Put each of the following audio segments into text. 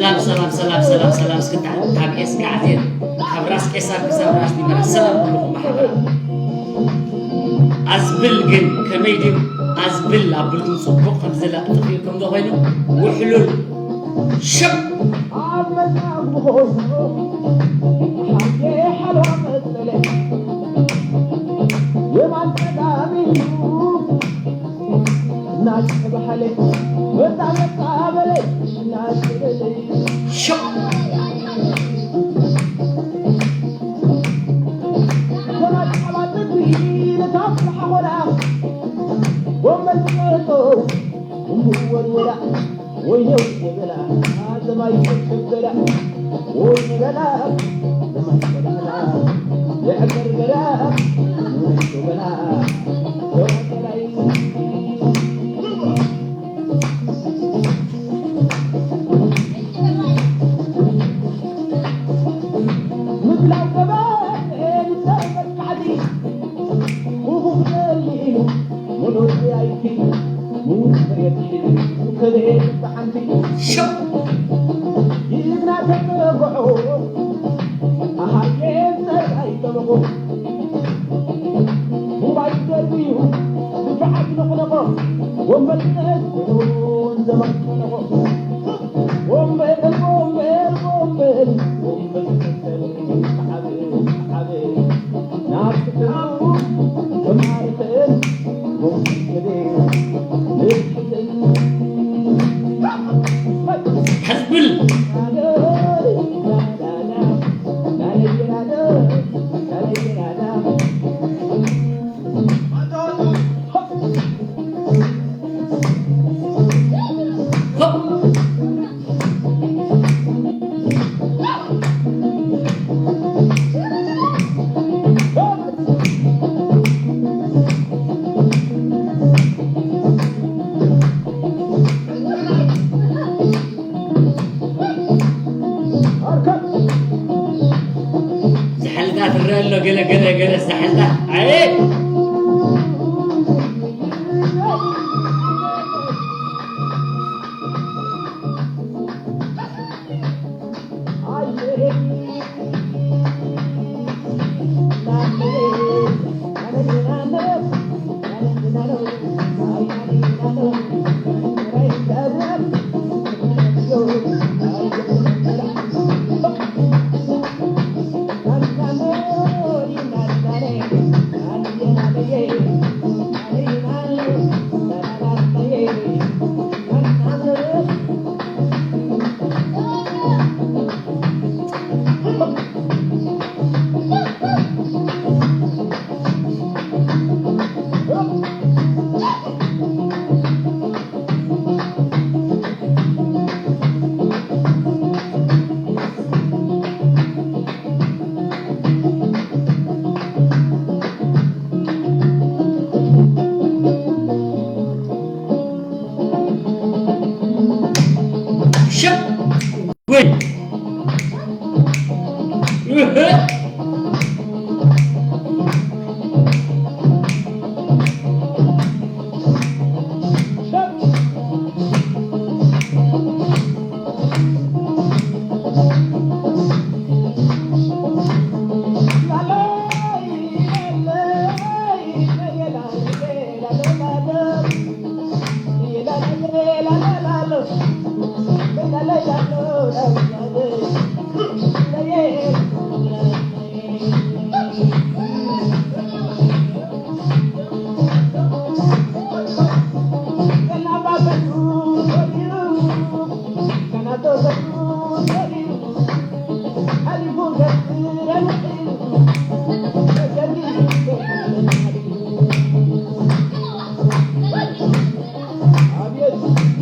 ሰላም ሰላም ሰላም ሰላም ሰላም። እስክታ ካብ ኤስ ጋዕዜን ካብ ራስ ቄሳር ክሳብ ራስ ዲመራ ሰላም ኩልኹም ማሕበራ። ኣዝብል ግን ከመይ ድዩ ኣዝብል ኣብልቱ ጽቡቕ ከም ዝላ ጥፊኡ ከም ዶ ኮይኑ ውሕሉል ሽም ኣብ መጽሓፍ ምኾኑ ሓየ ሓልዋ መሰለ የማን ጸጋም ኢሉ እናተባህለ ወጣ ወጣ በለ እናተበለ ሽም ዝሓልታ ትረአ ኣሎ። ገለ ገለ ገለ ዝሓልታ ኣየ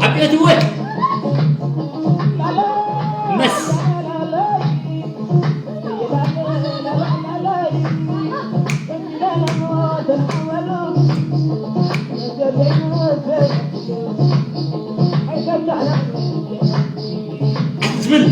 ዓቤት እወ መስ ዝብል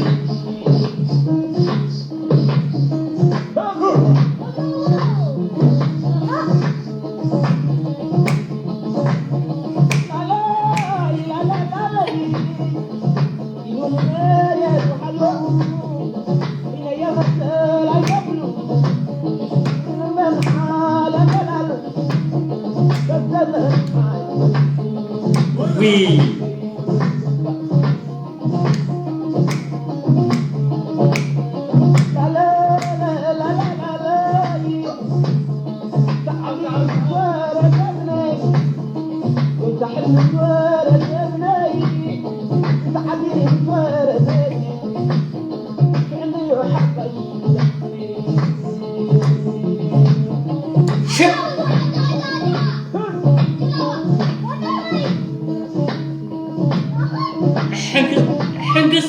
ሕንክስ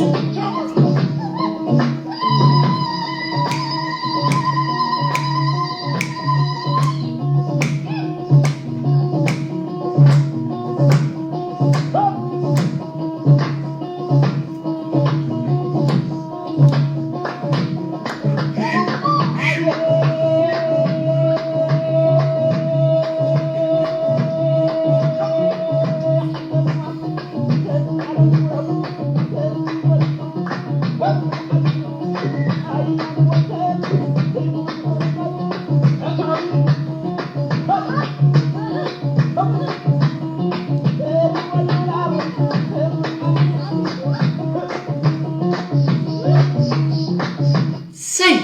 ሰይ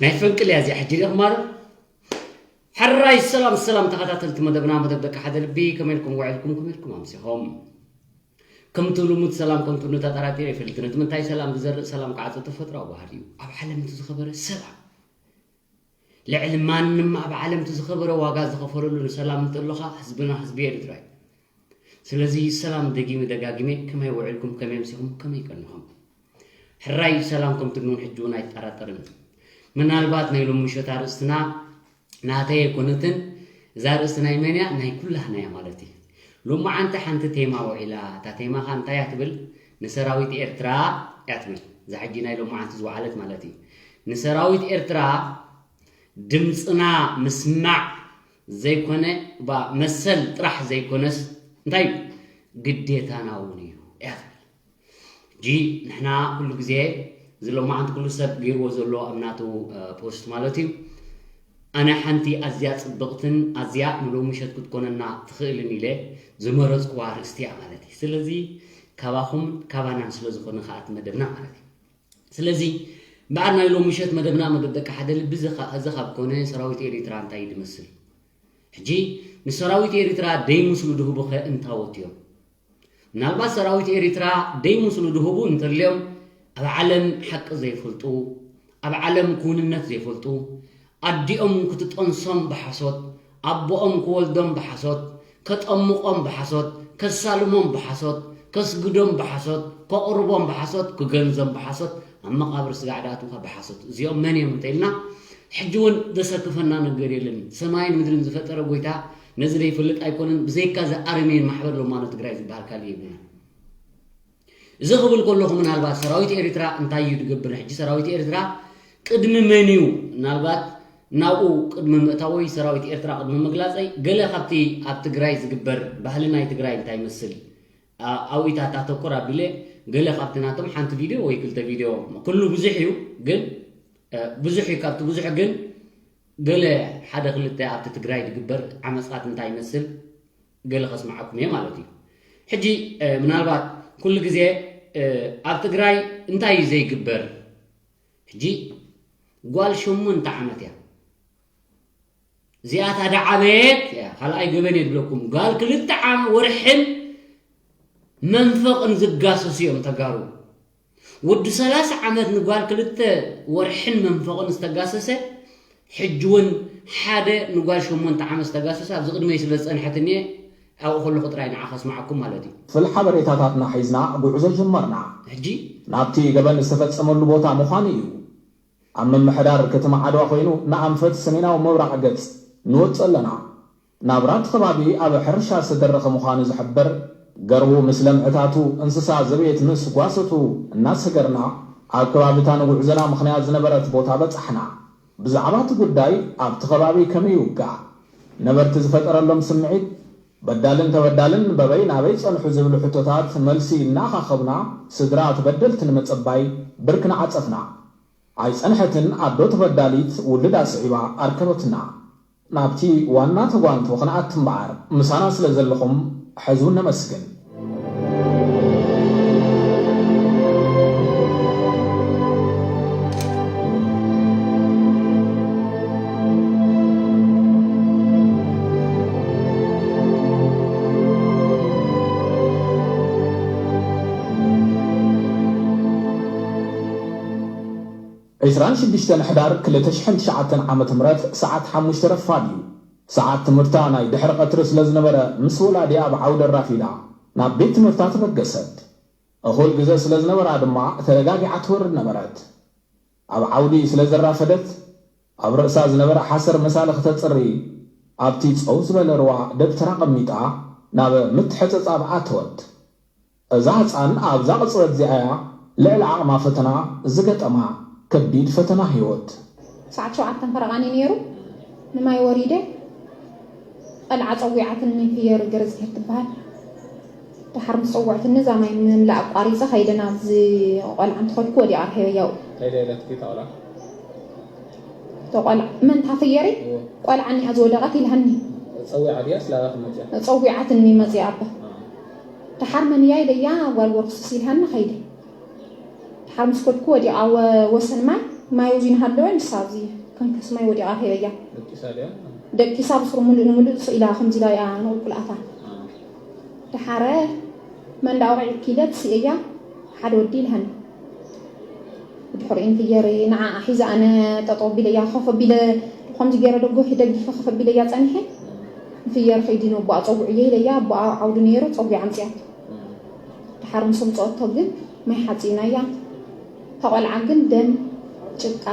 ናይ ፈንቅል እያ እዚኣ ሕጂ ዲኹም ማለት። ሕራይ ሰላም ሰላም ተኸታተልቲ መደብና፣ መደብ ደቂ ሓደ ልቢ፣ ከመይ ኢልኩም ውዒልኩም፣ ከመይ ኢልኩም ኣምሲኹም? ከምቲ ልሙድ ሰላም ከንቱ ንተጠራጢሩ ይፈልጥ። ነቲ ምንታይ ሰላም ዝዘርእ ሰላም ክዓጽድ ተፈጥሮኣዊ ባህሪ እዩ። ኣብ ዓለም እቲ ዝኸበረ ሰላም ልዕሊ ማንም ኣብ ዓለም እቲ ዝኸበረ ዋጋ ዝኸፈለሉ ንሰላም እንተሎኻ ህዝብና ህዝቢ ኤርትራ እዩ። ስለዚ ሰላም ደጊመ ደጋጊመ ከመይ ውዕልኩም ከመይ ኣምሲኹም ከመይ ቀኒኹም? ሕራይ ሰላም ከም ትድንውን ሕጂ እውን ኣይጠራጠርን። ምናልባት ናይ ሎሚ ምሸት ኣርእስትና ናተይ ኣይኮነትን። እዛ ኣርእስቲ ናይ መን እያ? ናይ ኩላህና እያ ማለት እዩ። ሎማዓንቲ ሓንቲ ቴማ ውዒላ። እታ ቴማ ኸ እንታይ እያ ትብል? ንሰራዊት ኤርትራ እያ ትብል። እዛ ሕጂ ናይ ሎማዓንቲ ዝወዓለት ማለት እዩ። ንሰራዊት ኤርትራ ድምፅና ምስማዕ ዘይኮነ፣ ባ መሰል ጥራሕ ዘይኮነስ እንታይ እዩ? ግዴታና እውን እዩ እያ ትብል። ሕጂ ንሕና ኩሉ ግዜ እዚ ሎማዓንቲ ኩሉ ሰብ ገይርዎ ዘሎ ኣብ ናቱ ፖስት ማለት እዩ። ኣነ ሓንቲ ኣዝያ ጽብቕትን ኣዝያ ንሎሚ ምሸት ክትኮነና ትኽእልን ኢለ ዝመረጽኩዋ ኣርእስቲ እያ ማለት እዩ። ስለዚ ካባኹም ካባናን ስለ ዝኾነ ከኣ እቲ መደብና ማለት እዩ። ስለዚ እምበኣር ናይ ሎሚ ምሸት መደብና መደብ ደቂ ሓደ ልቢ እዚ ኸ- እዚ ካብ ኮነ ሰራዊት ኤሪትራ እንታይ እዩ ዝመስል? ሕጂ ንሰራዊት ኤሪትራ ደይ ምስሉ ድህቡ ኸ እንታወት እዮም? ምናልባት ሰራዊት ኤሪትራ ደይ ምስሉ ድህቡ እንተልዮም ኣብ ዓለም ሓቂ ዘይፈልጡ፣ ኣብ ዓለም ክውንነት ዘይፈልጡ፣ ኣዲኦም ክትጠንሶም ብሓሶት፣ ኣቦኦም ክወልዶም ብሓሶት፣ ከጠምቖም ብሓሶት፣ ከሳልሞም ብሓሶት፣ ከስግዶም ብሓሶት፣ ከቕርቦም ብሓሶት፣ ክገንዞም ብሓሶት፣ ኣብ መቓብር ስጋዕ ድኣትውካ ብሓሶት። እዚኦም መን እዮም እንተኢልና ሕጂ እውን ዘሰክፈና ነገር የለን። ሰማይን ምድርን ዝፈጠረ ጎይታ ነዚ ዘይፈልጥ ኣይኮነን። ብዘይካ እዚ ኣረሜን ማሕበር ሎማኖ ትግራይ ዝበሃል ካልእ የብልና። እዚ ክብል ከለኹ ምናልባት ሰራዊት ኤርትራ እንታይ እዩ ዝገብር? ሕጂ ሰራዊት ኤርትራ ቅድሚ መን እዩ? ምናልባት ናብኡ ቅድሚ ምእታወይ ሰራዊት ኤርትራ ቅድሚ ምግላጸይ ገለ ካብቲ ኣብ ትግራይ ዝግበር ባህሊ ናይ ትግራይ እንታይ ይመስል ኣብኢታት ኣተኩር ኣቢለ ገለ ካብቲ ናቶም ሓንቲ ቪድዮ ወይ ክልተ ቪድዮ ኩሉ ብዙሕ እዩ ግን ብዙሕ እዩ ካብቲ ብዙሕ ግን ገለ ሓደ ክልተ ኣብቲ ትግራይ ዝግበር ዓመፃት እንታይ ይመስል ገለ ከስምዓኩም እየ ማለት እዩ። ሕጂ ምናልባት ኩሉ ግዜ ኣብ ትግራይ እንታይ እዩ ዘይግበር? ሕጂ ጓል ሸሞንተ ዓመት እያ። እዚኣታ ዳዓበየት እያ፣ ካልኣይ ገበን የድብለኩም። ጓል ክልተ ዓመት ወርሕን መንፈቕን ዝጋሰሱ እዮም ተጋሩ። ወዲ ሰላሳ ዓመት ንጓል ክልተ ወርሕን መንፈቕን ዝተጋሰሰ፣ ሕጂ እውን ሓደ ንጓል ሸሞንተ ዓመት ዝተጋሰሰ ኣብዚ ቅድመይ ስለ ዝጸንሐት እኒኤ ኣብኡ ከለኹ ጥራይ ንዓ ከስማዓኩም ማለት እዩ። ፍል ሓበሬታታትና ሒዝና ጉዕዞ ጀመርና። ሕጂ ናብቲ ገበን ዝተፈጸመሉ ቦታ ምዃኑ እዩ። ኣብ ምምሕዳር ከተማ ዓድዋ ኮይኑ ንኣንፈት ሰሜናዊ ምብራቕ ገጽ ንወጽእ ኣለና። ናብራ እቲ ከባቢ ኣብ ሕርሻ ዝተደረኸ ምዃኑ ዝሕብር ገርሁ ምስ ለምዕታቱ እንስሳ ዘቤት ምስ ጓሰቱ እናሰገርና ኣብ ከባቢ እታ ንጉዕዞና ምኽንያት ዝነበረት ቦታ በጻሕና። ብዛዕባ እቲ ጉዳይ ኣብቲ ከባቢ ከመይ ይውጋእ? ነበርቲ ዝፈጠረሎም ስምዒት፣ በዳልን ተበዳልን በበይ ናበይ ጸንሑ ዝብሉ ሕቶታት መልሲ እናኻኸብና ስድራ ተበደልቲ ንምጽባይ ብርኪ ንዓጸፍና። ኣይጸንሐትን ኣዶ ተበዳሊት ውሉዳ ስዒባ ኣርከበትና። ናብቲ ዋና ተጓንቶ ክንኣቱ እምበኣር ምሳና ስለ ዘለኹም ሕዝውን ነመስግን። ዕስራን ሽዱሽተን ሕዳር ክልተ ሽሕን ትሽዓተን ዓመተ ምህረት ሰዓት ሓሙሽተ ረፋድ እዩ። ሰዓት ትምህርታ ናይ ድሕሪ ቀትሪ ስለ ዝነበረ ምስ ወላዲኣ ኣብ ዓውዲ ኣራፊዳ ናብ ቤት ትምህርታ ተበገሰት። እኹል ግዘ ስለ ዝነበራ ድማ ተረጋጊዓ ትወርድ ነበረት። ኣብ ዓውዲ ስለ ዘራፈደት ኣብ ርእሳ ዝነበረ ሓሰር መሳሊ ክተፅሪ ኣብቲ ፀው ዝበለ ሩባ ደብተራ ኣቐሚጣ ናብ ምትሕፅፃብ ኣተወት። እዛ ህፃን ኣብዛ ቅፅበት እዚኣ እያ ልዕሊ ዓቕማ ፈተና ዝገጠማ፣ ከቢድ ፈተና ህይወት። ሰዓት ሸውዓተ ፈረቓኒ ነይሩ። ንማይ ወሪደ፣ ቐልዓ ፀዊዓትኒ፣ ፍየሪ ገረዝጊሄር ትበሃል። ደሓር ምስ ፀወዕትኒ እዛ ማይ ምምላእ ኣቋሪፀ ከይደ ናብዚ ቖልዓ እንትኸድኩ ወዲቓ ረኺበያ ኣብኡ። እንታይ ድያ ኢላትኪ እታ ቖልዓ? እታ ቖልዓ መን እታ ፍየሪ? እወ። ቖልዓ እኒኣ ዝወደቐት ኢላትኒ። ፀዊዓ ድያስ ላባኺ መፂኣ? ፀዊዓትኒ መፂኣ ኣባ። ደሓር መን እያ ኢለያ ጓል ወርቅሱስ ኢላትኒ ከይደ። ደሓር ምስ ከድኩ ወዲቓ ወ- ወሰን ማይ ማይ ውዚ እናሃለወ ንሳ ኣብዚ ከንከስ ማይ ወዲቓ ረኺበያ። ደቂሳ ድያ? ደቂሳ ብስሩ ሙሉእ ንሙሉእ ስቕ ኢላ ከምዚ ኢላ እያ ንቑልቁል ኣታ። ደሓረ መን ዳኣ ወቒዑኪ ኢለ ስኢነያ ሓደ ወዲ ኢላትኒ። ብድሕሪኡ ንፍየሪ ንዓኣ ሒዘ ኣነ ጠጠው ኣቢለያ ኮፍ ኣቢለ ከምዚ ገይረ ደጎ- ደጊፈ ኮፍ ኣቢለያ ጸኒሐ። ንፍየሪ ከይዲ ነቦኣ ጸውዕዮ ኢለያ ኣቦኣ ኣብ ዓውዲ ነይሩ ጸዊዓ ኣምጺኣቶ። ደሓር ምስ ኣምጸኣቶ ግን ማይ ሓጺብናያ። እታ ቆልዓ ግን ደም ጭቃ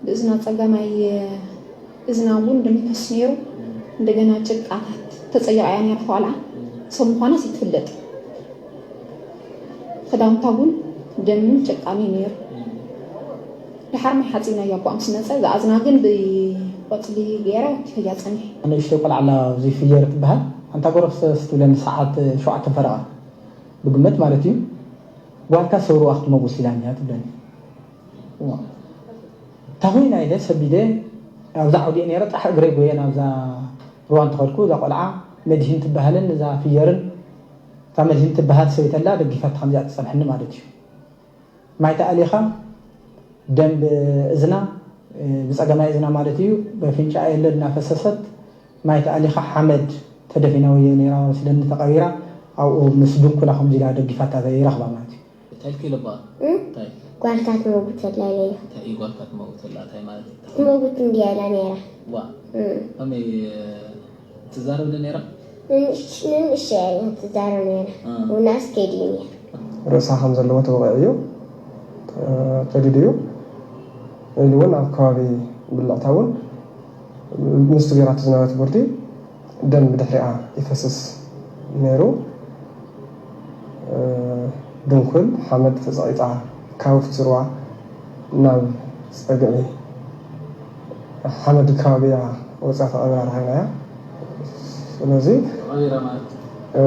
ብእዝና ጸጋማይ እዝና እውን ደም ይፈስ ነይሩ። እንደገና ጭቃታት ተጸይቓ እያ ነይራ እታ ቆልዓ። ሰብ ምዃናስ ኣይትፍለጥ። ክዳውንታ እውን ደምን ጭቃን እዩ ነይሩ። ደሓር ማይ ሓጺብናያ ኣቦኣ ምስ መጸ እዛ እዝና ግን ብቆጽሊ ገይረ ወኪፈያ ጸኒሐ። ንእሽተይ ቆልዓ ኣላ ኣብዚ ፍየር ትበሃል ሓንታ ጎረስ ትብለኒ ሰዓት ሸውዓተ ፈረቓ ብግመት ማለት እዩ። ጓልካ ሰብርዋ ክትመውት ኢላኒ እያ ትብለኒ። እታ ኮይና ኢለ ሰቢደ ኣብዛ ዓውዲ እየ ነይረ ጥራሕ እግረይ ጎየ ናብዛ ሩባ እንተኸድኩ እዛ ቆልዓ መድሂን ትበሃልን እዛ ፍየርን እታ መድሂን ትበሃል ሰበይተላ ደጊፋት ከምዚኣ ትፀንሐኒ ማለት እዩ። ማይ ተኣሊኻ ደም ብእዝና ብፀገማይ እዝና ማለት እዩ በፍንጫ የለ እናፈሰሰት ማይ ተኣሊኻ ሓመድ ተደፊና ወየ ነይራ መስለኒ ተቐቢራ ኣብኡ ምስ ድንኩላ ከምዚ ኢላ ደጊፋታ ይረኽባ ማለት እዩ። እንታይ ኢልኪ ኢለ እባ? እንታይ? ጓልካ ትመውት ኣላ ኢለያ። እንታይ እዩ ጓልካ ትመውት ኣላ እንታይ ማለት እዩ? ትመውት እንድያ ኢላ ነይራ። ዋ እም። ከመይ ትዛረብኒ ነይራ? ንንእሽ- ንንእሽተይ እያ ትዛረብ ነይራ። እም። ውናስ ከይድ እዩ ነይራ። ርእሳ ከም ዘለዎ ተወቒዑ እዩ። እ፣ ከዲዱ እዩ። ኢሉ እውን ኣብ ከባቢ ብልዕታ እውን ምስቲ ገይራቶ ዝነበረት ቦርዲ ደም ብድሕሪኣ ይፈስስ ነይሩ። ድንኩል ሓመድ ተፀቒጣ ካብ ፍትርዋ ናብ ፀግዒ ሓመድ ከባቢያ ወፂኣ ተቐቢራ ረኺብናያ። ስለዚ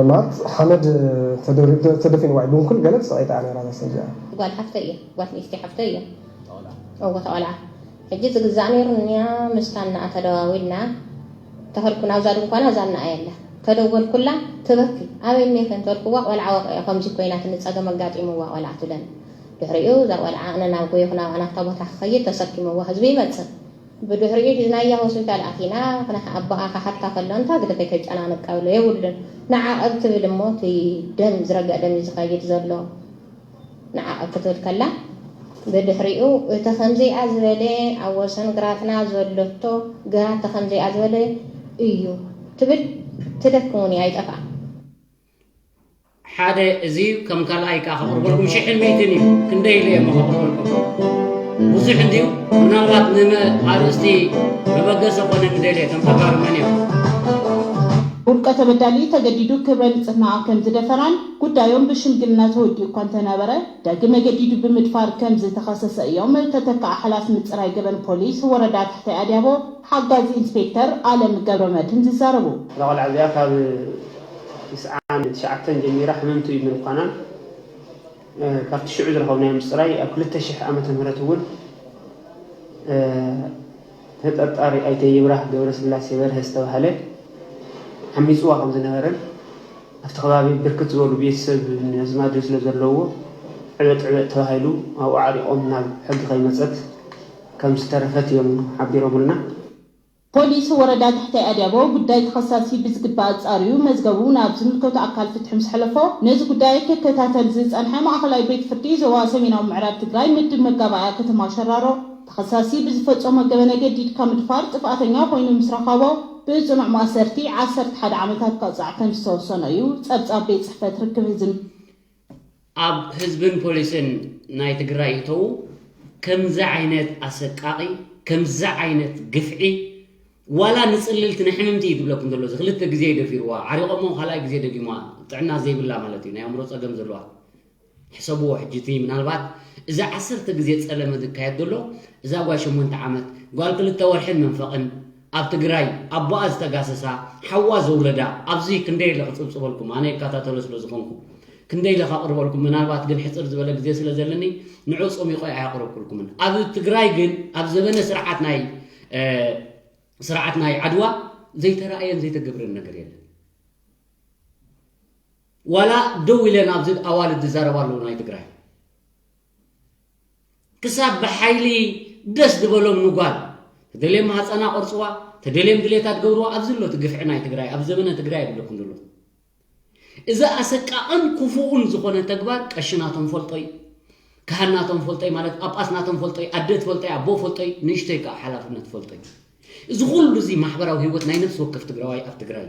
ማለት ሓመድ ተደፊንዋ እዩ። ድንኩል ገለ ተፀቒጣ እያ ነይራ እዛ ሰብ እዚኣ። ጓል ሓፍተይ እያ፣ ጓል ንእሽተይ ሓፍተይ እያ። እወ ተቖልዓ። ሕጂ ዝግዛእ ነይሩ እኒኣ ምስታ እናኣ ተደዋዊልና ተኸድኩ ናብዛ ድንኳና እዛ እናኣ የላ። ከደወልኩላ ትበኪ። ኣበይ እኒኺ እንተልኩዋ፣ ቆልዓ ወቂዐ ከምዚ ኮይናትኒ፣ ጸገም ኣጋጢምዋ ቆልዓ ትብለኒ። ድሕሪኡ እዛ ቆልዓ ኣነ ናብ ጎየኹ ናብኣ ናብታ ቦታ ክኸይድ ተሰኪምዋ ህዝቢ ይመጽእ። ብድሕሪኡ ሒዝናያ ሆስፒታል ኣቲና፣ ክንሕ ኣቦኣ ክሓታ ከሎ እንታ ግደፈይ ከጨናንቃ ብሎ የብሉን። ንዓቐብ ትብል እሞ እቲ ደም ዝረግእ ደም እዩ ዝኸይድ ዘሎ። ንዓቐብ ክትብል ከላ ብድሕሪኡ እቲ ከምዚኣ ዝበለ ኣብ ወሰን ግራትና ዘሎቶ ግራት ከምዚኣ ዝበለ እዩ ትብል ትደክም እውን እያ ኣይጠፍኣ። ሓደ እዚ ከም ካልኣይ ከዓ ከቕርበልኩም ሽሕን ሚእትን እዩ። ክንደይ ኢለ እየ ከቕርበልኩም? ብዙሕ እንድዩ። ምናልባት ንመ-፣ ኣርእስቲ መበገሲ ኮነ ንደልየ ከም ተጋሩ መን እዮም? ውልቀ ተበዳሊ ተገዲዱ ክብረ ንጽህናኣ ከም ዝደፈራን ጉዳዮም ብሽምግልና ተወዲኡ እኳ እንተነበረ፣ ዳግመ ገዲዱ ብምድፋር ከም ዝተኸሰሰ እዮም ተተካኣ ሓላፊ ምጽራይ ገበን ፖሊስ ወረዳ ታሕታይ ኣድያቦ ሓጋዚ ኢንስፔክተር ኣለም ገብረመድህን ዝዛረቡ። እዛ ቆልዓ እዚኣ ካብ ተስዓን ትሽዓተን ጀሚራ ሕምምቲ ምዃናን ካብቲ ሽዑ ዝረኸብናዮ ምጽራይ ኣብ ክልተ ሽሕ ዓመተ ምህረት እውን ተጠርጣሪ ኣይተ ይብራህ ገብረስላሴ በርሀ ዝተባህለ ዓሚጽዋ ከም ዝነበረን ኣብቲ ከባቢ ብርክት ዝበሉ ቤተሰብን ኣዝማድን ስለ ዘለውዎ ዕበጥ ዕበጥ ተባሂሉ ኣብኡ ዓሪቖም ናብ ሕጊ ከይመጸት ከም ዝተረፈት እዮም ሓቢሮምልና። ፖሊስ ወረዳ ታሕታይ ኣድያቦ ጉዳይ ተኸሳሲ ብዝግባእ ኣጻርዩ መዝገቡ ናብ ዝምልከቶ ኣካል ፍትሒ ምስ ሕለፎ ነዚ ጉዳይ ክከታተል ዝጸንሐ ማእኸላይ ቤት ፍርዲ ዞባ ሰሜናዊ ምዕራብ ትግራይ ምድብ መጋባእያ ከተማ ሸራሮ ተኸሳሲ ብዝፈጸሞ ገበነ ገዲድካ ምድፋር ጥፍኣተኛ ኮይኑ ምስ ረኸቦ ብጽኑዕ ማእሰርቲ ዓሰርተ ሓደ ዓመታት ክቕጻዕ ከም ዝተወሰኖ እዩ ጸብጻብ ቤት ጽሕፈት ርክብ ህዝብን ኣብ ህዝብን ፖሊስን ናይ ትግራይ እተዉ ከምዚ ዓይነት ኣሰቃቒ ከምዚ ዓይነት ግፍዒ ዋላ ንፅልልቲ ንሕምምቲ እዩ ዝብለኩም ዘሎ እዚ ክልተ ግዜ እዩ ደፊርዋ ዓሪቖሞ ካልኣይ ግዜ ደጊማ ጥዕና ዘይብላ ማለት እዩ ናይ ኣእምሮ ፀገም ዘለዋ ሕሰብዎ ሕጂ እቲ ምናልባት እዚ ዓሰርተ ግዜ ፀለመ ዝካየድ ዘሎ እዛ ጓል ሸሞንተ ዓመት ጓል ክልተ ወርሕን መንፈቕን ኣብ ትግራይ ኣቦኣ ዝተጋሰሳ ሓዋ ዘውለዳ ኣብዚ ክንደይ ኢለ ክፅብፅበልኩም ኣነ ይከታተሎ ስለ ዝኾንኩ ክንደይ ኢለ ከቕርበልኩም ምናልባት ግን ሕፅር ዝበለ ግዜ ስለ ዘለኒ ንዑ ፀሚቆ ኣየቕረብኩልኩምን ኣብ ትግራይ ግን ኣብ ዘበነ ስርዓት ናይ ስርዓት ናይ ዓድዋ ዘይተረኣየን ዘይተገብረን ነገር የለን ዋላ ደው ኢለን ኣብዚ ኣዋልድ ዝዛረባ ኣለዉ ናይ ትግራይ ክሳብ ብሓይሊ ደስ ዝበሎም ንጓል ተደልዮም ማህፀና ቆርፅዋ ተደልዮም ድሌታ ትገብርዋ ኣብዚ ኣሎ እቲ ግፍዒ ናይ ትግራይ ኣብ ዘመነ ትግራይ ይብለኩም ዘሎ እዚ ኣሰቃቕን ክፉኡን ዝኾነ ተግባር ቀሺ ናቶም ፈልጦይ ካህን ናቶም ፈልጦይ ማለት ጳጳስ ናቶም ፈልጦይ ኣደ ትፈልጦይ ኣቦ ፈልጦይ ንእሽተይ ከዓ ሓላፍነት ፈልጦይ እዚ ኩሉ እዚ ማሕበራዊ ህይወት ናይ ነፍሲ ወከፍ ትግራዋይ ኣብ ትግራይ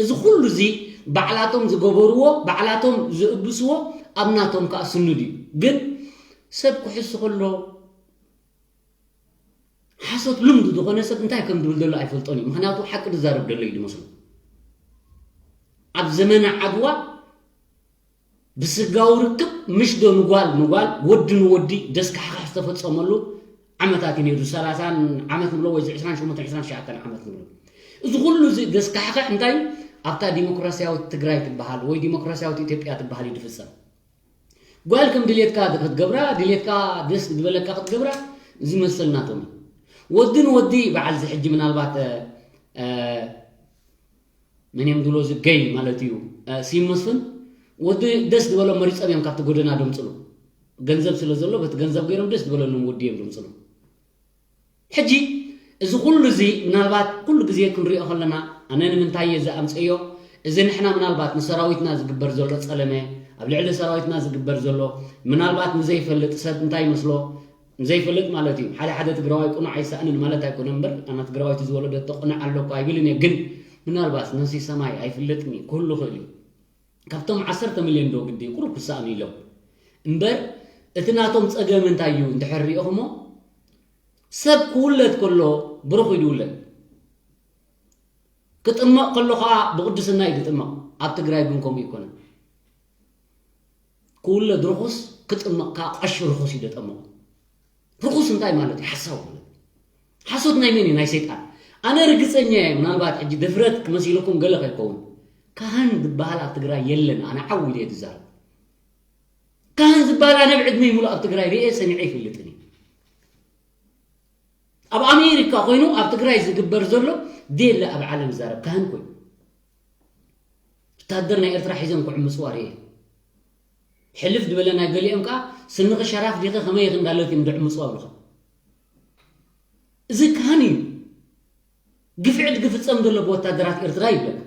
እዚ ኩሉ እዚ ባዕላቶም ዝገበርዎ ባዕላቶም ዝእብስዎ ኣብ ናቶም ከዓ ስኑድ እዩ ግን ሰብ ክሕሱ ከሎ ሓሶት ልምዱ ዝኾነ ሰብ እንታይ ከም ዝብል ዘሎ ኣይፈልጦን እዩ ምክንያቱ ሓቂ ዝዛረብ ዘሎ እዩ ዝመስሎ ኣብ ዘመነ ዓድዋ ብስጋዊ ርክብ ምሽ ዶ ንጓል ንጓል ወዲ ንወዲ ደስካሕካሕ ዝተፈፀመሉ ዓመታት እዩ ነይሩ ሰላሳን ዓመት ንብሎ ወይ ዕስራን ሸሞንተን ዕስራን ትሽዓተን ዓመት ንብሎ እዚ ኩሉ እዚ ደስካሕካሕ እንታይ ኣብታ ዲሞክራሲያዊት ትግራይ ትበሃል ወይ ዲሞክራሲያዊት ኢትዮጵያ ትበሃል እዩ ዝፍፀም ጓል ከም ድሌትካ ክትገብራ ድሌትካ ደስ ዝበለካ ክትገብራ ዝመስል ናቶም እዩ ወዲ ንወዲ በዓል እዚ ሕጂ ምናልባት መን እዮም ዝብሎ እዚ ገይ ማለት እዩ ሲም መስፍን ወዲ ደስ ዝበሎም መሪፆም እዮም ካብቲ ጎደና ደምፅሉ ገንዘብ ስለ ዘሎ በቲ ገንዘብ ገይሮም ደስ ዝበለሎም ወዲ እዮም ደምፅሉ ሕጂ እዚ ኩሉ እዚ ምናልባት ኩሉ ግዜ ክንሪኦ ከለና ኣነ ንምንታይ እየ ዝኣምፀዮ እዚ ንሕና ምናልባት ንሰራዊትና ዝግበር ዘሎ ፀለመ ኣብ ልዕሊ ሰራዊትና ዝግበር ዘሎ ምናልባት ንዘይፈልጥ ሰብ እንታይ ይመስሎ ዘይፈልጥ ማለት እዩ ሓደ ሓደ ትግራዋይ ቁኑዕ ኣይሰእንን ማለት ኣይኮነ እምበር ኣና ትግራዋይቲ ዝወለደቶ ቁኑዕ ኣሎ እኮ ኣይብልን እየ ግን ምናልባት ነሲ ሰማይ ኣይፍለጥን እዩ ክህሉ ክእል እዩ ካብቶም ዓሰርተ ሚልዮን ዶ ግዲ ቁሩብ ክሰኣኑ ኢሎም እምበር እቲ ናቶም ፀገም እንታይ እዩ እንድሕር ሪኦኹሞ ሰብ ክውለድ ከሎ ብሩኽ እዩ ዝውለድ ክጥመቕ ከሎ ከዓ ብቅድስና እዩ ዝጥመቕ ኣብ ትግራይ ግን ከምኡ ይኮነ ክውለድ ርኹስ ክጥመቕ ከዓ ቀሺ ርኹስ እዩ ዘጠመቑ ርኹስ እንታይ ማለት እዩ ሓሳዊ ማለት ሓሶት ናይ መን እዩ ናይ ሰይጣን ኣነ ርግፀኛ እየ ምናልባት ሕጂ ድፍረት ክመሲልኩም ገለ ከይከውን ካህን ዝበሃል ኣብ ትግራይ የለን ኣነ ዓው ኢለ ዝዛረብ ካህን ዝበሃል ኣነ ብዕድመይ ሙሉ ኣብ ትግራይ ርኤ ሰሚዐ ይፈልጥን እዩ ኣብ ኣሜሪካ ኮይኑ ኣብ ትግራይ ዝግበር ዘሎ ዴለ ኣብ ዓለም ዝዛረብ ካህን ኮይኑ ወታደር ናይ ኤርትራ ሒዞም ክዕምፅዋ ርኤ። ሕልፍ ዝበለ ናይ ገሊኦም ከዓ ስንኺ ሸራፍ ዲኸ ከመይ ኢኺ እንዳለት እዮም ድዕምፅዋ ብልኻ። እዚ ካህን እዩ። ግፍዒ ድግፍፀም ዘሎ ብወታደራት ኤርትራ ይብለካ።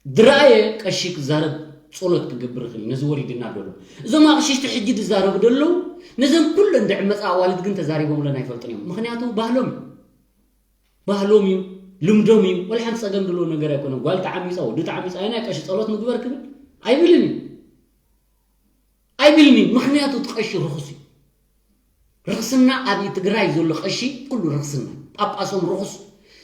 ድረኣየ ቀሺ ክዛረብ ጸሎት ክገብር ይኽእል እዩ፣ ነዚ ወሪድና ደሎ። እዞም ኣቕሽሽቲ ሕጂ ዝዛረቡ ደለዉ፣ ነዘን ኩለን ድዕመፃ ኣዋልድ ግን ተዛሪቦምለን ኣይፈልጡን እዮም። ምኽንያቱ ባህሎም እዩ። ባህሎም እዩ፣ ልምዶም እዩ። ወላ ሓንቲ ጸገም ዘለዎ ነገር ኣይኮነን። ጓል ተዓሚፃ፣ ወዲ ተዓሚፃ፣ ኣየናይ ቀሺ ጸሎት ንግበር ክብል ኣይብልን እዩ። ኣይብልን እዩ። ምኽንያቱ እቲ ቀሺ ርኹስ እዩ። ርኽስና ኣብ ትግራይ ዘሎ ቀሺ ኩሉ ርኽስና። ጳጳሶም ርኹስ፣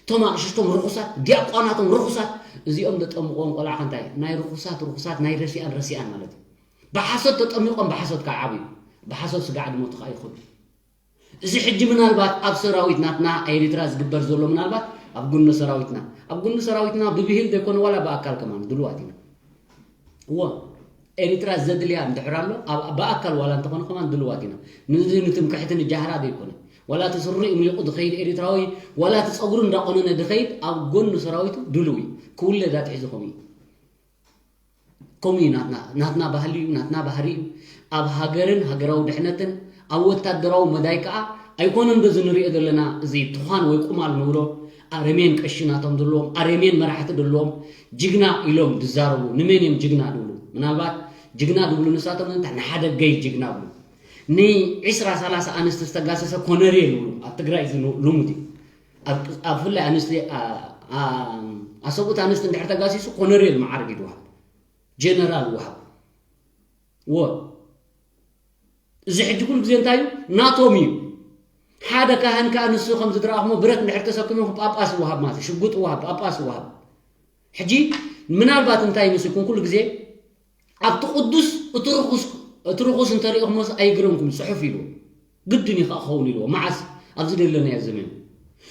እቶም ኣቕሽሽቶም ርኹሳት፣ ዲያቆናቶም ርኹሳት። እዚኦም ዘጠምቕዎም ቆልዓ ከ እንታይ? ናይ ርኹሳት ርኹሳት፣ ናይ ረሲኣን ረሲኣን ማለት እዩ። ብሓሶት ተጠሚቖም ብሓሶት ከዓ ዓብዩ። ብሓሶት ስጋዕ ድሞቱ ከዓ ይኹን። እዚ ሕጂ ምናልባት ኣብ ሰራዊት ናትና ኤሪትራ ዝግበር ዘሎ ምናልባት ኣብ ጎኒ ሰራዊትና፣ ኣብ ጎኒ ሰራዊትና ብብሂል ዘይኮነ ዋላ ብኣካል ከማን ድልዋት ኢና። እዎ፣ ኤሪትራ ዘድልያ እንድሕር ኣሎ፣ ኣብ-፣ ብኣካል ዋላ እንተኾነ ከማን ድልዋት ኢና። ንዚ ንትምክሕቲ ንጃህራ ዘይኮነ፣ ዋላ እቲ ስሩኡ ምሊቑ ዝኸይድ ኤሪትራዊ፣ ዋላ እቲ ጸጉሩ እንዳቆነነ ዝኸይድ ኣብ ጎኒ ሰራዊቱ ድልው እዩ። ክውለድ ኣትሒዙ ከምኡ እዩ። ከምኡ እዩ ናትና፣ ናትና ባህሊ እዩ፣ ናትና ባህሪ እዩ። ኣብ ሃገርን ሃገራዊ ድሕነትን ኣብ ወታደራዊ መዳይ ከኣ ኣይኮነን ዶ እዚ ንሪኦ ዘለና፣ እዚ ትዃን ወይ ቁማል ንብሎ፣ ኣረሜን ቀሺ ናቶም ዘለዎም፣ ኣረሜን መራሕቲ ዘለዎም፣ ጅግና ኢሎም ዝዛረቡ፣ ንመን እዮም ጅግና ዝብሉ? ምናልባት ጅግና ዝብሉ ንሳቶም እንታይ ንሓደገይ ጅግና ይብሉ። ንዒስራ ሰላሳ ኣንስቲ ዝተጋሰሰ ኮነሬል ይብሉ። ኣብ ትግራይ እዚ ኑ-፣ ልሙድ እዩ። ኣብ፣ ኣብ ብፍላይ ኣንስቲ፣ ኣ-፣ ኣ-፣ ኣሰብኡት ኣንስቲ እንድሕር ተጋሲሱ ኮነሬል መዓርግ ይድወሃብ። ጀነራል ይወሃብ። እዎ። እዚ ሕጂ ኩሉ ግዜ እንታይ እዩ? ናቶም እዩ። ሓደ ካህን ከኣ ንሱ ከም ዝድረኣኹሞ ብረት እንድሕር ተሰኪሙ ጳጳስ ይወሃብ ማለት እዩ። ሽጉጥ ይወሃብ፣ ጳጳስ ይወሃብ። ሕጂ ምናልባት እንታይ ይመስልኩም? ኩሉ ግዜ ኣብቲ ቅዱስ እቲ ርኹስ፣ እቲ ርኹስ እንተሪእኹሞስ ኣይግረምኩም፣ ጽሑፍ ኢልዎ። ግድን እዩ ከኣ ክኸውን ኢልዎ። መዓስ? ኣብዚ ዘለናዮ ዘመን።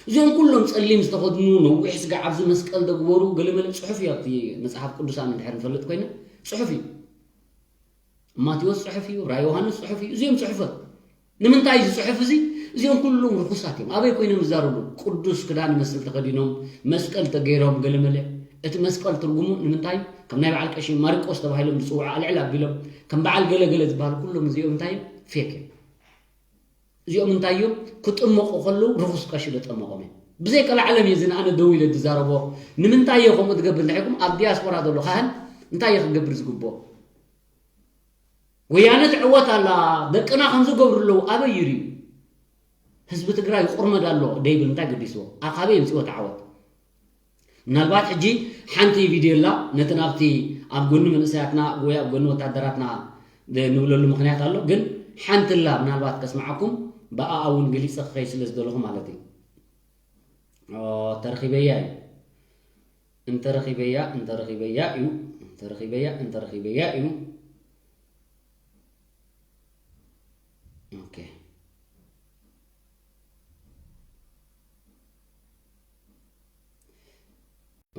እዚኦም ኩሎም ጸሊም ዝተኸድኑ፣ ነዊሕ ስጋዕ ኣብዚ መስቀል ዘግበሩ፣ ገለመለ ጽሑፍ እዩ ኣብቲ መጽሓፍ ቅዱስ ኣነ እንድሕር ንፈልጥ ኮይነ፣ ጽሑፍ እዩ። ማቴዎስ ጽሑፍ እዩ፣ ራእይ ዮሃንስ ጽሑፍ እዩ። እዚኦም ጽሑፋት። ንምንታይ እዚ ጽሑፍ እዚ? እዚኦም ኩሎም ርኹሳት እዮም። ኣበይ ኮይኖም ይዛረቡ? ቅዱስ ክዳን ይመስል ተኸዲኖም፣ መስቀል ተገይሮም፣ ገለመለ። እቲ መስቀል ትርጉሙ ንምንታይ? ከም ናይ በዓል ቀሺ ማርቆስ ተባሂሎም ዝጽውዑ ኣልዕል ኣቢሎም፣ ከም በዓል ገለ ገለ ዝበሃሉ ኩሎም እዚኦም እንታይ እዮም? ፌክ እዮም። እዚኦም እንታይ እዮም? ክጥመቑ ከለዉ ርኹስ ቀሺ ዘጠመቖም እዮም። ብዘይ ቀልዓለም እዩ እዚ ንኣነ ደው ኢለ ዝዛረቦ። ንምንታይ እየ ከምኡ ዝገብር እንድሕር ኢልኩም፣ ኣብ ዲያስፖራ ዘሎ ካህን እንታይ እየ ክገብር ዝግብኦ? ወያነ ትዕወት ኣላ፣ ደቅና ከምዚ ገብሩ ኣለዉ፣ ኣበይ ይርዩ? ህዝቢ ትግራይ ይቑርመድ ኣሎ ደይብል እንታይ ገዲስዎ? ኣብ ካበይ የምፅዎ እቲ ዓወት? ምናልባት ሕጂ ሓንቲ ቪድዮ ኣላ፣ ነቲ ናብቲ ኣብ ጎኒ መንእሰያትና ወይ ኣብ ጎኒ ወታደራትና ንብለሉ ምኽንያት ኣሎ፣ ግን ሓንቲ ኣላ ምናልባት ከስምዓኩም፣ ብኣኣ እውን ገሊፀ ክኸይድ ስለ ዝደለኹ ማለት እዩ። ኦ፣ ተረኺበያ እዩ። እንተረኺበያ፣ እንተረኺበያ እዩ። እንተረኺበያ፣ እንተረኺበያ እዩ። ኦኬ።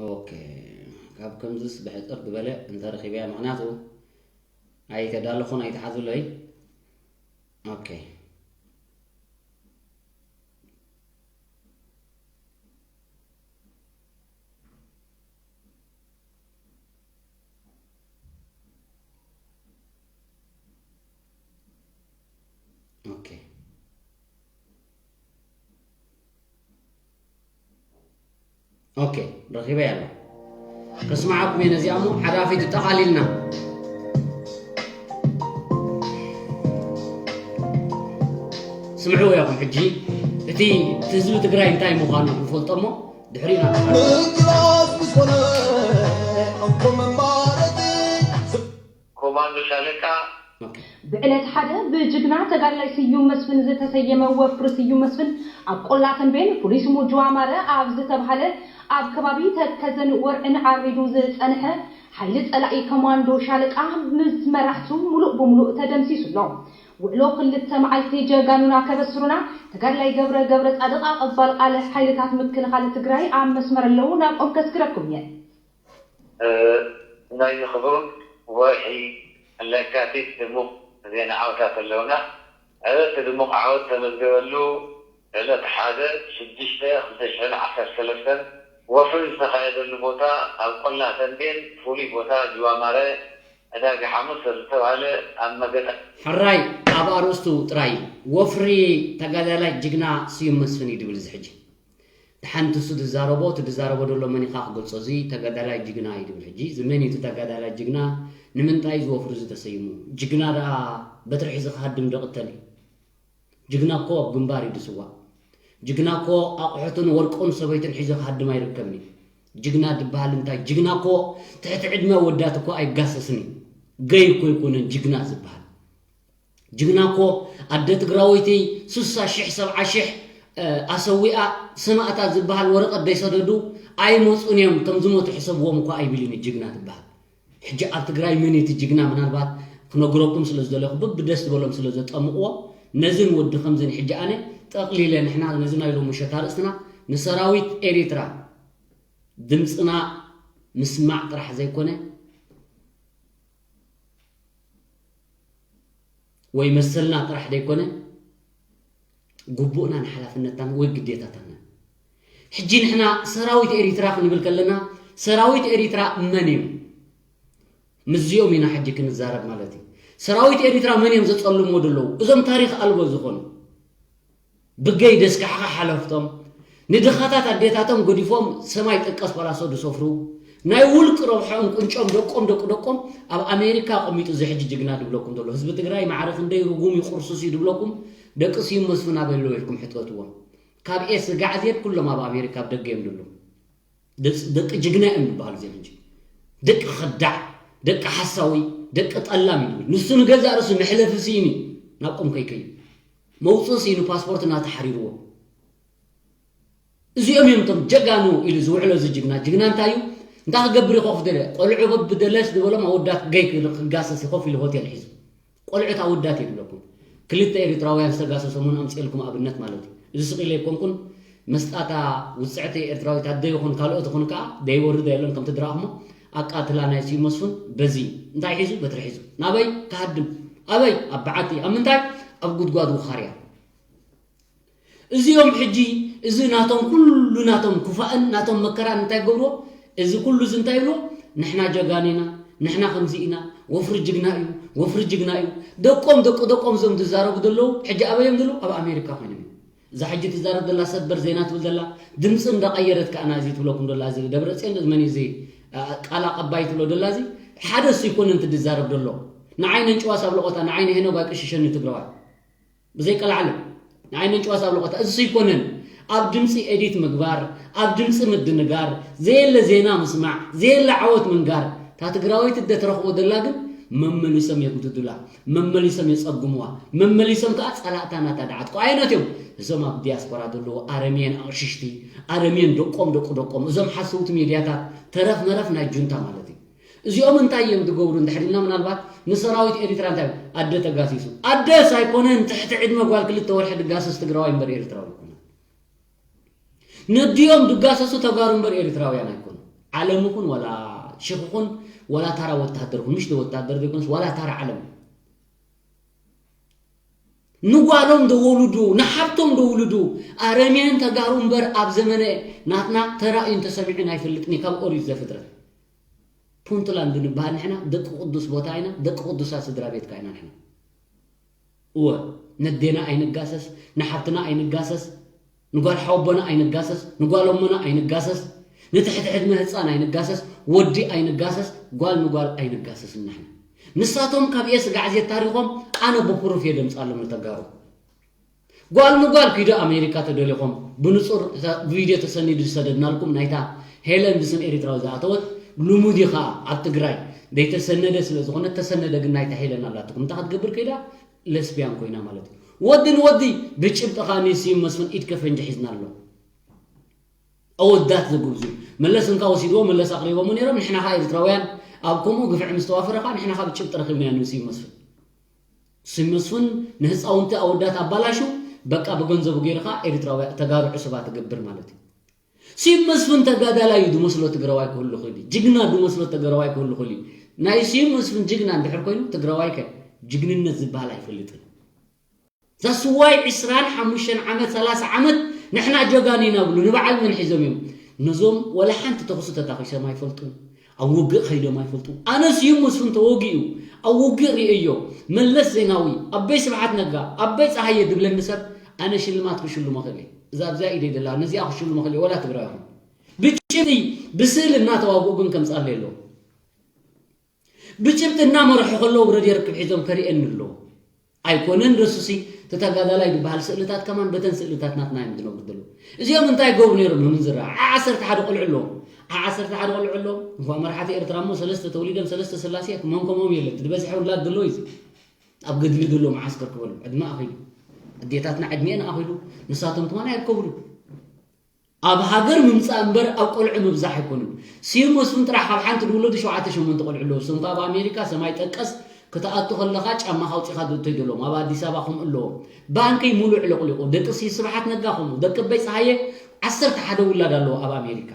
ኦኬ። ካብ ከምዝስ ብሕጽር ዝበለ እንተረኺበያ፣ ምኽንያቱ ኣይተዳለኹን፣ ኣይትሓዙለይ። ኦኬ። ኦኬ። ኦኬ፣ ረኺበያ ኣለኹ። ከስምዓኩም እየ ነዚኣ እሞ፣ ሓዳፊት ጠቓሊልና። ስምዕዎ ኢኹም ሕጂ፣ እቲ፣ እቲ ህዝቢ ትግራይ እንታይ ምዃኑ ንፈልጦ እሞ፣ ድሕሪኡ ኢና ንመለስ። ምግባስ ምስ ኮነ፣ እንኮ መማረፂ። ኮማንዶ ሻለቃ። ኦኬ። ብዕለት ሓደ ብጅግና ተጋዳላይ ስዩም መስፍን ዝተሰየመ ወፍሪ ስዩም መስፍን ኣብ ቆላ ተንቤን ፍሉይ ስሙ ጅዋማረ ኣብ ዝተብሃለ ኣብ ከባቢ ተከዘን ወርዕን ዓሪዱ ዝጸንሐ ሓይሊ ጸላኢ ኮማንዶ ሻለቃ ምስ መራሕቱ ሙሉእ ብሙሉእ ተደምሲሱ ኣሎ። ውዕሎ ክልተ መዓልቲ ጀጋኑና ከበስሩና ተጋዳላይ ገብረ ገብረ ጻድቕ ኣቐባል ቃል ሓይልታት ምክልኻል ትግራይ ኣብ መስመር ኣለዉ፣ ናብኦም ከስግረኩም እየ። እ፣ ናይ ዝኽብሩን ወርሒ ለካቲት ድሙቕ ዜና ዓወታት ኣለውና። ዕለት ድሙቕ ዓወት ተመዝገበሉ ዕለት ሓደ ሽዱሽተ ክልተ ሽሕን ዓሰርተ ሰለስተን ወፍሪ ዝተኻየደሉ ቦታ ኣብ ቆላ ተንቤን ፍሉይ ቦታ ጅዋማረ ዕዳጋ ሓሙስ ዝተባህለ ኣብ መገጣ ሕራይ ኣብ ኣርእስቱ ጥራይ ወፍሪ ተጋዳላይ ጅግና ስዩም መስፍን እዩ ድብል እዚ ሕጂ። ድሓንቲ እሱ ዝዛረቦ እቲ ዝዛረቦ ዘሎ መን ኢኻ ክገልጾ እዚ ተጋዳላይ ጅግና እዩ ድብል ሕጂ። እዚ መን እዩ እቲ ተጋዳላይ ጅግና? ንምንታይ እዚ ወፍሪ እዚ ተሰይሙ? ጅግና ደኣ በትሪ ሒዙ ክሃድም ዶ ቅተል እዩ? ጅግና እኮ ኣብ ግንባር እዩ ዝስዋእ። ጅግና እኮ ኣቑሑትን ወርቁን ሰበይትን ሒዞ ክሃድም ኣይርከብን እዩ። ጅግና ዝበሃል እንታይ? ጅግና እኮ ትሕቲ ዕድመ ወዳት እኮ ኣይጋሰስን እዩ። ገይ እኮ ኣይኮነን ጅግና ዝበሃል። ጅግና እኮ ኣደ ትግራወይቲ ስሳ ሽሕ ሰብዓ ሽሕ ኣሰዊኣ ሰማእታት ዝበሃል ወረቐት ዘይሰደዱ ኣይመፁን እዮም። ከም ዝሞቱ ሕሰብዎም እኮ ኣይብልን እዩ ጅግና ዝበሃል። ሕጂ ኣብ ትግራይ መን እቲ ጅግና ምናልባት ክነግረኩም ስለ ዝደለኹ ብብደስ ዝበሎም ስለ ዘጠምቕዎ ነዝን ወዲ ከምዝን ሕጂ ኣነ ጠቕሊለ ንሕና ነዚ ናይ ሎሚ ምሸት ኣርእስትና ንሰራዊት ኤሪትራ ድምፅና ምስማዕ ጥራሕ ዘይኮነ ወይ መሰልና ጥራሕ ዘይኮነ ግቡእናን ሓላፍነታን ወይ ግዴታታና። ሕጂ ንሕና ሰራዊት ኤሪትራ ክንብል ከለና ሰራዊት ኤሪትራ መን እዮም? ምስዚኦም ኢና ሕጂ ክንዛረብ ማለት እዩ። ሰራዊት ኤሪትራ መን እዮም ዘጸልምዎ ዘለዉ? እዞም ታሪኽ ኣልቦ ዝኾኑ ብገይ ደስካሕኻ ሓለፍቶም ንድኻታት ኣዴታቶም ገዲፎም ሰማይ ጠቀስ ፓላሶ ዝሰፍሩ ናይ ውልቂ ረብሖም ቁንጮም ደቆም ደቂ ደቆም ኣብ ኣሜሪካ ኣቐሚጡ እዚ ሕጂ ጅግና ድብለኩም ዘሎ ህዝቢ ትግራይ ማዕረ ክንደይ ርጉም እዩ ቁርሱስ እዩ ድብለኩም ደቂ ስዩም መስፍን ኣበይ ኣለዉ ኢልኩም ሕተትዎም። ካብ ኤስ ጋዕዜብ ኩሎም ኣብ ኣሜሪካ ኣብ ደገ እዮም ድሉ ደቂ ጅግና እዮም ዝበሃሉ እዚኦም ሕጂ ደቂ ከዳዕ ደቂ ሓሳዊ ደቂ ጠላም እዩ ንሱ ንገዛእ ርእሱ መሕለፊ ስኢኑ ናብ ቁም ከይከዩ መውፅእ ስኢኑ ፓስፖርት እናተሓሪርዎ እዚኦም እዮም እቶም ጀጋኑ ኢሉ ዝውዕሎ እዚ ጅግና ጅግና እንታይ እዩ እንታይ ክገብር ይኸፍ ደለ ቆልዑ በብደለስ ዝበሎም ኣወዳት ገይ ክጋሰስ ይኸፍ ኢሉ ሆቴል ሒዙ ቆልዑት ኣወዳት የብለኩም ክልተ ኤሪትራውያን ዝተጋሰሶምን ኣምፅኤልኩም ኣብነት ማለት እዩ እዚ ስቕ ኢለ ኣይኮንኩን መስጣታ ውፅዕቲ ኤርትራዊት ኣደ ይኹን ካልኦት ይኹን ከዓ ደይወርድ የለን ከምቲ ድረኣኹሞ ኣቃትላ ናይ ስዩ መስፉን በዚ እንታይ ሒዙ በትሪ ሒዙ ናበይ ክሃድም ኣበይ ኣብ በዓቲ ኣብ ምንታይ ኣብ ጉድጓድ ውኻርያ እዚኦም ሕጂ እዚ ናቶም ኩሉ ናቶም ክፋእን ናቶም መከራን እንታይ ገብርዎ እዚ ኩሉ እዚ እንታይ ይብልዎ ንሕና ጀጋኑ ኢና ንሕና ከምዚ ኢና ወፍሪ ጅግና እዩ ወፍሪ ጅግና እዩ ደቆም ደቂ ደቆም እዞም ዝዛረቡ ዘለዉ ሕጂ ኣበዮም ዘለዉ ኣብ ኣሜሪካ ኮይኖም እዮም እዛ ሕጂ ትዛረብ ዘላ ሰበር ዜና ትብል ዘላ ድምፂ እንዳቀየረት ከኣ ናዚ ትብለኩም ዘላ እዚ ደብረፅዮን መን እዚ ቃል ኣቀባይ ትብሎ ዘላ እዚ ሓደ እሱ ይኮነን ትዛረብ ዘሎ ንዓይ ነንጭዋስ ኣብ ለቆታ ንዓይ ንሄኖ ጓይ ቅሽሸኒ ትግራዋይ ብዘይቀላዕለ ንዓይ ነንጭዋስ ኣብ ለቆታ እዚ ኣይኮነን ኣብ ድምፂ ኤዲት ምግባር ኣብ ድምፂ ምድንጋር ዘየለ ዜና ምስማዕ ዘየለ ዓወት ምንጋር እታ ትግራወይቲ እደ ትረኽቦ ዘላ ግን መመሊሶም የጉድዱላ መመሊሶም የፀጉምዋ መመሊሶም ከዓ ፀላእታ ናታ ደዓት እኮ ዓይነት እዮም እዞም ኣብ ዲያስፖራ ዘለዉ ኣረምየን ኣቕሽሽቲ ኣረምየን ደቆም ደቁ ደቆም እዞም ሓሰውቲ ሚድያታት ተረፍ መረፍ ናይ ጁንታ ማለት እዩ እዚኦም እንታይ እዮም ዝገብሩ እንድሕር ኢልና ምናልባት ንሰራዊት ኤሪትራ እንታይ ኣደ ተጋሲሱ ኣደስ ኣይኮነን ትሕቲ ዕድመ ጓል ክልተ ወርሒ ድጋሰስ ትግራዋይ እምበር ኤርትራዊ ኣይኮነን ነዲኦም ድጋሰሱ ተጋሩ እምበር ኤርትራውያን ኣይኮኑ ዓለም ይኹን ወላ ሽኽ ይኹን ወላ ታራ ወታደር ይኹን ምሽ ወታደር ዘይኮነስ ዋላ ታራ ዓለም ንጓሎም ደወሉዱ ንሓብቶም ደውሉዱ ኣረሜን ተጋሩ እምበር ኣብ ዘመነ ናትና ተራእዩን ተሰሚዑን ኣይፈልጥን ካብ ኦሪት ዘፍጥረት ፑንትላንድ ንበሃል ንሕና ደቂ ቅዱስ ቦታ ኢና ደቂ ቅዱሳት ስድራ ቤትካ ኢና ንሕና እወ ነዴና ኣይንጋሰስ ንሓብትና ኣይንጋሰስ ንጓል ሓወቦና ኣይንጋሰስ ንጓል ኣሞና ኣይንጋሰስ ንትሕቲ ሕድመ ህፃን ኣይንጋሰስ ወዲ ኣይንጋሰስ ጓል ንጓል ኣይንጋሰስ እናሕና ንሳቶም ካብ ኤስ ጋዕዜት ታሪኾም ኣነ ብፕሩፍ እየ ደምፃሎም ንተጋሩ ጓል ንጓል ኪዶ ኣሜሪካ ተደሊኾም ብንፁር ቪድዮ ተሰኒዱ ዝሰደድናልኩም ናይታ ሄለን ብስም ኤሪትራዊ ዝኣተወት ልሙድ እዩ ከዓ ኣብ ትግራይ ዘይተሰነደ ስለ ዝኾነ ተሰነደ ግን ናይታ ሄለን ኣላትኩም እንታይ ክትገብር ከይዳ ለስቢያን ኮይና ማለት እዩ ወዲ ንወዲ ብጭብጢ ከዓ ንስዩም መስፍን ኢድ ከፈንጂ ሒዝና ኣሎ ኣወዳት ዘጉብዙ መለስ እንካ ወሲድዎ መለስ ኣቕሪቦሙ ነይሮም ንሕና ከዓ ኤርትራውያን ኣብ ከምኡ ግፍዒ ምስ ተዋፈረ ከዓ ንሕና ከዓ ብጭብጢ ረኺብናዮ ንስዩ መስፍን ስዩ መስፍን ንህፃውንቲ ኣወዳት ኣባላሹ በቃ ብገንዘቡ ገይሩ ከዓ ኤርትራውያ ተጋሩ ዕሱባት ትገብር ማለት እዩ ስዩ መስፍን ተጋዳላይ እዩ ዝመስሎ ትግራዋይ ክህሉ ክእል እዩ ጅግና ዝመስሎ ትግራዋይ ክህሉ ክእል እዩ ናይ ስዩ መስፍን ጅግና እንድሕር ኮይኑ ትግራዋይ ከ ጅግንነት ዝበሃል ኣይፈልጥን ዛስዋይ ዕስራን ሓሙሽተን ዓመት፣ ሰላሳ ዓመት ንሕና ጀጋኑ ኢና ብሉ፣ ንበዓል መን ሒዞም እዮም? ነዞም ወላ ሓንቲ ተኹሲ ተታኺሶም ኣይፈልጡን፣ ኣብ ውግእ ከይዶም ኣይፈልጡን። ኣነ ስዩም መስፍን ተወጊኡ ኣብ ውግእ ርእዮ፣ መለስ ዜናዊ፣ ኣበይ ስብሓት ነጋ፣ ኣበይ ፀሃየ ድብለኒ ሰብ ኣነ ሽልማት ክሽልሞ ክእል እየ። እዛ ኣብዚኣ ኢደይ ደላ ነዚኣ ክሽልሞ ክእል እየ፣ ወላ ትግራይ ይኹን። ብጭብጢ ብስእሊ እናተዋግኡ ግን ከምፃለይ ኣለዎ። ብጭብጢ እናመርሑ ከለዉ ረድዮ ርክብ ሒዞም ከርእየኒ ኣለዎ። ኣይኮነን ረሱሲ እቲ ተጋዳላይ ዝበሃል ስእልታት ከማን በተን ስእልታት ናትና እዮም ዝነብሩ ዘለዉ። እዚኦም እንታይ ይገብሩ ነይሮም? ምምንዝራ። ዓ ዓሰርተ ሓደ ቆልዑ ኣለዎም። ዓ ዓሰርተ ሓደ ቆልዑ ኣለዎም። እንኳ መራሕቲ ኤርትራ እሞ ሰለስተ ተወሊዶም ሰለስተ ስላሴ መን ከምኦም የለን። እቲ ዝበዝሐ ውላድ ዘለዎ እዩ። ኣብ ገድሊ ዘሎ መዓስከር ክበሉ ዕድመ ኣኺሉ። ኣዴታትና ዕድሜአን ኣኺሉ። ንሳቶም ትማን ኣይርከቡሉ። ኣብ ሃገር ምምፃእ እምበር ኣብ ቆልዑ ምብዛሕ ኣይኮኑን። ስዩም መስፍን ጥራሕ ካብ ሓንቲ ዝውለዱ ሸውዓተ ሸሞንተ ቆልዑ ኣለዉ። እሶም ከኣ ኣብ ኣሜሪካ ሰማይ ጠቀስ ክትኣቱ ከለኻ ጫማኻ ኣውፂኻ ዝእቶይ ዘለዎም። ኣብ ኣዲስ ኣበባ ከምኡ ኣለዎም። ባንከይ ሙሉእ ዕለቕሊቑ። ደቂ ስየ ስብሓት ነጋ ከምኡ። ደቂ ኣበይ ፀሃየ ዓሰርተ ሓደ ውላድ ኣለዎ ኣብ ኣሜሪካ።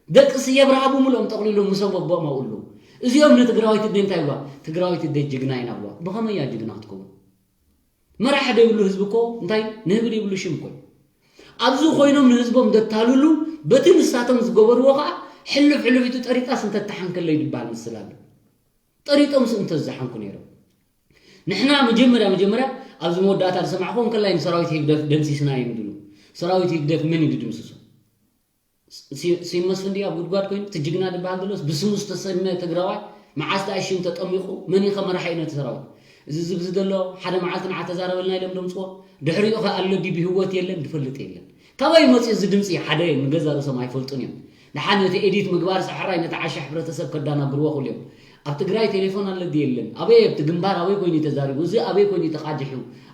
ደቂ ስየ ብርሃ ብምልኦም ጠቕሊሎም ምስ ኣቦኦም ኣብኡ ኣለዉ። እዚኦም ንትግራወይቲ ኣደ እንታይ ይብልዋ? ትግራወይቲ ኣደ ጅግና ኢና ይብልዋ። ብኸመይ እያ ጅግና ክትከውን? መራሒ ዘይብሉ ህዝቢ እኮ እንታይ ንህቢ ዘይብሉ ሽም እኮ እዩ። ኣብዚ ኮይኖም ንህዝቦም ዘታልሉ በቲ ንሳቶም ዝገበርዎ ከዓ ሕልፍ ሕልፍ ኢቱ ጠሪጣስ እንተተሓንከለይ ዝበሃል ምስል ኣሎ። ጠሪጦምስ እንተዝሓንኩ ነይሮም። ንሕና መጀመርያ መጀመርያ ኣብዚ መወዳእታ ዝሰማዕኹዎ እንከላይ ንሰራዊት ህግደፍ ደምሲስና እዮም ዝብሉ። ሰራዊት ህግደፍ መን እዩ ዝድምስሶ? ሲ- ስዩም መስፍን ድዩ ኣብ ጉድጓድ ኮይኑ? እቲ ጅግና ዝበሃል ዘሎስ ብስሙ ዝተሰመ ትግራዋይ መዓስ ደኣ ሽም ተጠሚቑ? መን እዩ ከ መራሒ እዩ ነቲ ሰራዊት? እዚ ዝብዚ ዘሎ ሓደ መዓልቲ ንዓ ተዛረበልና ኢሎም ደምፅዎ። ድሕሪኡ ከ ኣሎ ድዩ ብህይወት? የለን፣ ዝፈልጥ የለን። ካበይ መፅኡ እዚ ድምፂ? ሓደ ንገዛ ርእሶም ኣይፈልጡን እዮም። ደሓን ነቲ ኤዲት ምግባር ሰሕራይ ነቲ ዓሻ ሕብረተሰብ ከዳናግርዎ ክእሉ እዮም። ኣብ ትግራይ ቴሌፎን ኣሎ ድዩ የለን? ኣበይ ኣብቲ ግንባር ኣበይ ኮይኑ እዩ ተዛሪቡ? እዚ ኣበይ ኮይኑ እዩ ተቓዲሑ?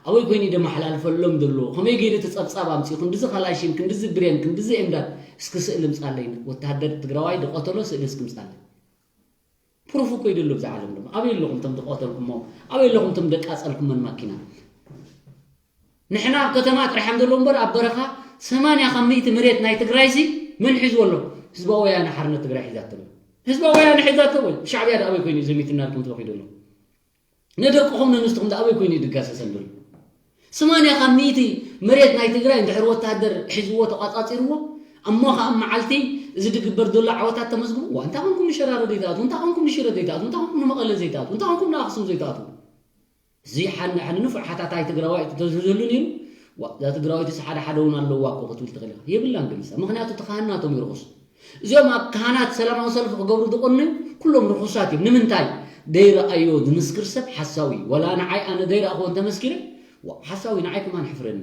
ኣበይ ኮይኑ እዩ ደመሓላልፈሎም ዘሎ? ከመይ ገይሩ እቲ ጸብጻብ ኣምጺኡ? ክንድዚ ካላሽን፣ ክንድዚ ብሬን፣ ክንድዚ ኤምዳድ? እስኪ ስእሊ ምጻለይ። ወተሃደር ትግራዋይ ዝቐተሎ ስእሊ እስኪ ምጻለይ። ፕሩፍ እኮ እዩ ዘሎ ብዛ ዓለም ድማ። ኣበይ ኣለኹም እቶም ዝቐተልኩሞ? ኣበይ ኣለኹም እቶም ደቃጸልኩሞን ማኪና? ንሕና ኣብ ከተማ ጥራሕ እዮም ዘለዉ እምበር ኣብ በረኻ ሰማንያ ካብ ሚእቲ መሬት ናይ ትግራይሲ መን ሒዝዎ ኣሎ? ህዝባዊ ወያነ ሓርነት ትግራይ ሒዛቶ ኣሎ። ህዝባዊ ወያነ ሒዛቶ ወይ ሻዕብያ ደኣ ኣበይ ኮይኑ እዩ ዘሚትና ኢልኩም ተወኺዱ ኣሎ? ንደቅኹም ነንስትኹም ደኣ ኣበይ ኮይኑ እዩ ዝጋሰሰን ዘሎ? ሰማንያ ካብ ሚእቲ መሬት ናይ ትግራይ እንድሕር ወታደር ሒዝዎ ተቋጻጺርዎ፣ እሞ ኸኣ መዓልቲ እዚ ዝግበር ዘሎ ዓወታት ተመዝግቡ። ዋ፣ እንታይ ኾንኩም ንሸራሮ ዘይትኣትዉ? እንታይ ኾንኩም ንሽረ ዘይትኣትዉ? እንታይ ኾንኩም ንመቐለ ዘይትኣትዉ? እንታይ ኾንኩም ንኣኽሱም ዘይትኣትዉ? እዚ ሓን-፣ ሓን-፣ ንፉዕ ሓታታይ ትግራዋይ ተዝህሉ ነይሩ፣ ዋ፣ እዛ ትግራወይትስ ሓደ ሓደ እውን ኣለዋ እኮ ክትብል ትኽእል ኢኻ። የብላን ግን ንሳ። ምኽንያቱ እቲ ካህን ናቶም እዩ ርኹስ። እዚኦም ኣብ ካህናት ሰላማዊ ሰልፊ ክገብሩ ዝቐኑ ኩሎም ርኹሳት እዮም። ንምንታይ? ዘይረኣዮ ዝምስክር ሰብ ሓሳዊ እዩ። ወላ ንዓይ ኣነ ዘይረኣኽዎ እንተመስኪረ፣ ዋ፣ ሓሳዊ ንዓይ ከማን ሕፍረኒ።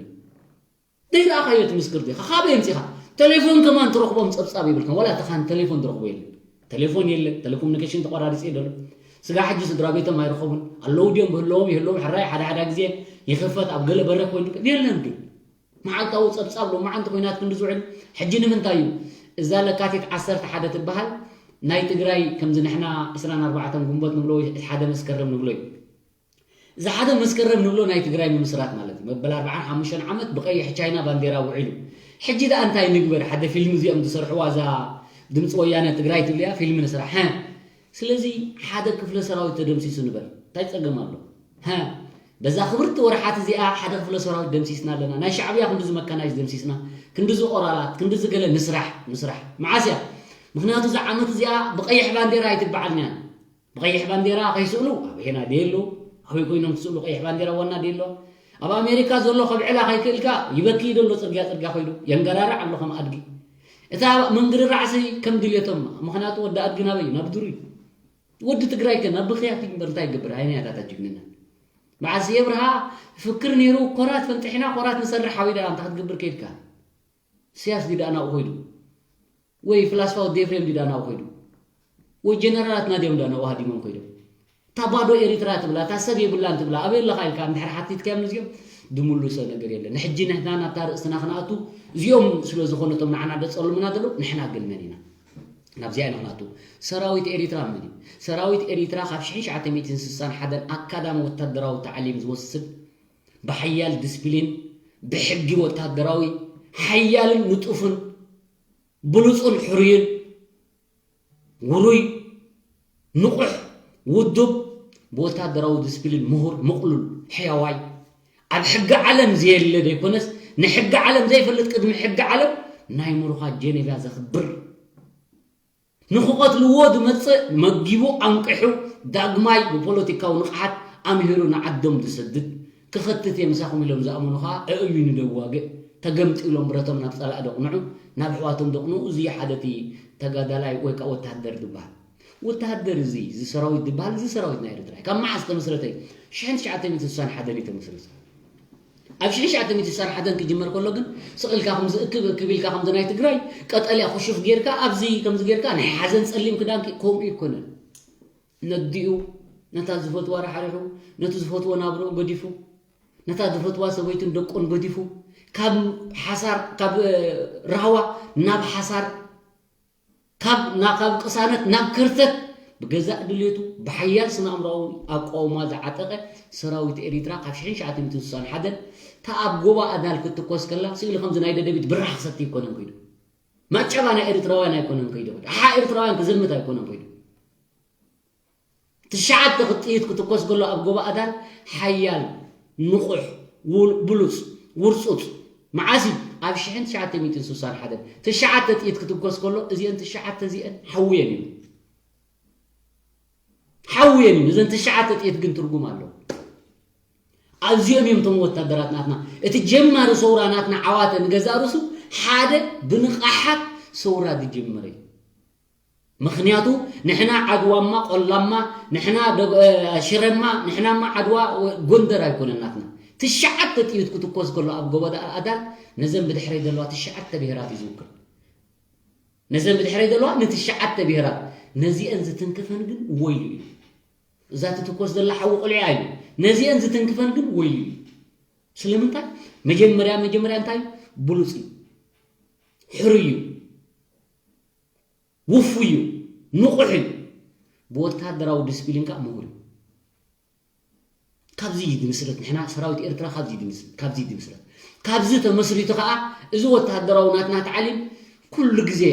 ዘይረኣኻዮ ትምስክር ዲኻ? ካበይ ኣምጺኻ? ቴሌፎን ከማን ትረኽቦም ጸብጻብ የብልካን። ዋላ እቲ ካህን ቴሌፎን ትረኽቦ የለን። ቴሌፎን የለን። ቴሌኮሙኒኬሽን ተቋራሪጹ እዩ ዘሎ። ስጋ ሕጂ ስድራ ቤቶም ኣይረኸቡን። ኣለዉ ድዮም? ብህለዎም ይህለዎም። ሕራይ ሓደ ሓደ ግዜ ይኽፈት፣ ኣብ ገለ በረ ኮይኑ የለን ግን። መዓልታዊ ጸብጻብ ሎማዓንቲ ኮይናት ክንዲ ዝውዕል። ሕጂ ንምንታይ እዩ እዛ ለካቲት ዓሰርተ ሓደ ትበሃል ናይ ትግራይ ከምዚ ንሕና ዕስራን ኣርባዕተን ግንቦት ንብሎ ወይ ሓደ መስከረም ንብሎ እዩ። እዚ ሓደ መስከረም ንብሎ ናይ ትግራይ ምምስራት ማለት እዩ። መበል ኣርብዓን ሓሙሽተን ዓመት ብቐይሕ ቻይና ባንዴራ ውዒሉ። ሕጂ ደኣ እንታይ ንግበር? ሓደ ፊልም እዚኦም ዝሰርሕዋ እዛ ድምፂ ወያነ ትግራይ ትብል እያ፣ ፊልም ንስራሕ። ሀ። ስለዚ ሓደ ክፍለ ሰራዊት ተደምሲሱ ንበል። እንታይ ጸገም ኣሎ? ሀ። በዛ ክብርቲ ወርሓት እዚኣ ሓደ ክፍለ ሰራዊት ደምሲስና ኣለና። ናይ ሻዕብያ ክንድዚ መካናይዝ ደምሲስና፣ ክንድዚ ኦራላት፣ ክንድዚ ገለ ንስራሕ፣ ንስራሕ። መዓስ እያ? ምኽንያቱ እዛ ዓመት እዚኣ ብቐይሕ ባንዴራ ኣይትበዓልን እያ። ብቐይሕ ባንዴራ ከይስእሉ ኣበየና ደየሎ? ኣበይ ኮይኖም ክስእሉ? ቀይሕ ባንዴራ ዋና ደየሎ? ኣብ ኣሜሪካ ዘሎ ከብዕላ ከይክእልካ ይበኪ ደሎ ጽርግያ ጽርግያ ኮይዱ የንገራርዕ ኣሎ ከም ኣድጊ። እታ መንግርራዕሲ ከም ድልየቶም፣ ምኽንያቱ ወዲ ኣድጊ ናበይ? ናብ ዱር እዩ። ወዲ ትግራይ ከ ናብ ብኽያት እዩ እምበር እንታይ ይገብር? ኣይናይ ኣታታ ጅግንነት። መዓስ የብርሃ ፍክር ነይሩ፣ ኮራት ፈንጢሕና፣ ኮራት ንሰርሕ ሓዊዳ፣ እንታይ ክትገብር ከይድካ? ስያስ ዲዳ ናብኡ ኮይዱ? ወይ ፍላስፋ ወዲ ኤፍሬም ዲዳ ናብኡ ኮይዱ? ወይ ጀነራላት ናዲኦም ዳ ናብኡ ሃዲሞም ኮይዶም? እታ ባዶ ኤሪትራ ትብላ፣ እታ ሰብ የብላን ትብላ፣ ኣበይ ኣለኻ ኢልካ እንድሕር ሓቲትካዮም ንዚኦም፣ ድምልሶ ነገር የለን። ንሕጂ ንሕና ናብታ ርእስና ክንኣቱ፣ እዚኦም ስለ ዝኾኑ እቶም ንዓና ደጸልሙና ዘለዉ፣ ንሕና ግን መን ኢና? ናብዚኣ ኢና ክንኣቱ። ሰራዊት ኤሪትራ መን እዩ? ሰራዊት ኤሪትራ ካብ ሽሕን ትሽዓተ ሚእትን ስሳን ሓደን ኣካዳሚ ወታደራዊ ታዕሊም ዝወስድ፣ ብሓያል ዲስፕሊን፣ ብሕጊ ወታደራዊ፣ ሓያልን ንጡፍን፣ ብሉጽን ሕሩይን፣ ውሩይ፣ ንቑሕ፣ ውዱብ፣ ብወታደራዊ ዲስፕሊን ምሁር፣ ምቕሉል፣ ሕያዋይ፣ ኣብ ሕጊ ዓለም ዘየለ ዘይኮነስ፣ ንሕጊ ዓለም ዘይፈልጥ ቅድሚ ሕጊ ዓለም ናይ ምሩኻት ጀኔቫ ዘኽብር፣ ንኽቐትልዎ ዝመጽእ መጊቡ ኣንቂሑ፣ ዳግማይ ብፖለቲካዊ ንቕሓት ኣምሂሩ ንዓዶም ዝሰድድ፣ ክኸትት እየ ምሳኹም ኢሎም ዝኣመኑ ኸኣ ኣእሚኑ ደዋግእ፣ ተገምጢሎም ብረቶም ናብ ጸላኢ ደቕንዑ፣ ናብ ኣሕዋቶም ደቕንዑ። እዚ ሓደ እቲ ተጋዳላይ ወይ ከኣ ወተሃደር ዝበሃል። ወተሃደር እዚ፣ እዚ ሰራዊት ዝበሃል፣ እዚ ሰራዊት ናይ ኤርትራ እዩ። ካብ መዓስ ተመስረተ እዩ? ሽሕን ትሽዓተ ሚእትን ስሳን ሓደን እዩ ተመስሪቱ። ኣብ ሽሕን ትሽዓተ ሚእትን ስሳን ሓደን ክጅመር ከሎ ግን ስቕ ኢልካ ከምዚ እክብ እክብ ኢልካ ከምዚ ናይ ትግራይ ቀጠልያ ክሹፍ ጌርካ ኣብዚ ከምዚ ጌርካ ናይ ሓዘን ጸሊም ክዳን ከምኡ ይኮነን። ነዲኡ ነታ ዝፈትዋ ራሕሪሑ፣ ነቲ ዝፈትዎ ናብርኡ ገዲፉ፣ ነታ ዝፈትዋ ሰበይቱን ደቁን ገዲፉ፣ ካብ ሓሳር፣ ካብ ራህዋ ናብ ሓሳር፣ ካብ ናብ ቅሳነት ናብ ከርተት ብገዛእ ድሌቱ ብሓያል ስነ ኣእምሮኣዊ ኣቃውማ ዝዓጠቐ ሰራዊት ኤሪትራ ካብ ሽሕን ትሽዓተ ሚእትን ስሳን ሓደን እታ ኣብ ጎባ ኣዳል ክትትኮስ ከላ ስእሊ ከምዚ ናይ ደደቢት ብራኽ ክሰቲ ኣይኮነን ከይዱ። ማጨባ ናይ ኤሪትራውያን ኣይኮነን ከይዱ። ኣሓ ኤሪትራውያን ክዘምት ኣይኮነን ከይዱ። ትሽዓተ ጥይት ክትኮስ ከሎ ኣብ ጎባ ኣዳል ሓያል፣ ንቑሕ፣ ውል-፣ ብሉጽ፣ ውርጹጽ። መዓስ እዩ? ኣብ ሽሕን ትሽዓተ ሚእትን ስሳን ሓደን። ትሽዓተ ጥይት ክትኮስ ከሎ እዚአን ትሽዓተ እዚአን ሓውየን እዩ። ሓውየን እዩ። እዘን ትሽዓተ ጥይት ግን ትርጉም ኣለዎ። ኣብዚኦም እዮም እቶም ወታደራት ናትና። እቲ ጀማሪ ሰውራ ናትና ዓዋተ ንገዛእ ርእሱ ሓደ ብንቕሓት ሰውራ ዝጅምር እዩ። ምኽንያቱ ንሕና ዓድዋማ ቆላማ፣ ንሕና ደ-፣ እ፣ ሽረማ፣ ንሕናማ ዓድዋ ወ-፣ ጎንደር ኣይኮነን ናትና። ትሽዓተ ጥይት ክትኮስ ከሎ ኣብ ጎቦ ዳ-፣ ኣዳል ነዘን ብድሕረይ ዘለዋ ትሽዓተ ብሄራት እዩ ዝውክል። ነዘን ብድሕረይ ዘለዋ ንትሽዓተ ብሄራት ነዚአን ዝትንክፈን ግን ወዩ እዩ። እዛ ትትኮስ ዘላ ሓዊ ቆልዓ እዩ። ነዚአን ዝትንክፈን ግን ወዩ እዩ። ስለምንታይ? መጀመርያ መጀመርያ እንታይ እዩ? ብሉጽ እዩ። ሕሩይ እዩ። ውፉይ እዩ። ንቑሕ እዩ። ብወታደራዊ ዲስፕሊን ከኣ ምሁር እዩ። ካብዚ እዩ ዝምስረት። ንሕና ሰራዊት ኤርትራ ካብዚ እዩ ዝምስ-፣ ካብዚ እዩ ዝምስረት። ካብዚ ተመስሪቱ ከኣ እዚ ወታደራዊ ናትና ታዕሊም ኩሉ ግዜ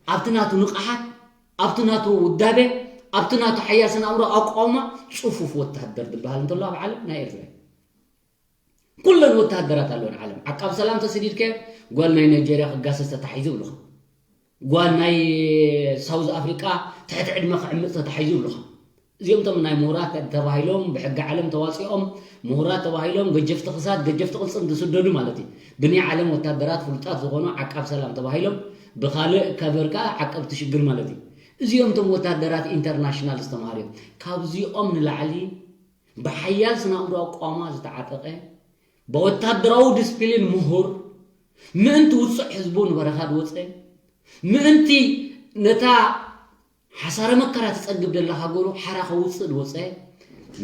ኣብቲ ናቱ ንቕሓት፣ ኣብቲ ናቱ ውዳቤ፣ ኣብቲ ናቱ ሓያል ስነ ኣእምሮ ኣቋውማ ጽፉፍ ወታደር ዝበሃል እንተሎ ኣብ ዓለም ናይ ኤርትራ እዩ። ኩለን ወተሃደራት ኣለወን ዓለም። ዓቃብ ሰላም ተሰዲድከ ጓል ናይ ናይጀርያ ክጋሰስ ተታሒዙ ይብሉኻ። ጓል ናይ ሳውዝ ኣፍሪቃ ትሕቲ ዕድመ ክዕምጽ ተታሒዙ ይብሉኻ። እዚኦም እቶም ናይ ምሁራት ተባሂሎም ብሕጊ ዓለም ተዋጺኦም ምሁራት ተባሂሎም ገጀፍቲ ክሳድ ገጀፍቲ ቅልጽም ዝስደዱ ማለት እዩ። ብናይ ዓለም ወታደራት ፍሉጣት ዝኾኑ ዓቃብ ሰላም ተባሂሎም ብኻልእ ከበር ከኣ ዓቀብቲ ሽግር ማለት እዩ። እዚኦም እቶም ወታደራት ኢንተርናሽናል ዝተምሃሩ እዮም። ካብዚኦም ንላዕሊ ብሓያል ስነ ኣእምሮ ኣቋማ ዝተዓጠቐ፣ ብወታደራዊ ዲስፕሊን ምሁር፣ ምእንቲ ውጹዕ ህዝቡ ንበረኻ ዝወጸ፣ ምእንቲ ነታ ሓሳረ መከራ ትጸግብ ዘላ ሃገሩ ሓራ ከውጽእ ዝወጸ፣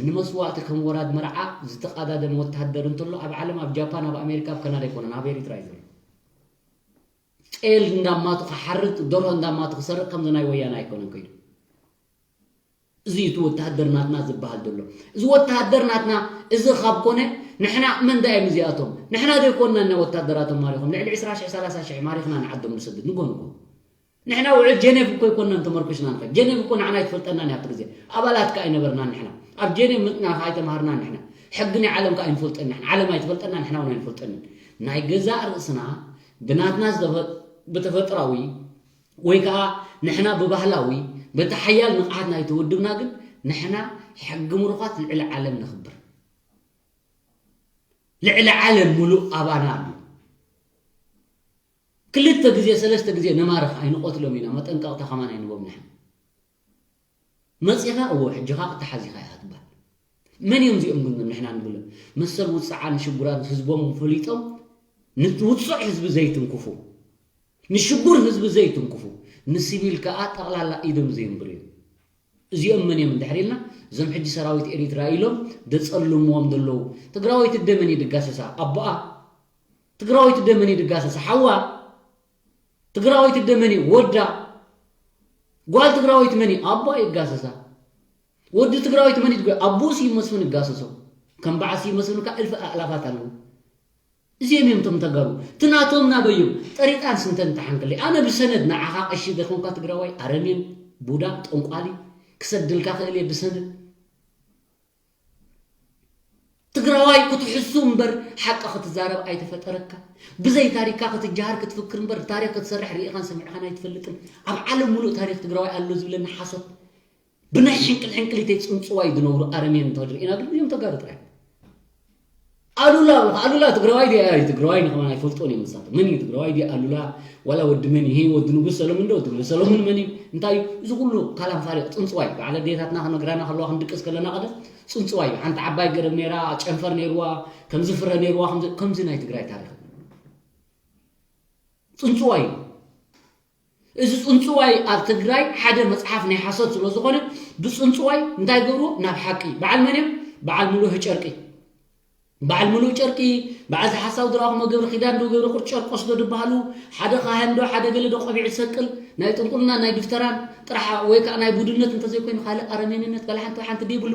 ንመስዋእቲ ከም ወራድ መርዓ ዝተቐዳደመ ወተሃደር እንተሎ ኣብ ዓለም፣ ኣብ ጃፓን፣ ኣብ ኣሜሪካ፣ ኣብ ካናዳ ኣይኮነን፣ ኣብ ኤሪትራ እዩ ዘሎ። ጤል እንዳማቱ ክሓርድ፣ ደርሆ እንዳማቱ ክሰርቕ ከምዚ ናይ ወያነ ኣይኮነን ከይዱ። እዚ እቲ ወተሃደር ናትና ዝበሃል ዘሎ። እዚ ወተሃደር ናትና እዚ ካብ ኮነ፣ ንሕና መን ዳ እዮም እዚኣቶም? ንሕና ዶ ኣይኮንና እና ወታደራቶም ማሪኾም? ልዕሊ ዕስራ ሽሕ፣ ሰላሳ ሽሕ ማሪኽና ንዓዶም ንሰድድ፣ ንጎንጎ። ንሕና ውዕል ጀኔቭ እኮ ኣይኮንናን ተመርኩስና ንኸይድ። ጀኔቭ እኮ ንዓና ኣይትፈልጠናን እያ ኣብቲ ግዜ። ኣባላት ከኣ ኣይነበርናን ንሕና። ኣብ ጀኔቭ ምጽና ከኣ ኣይተማሃርናን ንሕና። ሕጊ ናይ ዓለም ከኣ ኣይንፈልጦን ንሕና። ዓለም ኣይትፈልጠና፣ ንሕና እውን ኣይንፈልጠንን። ናይ ገዛእ ርእስና ብናትና ዝተፈ-፣ ብተፈጥራዊ ወይ ከኣ ንሕና ብባህላዊ፣ በቲ ሓያል ንቕሓት ናይቲ ውድብና ግን ንሕና ሕጊ ምሩኻት ልዕሊ ዓለም ነኽብር። ልዕሊ ዓለም ምሉእ ኣባና ኣሎ። ክልተ ግዜ፣ ሰለስተ ግዜ ነማርኽ ኣይንቐትሎም ኢና፣ መጠንቀቕታ ከማን ኣይንቦም ንሕና። መጺኻ፣ እዎ፣ ሕጂ ኸኣ ክትሓዝ ኢኻ ኢኻ ትበሃል። መን እዮም እዚኦም ግን ንሕና ንብሎም? መሰል ውጽዓን ሽጉራን ህዝቦም ፈሊጦም ንውጹዕ ህዝቢ ዘይትንክፉ፣ ንሽጉር ህዝቢ ዘይትንክፉ፣ ንሲቪል ከኣ ጠቕላላ ኢዶም ዘየንብሩ እዮም። እዚኦም መን እዮም እንድሕር ኢልና፣ እዞም ሕጂ ሰራዊት ኤሪትራ ኢሎም ዘጸልምዎም ዘለዉ፣ ትግራወይቲ ደመን እዩ ድጋሰሳ፣ ኣቦኣ። ትግራወይቲ ደመን እዩ ድጋሰሳ፣ ሓዋ። ትግራወይቲ ደመን እዩ፣ ወዳ። ጓል ትግራወይቲ መን እዩ? ኣቦኣ ይጋሰሳ። ወዲ ትግራወይቲ መን እዩ? ኣቦኡ ስዩም መስፍን ይጋሰሶ። ከም በዓል ስዩም መስፍን ከኣ እልፊ ኣእላፋት ኣለዉ። እዚኦም እዮም እቶም ተጋሩ። እቲ ናቶም ናበዮም? ጠሪጣን ስንተን ተሓንክለይ። ኣነ ብሰነድ ንዓኻ ቀሺ ዘይኮንካ ትግራዋይ፣ ኣረሜን፣ ቡዳ፣ ጠንቋሊ፣ ክሰድልካ ክእል እየ ብሰነድ። ትግራዋይ ክትሕሱ እምበር ሓቂ ክትዛረብ ኣይተፈጠረካ። ብዘይ ታሪካ ክትጀሃር ክትፍክር እምበር ታሪክ ክትሰርሕ ርኢኻን ሰሚዕኻን ኣይትፈልጥን። ኣብ ዓለም ሙሉእ ታሪክ ትግራዋይ ኣሎ ዝብለኒ ሓሶት። ብናይ ሕንቅል ሕንቅሊተይ ፅንፅዋይ ዝነብሩ ኣረሜን እንተድርኢና ግን እዮም ተጋሩ ጥራይ። ኣሉላ ኣሉላ ትግራዋይ ድያ? ትግራዋይ ንኸማን ኣይፈልጦን እዮም ንሳቶም። መን እዩ ትግራዋይ ድያ ኣሉላ? ዋላ ወዲ መን እዩ? ወዲ ንጉስ ሰሎምን ዶ ትብሉ? ሰሎምን መን እዩ? እንታይ እዩ? እዚ ኩሉ ካላም ፋሪቕ ፅንፅዋይ እዩ። በዓል ኣዴታትና ክነግራና ከለዋ ክንድቅስ ከለና ቀደም ፅንፅዋይ እዩ። ሓንቲ ዓባይ ገረብ ነይራ፣ ጨንፈር ነይርዋ፣ ከምዚ ፍረ ነይርዋ፣ ከምዚ ከምዚ ናይ ትግራይ ታሪኽ። ፅንፅዋይ እዩ። እዚ ፅንፅዋይ ኣብ ትግራይ ሓደ መፅሓፍ ናይ ሓሶት ስለ ዝኾነ ብፅንፅዋይ እንታይ ገብርዎ ናብ ሓቂ በዓል መን እዮም? በዓል ሙሉእ ጨርቂ በዓል ሙሉእ ጨርቂ በዓል ዝሓሳው ድራኹ መገብሪ ኪዳን ዶ ገብሪ ቁርጭ ጨርቆስ ዶ ድበሃሉ ሓደ ካህን ዶ ሓደ ገለ ዶ ቆቢዕ ዝሰቅል ናይ ጥንቁልና ናይ ድፍተራን ጥራሕ ወይ ከዓ ናይ ቡድነት እንተዘይኮይኑ ካልእ ኣረሜንነት ካልእ ሓንቲ ሓንቲ ደይብሉ።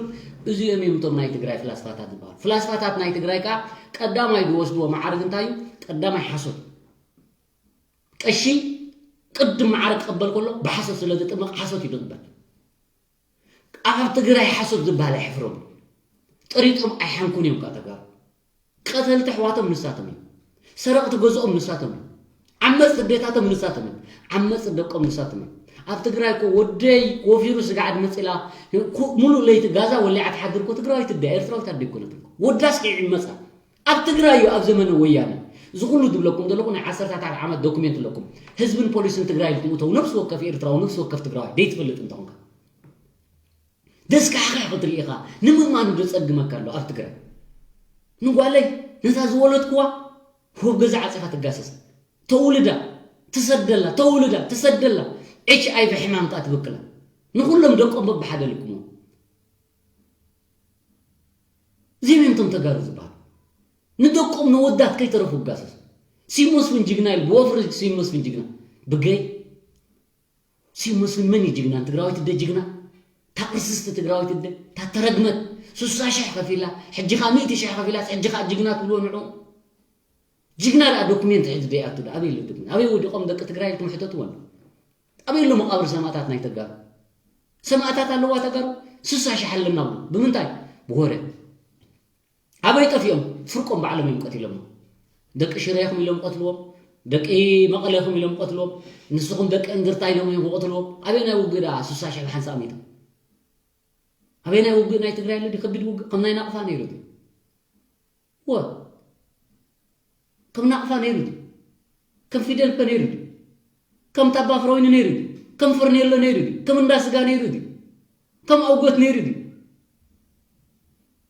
እዚኦም እዮም እቶም ናይ ትግራይ ፍላስፋታት ዝበሃሉ። ፍላስፋታት ናይ ትግራይ ከዓ ቀዳማይ ዝወስድዎ ማዕርግ እንታይ እዩ? ቀዳማይ ሓሶት። ቀሺ ቅድም ማዕረ ክቕበል ከሎ ብሓሶት ስለ ዝጥመቕ ሓሶት እዩ ዝቕበል። ኣብ ትግራይ ሓሶት ዝበሃል ኣይሕፍሮም። ጠሪጦም ኣይሓንኩን እዮም ከዓ ተጋሩ። ቀተልቲ ኣሕዋቶም ንሳቶም እዮም። ሰረቕቲ ገዝኦም ንሳቶም እዮም። ዓመፅቲ ኣዴታቶም ንሳቶም እዮም። ዓመፅቲ ደቆም ንሳቶም እዮም። ኣብ ትግራይ እኮ ወደይ ወፊሩ ስጋዕ ድመፅላ ሙሉእ ለይቲ ጋዛ ወሊዓ ትሓድር እኮ ትግራዋይት ኣደ እያ፣ ኤርትራዊት ኣደ ኣይኮነትን። ወዳስ ከይዕመፃ ኣብ ትግራይ እዩ ኣብ ዘመነ ወያነ። እዚ ኩሉ ዝብለኩም ዘለኹ ናይ ዓሰርታታት ዓመት ዶኩሜንት ኣለኩም። ህዝብን ፖሊስን ትግራይ ኢልኩም እተው ነፍሲ ወከፍ ኤርትራዊ ነፍሲ ወከፍ ትግራዋይ ደይትፈልጥ እንተኾንካ ደስካሕካ ክትርኢ ኢኻ። ንምእማኑ ዶ ጸግመካ ኣሎ ኣብ ትግራይ? ንጓለይ ነዛ ዝወለድክዋ ህብ ገዛ ዓጺኻ ትጋሰስ። ተውልዳ ትሰደላ፣ ተውልዳ ትሰደላ። ኤች ኣይ ቪ ሕማም ከኣ ትብክላ። ንኹሎም ደቆም በብሓደ ልክሞ። እዚኦም እዮም እቶም ተጋሩ ዝበሃሉ። ንደቆም ንወዳት ከይተረፉ ይጋሰሱ። ሲሞስ እውን ጅግና ኢሉ ብወፍሪ ሲሞስ እውን ጅግና ብገይ ሲሞስ እውን መን እዩ ጅግና? ትግራዊት እደ ጅግና፣ እታ ቅርስስቲ ትግራዊት እደ፣ እታ ተረግመት፣ ስሳ ሽሕ ከፊላ፣ ሕጂ ኸዓ ሚእቲ ሽሕ ከፊላ፣ ሕጂ ኸዓ ጅግና ትብልዎ ንዑ። ጅግና ደኣ ዶኩሜንት ሒዙ ደይኣቱ ደኣ ኣበይ ኣሎ ጅግና? ኣበይ ወዲቖም ደቂ ትግራይ ኢልኩም ሕተትዎም። ኣበይ ኣሎ መቓብር ሰማእታት ናይ ተጋሩ? ሰማእታት ኣለዋ ተጋሩ? ስሳ ሽሕ ኣለና ብሉ። ብምንታይ? ብወረ። ኣበይ ጠፊኦም? ፍርቆም ባዕሎም እዮም ቀቲሎሞ። ደቂ ሽረ ኢኹም ኢሎም ቀትልዎም፣ ደቂ መቐለ ኢኹም ኢሎም ቀትልዎም፣ ንስኹም ደቂ እንድርታ ኢሎም እዮም ክቐትልዎም። ኣበይ ናይ ውግእ ደኣ ስሳ ሽሕ ብሓንሳእ ሚእቲ? ኣበይ ናይ ውግእ ናይ ትግራይ ኣሎ ድዩ? ከቢድ ውግእ ከም ናይ ናቕፋ ነይሩ ድዩ? ወ ከም ናቕፋ ነይሩ ድዩ? ከም ፊደል ፐ ነይሩ ድዩ? ከም ታባ ፍረወይኒ ነይሩ ድዩ? ከም ፈርኔሎ ነይሩ ድዩ? ከም እንዳ ስጋ ነይሩ ድዩ? ከም ኣውጎት ነይሩ ድዩ?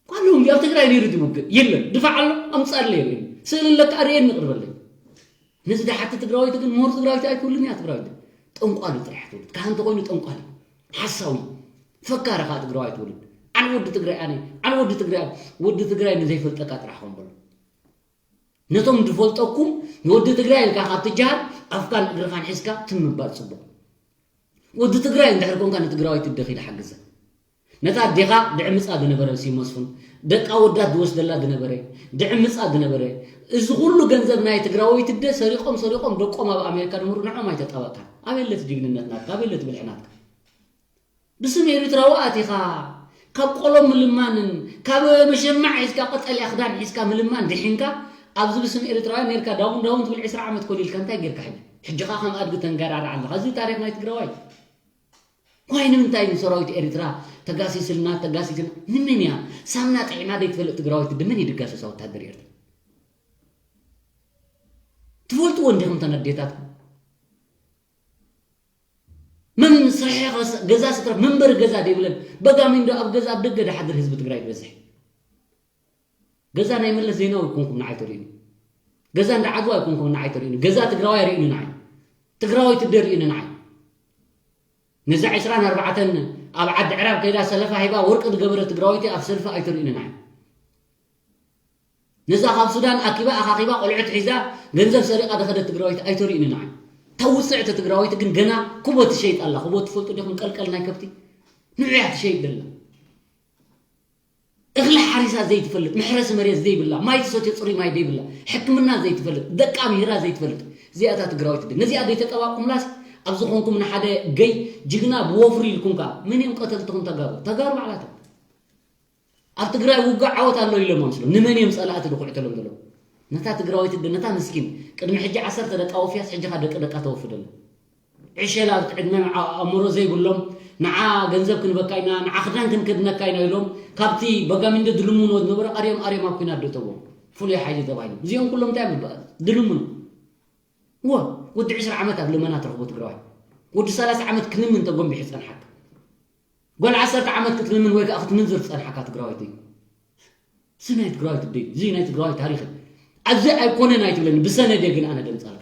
ኳሎም ኣብ ትግራይ ነይሩ ድዩ ውግእ? የለን። ድፋዕ ኣሎ ኣምፃለይ ርእየኒ። ስእሊ ኣለካ ኣርእየኒ ቅርበለይ። ነዚ ድሓቲ ትግራዊት ግን ምሁር ትግራዊት ኣይትውልን እያ ትግራዊት። ጠንቋሊ ጥራሕ ትውልድ። ካህን ተኾይኑ ጠንቋሊ። ሓሳዊ። ፈካሪ ከዓ ትግራዋይ ትውልድ። ዓን ወዲ ትግራይ ኣነ። ዓን ወዲ ትግራይ ኣነ። ወዲ ትግራይ ንዘይፈልጠካ ጥራሕ ከም በሎ። ነቶም ዝፈልጠኩም ንወዲ ትግራይ ኢልካ ካብ ትጀሃር ኣፍካን እግርኻን ሒዝካ ትም ምባል ፅቡቕ። ወዲ ትግራይ እንድሕር ኮንካ ንትግራዊት እደ ኺድ ሓግዘ። ነታ ኣዴኻ ድዕምፃ ዝነበረ ሲሞስፍን ደቃ ወዳት ዝወስደላ ዝነበረ ድዕምፃ ዝነበረ እዚ ኩሉ ገንዘብ ናይ ትግራዊት እደ ሰሪቆም ሰሪቆም ደቆም ኣብ ኣሜሪካ ድምሩ ንዖም ኣይተጣበቃን። ኣበየለት ጅግንነት ናትካ ኣበየለት ብልሒ ናትካ? ብስም ኤርትራዊ ኣቲኻ ካብ ቆሎ ምልማንን ካብ መሸማዕ ሒዝካ ቀጠልያ ክዳን ሒዝካ ምልማን ድሒንካ ኣብዚ ብስም ኤርትራውያን ኔርካ ዳውን ዳውን ትብል ዕስራ ዓመት ኮሊልካ እንታይ ጌርካ ሕጂ? ሕጂ ኸዓ ከም ኣድጊ ተንገራርዕ ኣለኻ። እዚ ታሪኽ ናይ ትግራዋይ። ዋይ ንምንታይ ንሰራዊት ኤርትራ ተጋሲስልና ተጋሲስልና ንመን እያ ሳምና ጥዒማ ዘይትፈልጥ ትግራዋይት ድመን ይድጋሰሳ ወታደር ኤርትራ? ትፈልጥዎ እንዲኹም ተን ኣዴታትኩም? መን ስርሐ ገዛ ስጥረ መንበሪ ገዛ ደይብለን በጋሚንዶ ኣብ ገዛ ኣብ ደገ ድሓድር ህዝቢ ትግራይ ዝበዝሕ። ገዛ ናይ መለስ ዜናዊ ኣይኮንኩም ንዓይ ተርእዩኒ። ገዛ እንዳ ዓድዋ ኣይኮንኩም ንዓይ ተርእዩኒ። ገዛ ትግራዋይ ርእዩኒ ንዓይ። ትግራወይቲ ደ ርእዩኒ ንዓይ። ነዛ ዕስራን ኣርባዕተን ኣብ ዓዲ ዕራብ ከይዳ ሰለፋ ሂባ ወርቂ ዝገበረ ትግራወይቲ ኣብ ሰልፊ ኣይተርእዩኒ ንዓይ። ነዛ ካብ ሱዳን ኣኪባ ኣኻኺባ ቆልዑት ሒዛ ገንዘብ ሰሪቓ ዝኸደት ትግራወይቲ ኣይተርእዩኒ ንዓይ። እታ ውፅዕቲ ትግራወይቲ ግን ገና ኩቦ ትሸይጥ ኣላ። ኩቦ ትፈልጡ ዲኹም? ቀልቀል ናይ ከብቲ ንዑ እያ ትሸይጥ ዘላ። እኽሊ ሓሪሳ ዘይትፈልጥ፣ መሕረሲ መሬት ዘይብላ፣ ማይ ትሰትዮ ፅሩይ ማይ ዘይብላ፣ ሕክምና ዘይትፈልጥ፣ ደቃ ምሂራ ዘይትፈልጥ እዚኣ እታ ትግራወይቲ ድል። ነዚኣ ዘይተጠባብኩምላስ ኣብ ዝኾንኩም ንሓደ ገይ ጅግና ብወፍሪ ኢልኩም ከዓ መን እዮም ቀተልትኹም? ተጋሩ ተጋሩ ባዕላቶም። ኣብ ትግራይ ውግእ ዓወት ኣሎ ኢሎም ኣምስሎም። ንመን እዮም ጸላእቲ ድኹዕተሎም ዘለዉ? ነታ ትግራወይቲ ድ-፣ ነታ ምስኪን ቅድሚ ሕጂ ዓሰርተ ደቃ ወፍያስ ሕጂ ኸኣ ደቂ ደቃ ተወፍደሎም። ዕሸል ኣብቲ ዕድመ ዓ-፣ ኣእምሮ ዘይብሎም፣ ንዓ ገንዘብ ክንበካ ኢና፣ ንዓ ክዳን ክንክድነካ ኢና ኢሎም፣ ካብቲ በጋሚንዶ ድልምንዎ ዝነበረ ኣርዮም ኣርዮም ኣብ ኲናት ደእተዎም። ፍሉይ ሓይሊ ተባሂሉ። እዚኦም ኩሎም እንታይ እዮም ዝበሃል? ድልምኑ። እወ፣ ወዲ ዕስራ ዓመት ኣብ ልመና ትረኽቦ ትግራዋይ። ወዲ ሰላሳ ዓመት ክልምን ተጎንቢሑ ዝጸንሓካ። ጓል ዓሰርተ ዓመት ክትልምን ወይ ከኣ ክትምንዝር ዝጸንሓካ ትግራዋይ እዩ። እዚ ናይ ትግራዋይ ትደይ፣ እዚ ናይ ትግራዋይ ታሪኽ እዩ። ኣብዚ ኣይኮነን ኣይትብለኒ፣ ብሰነድ እየ ግን ኣነ ደምጻልካ።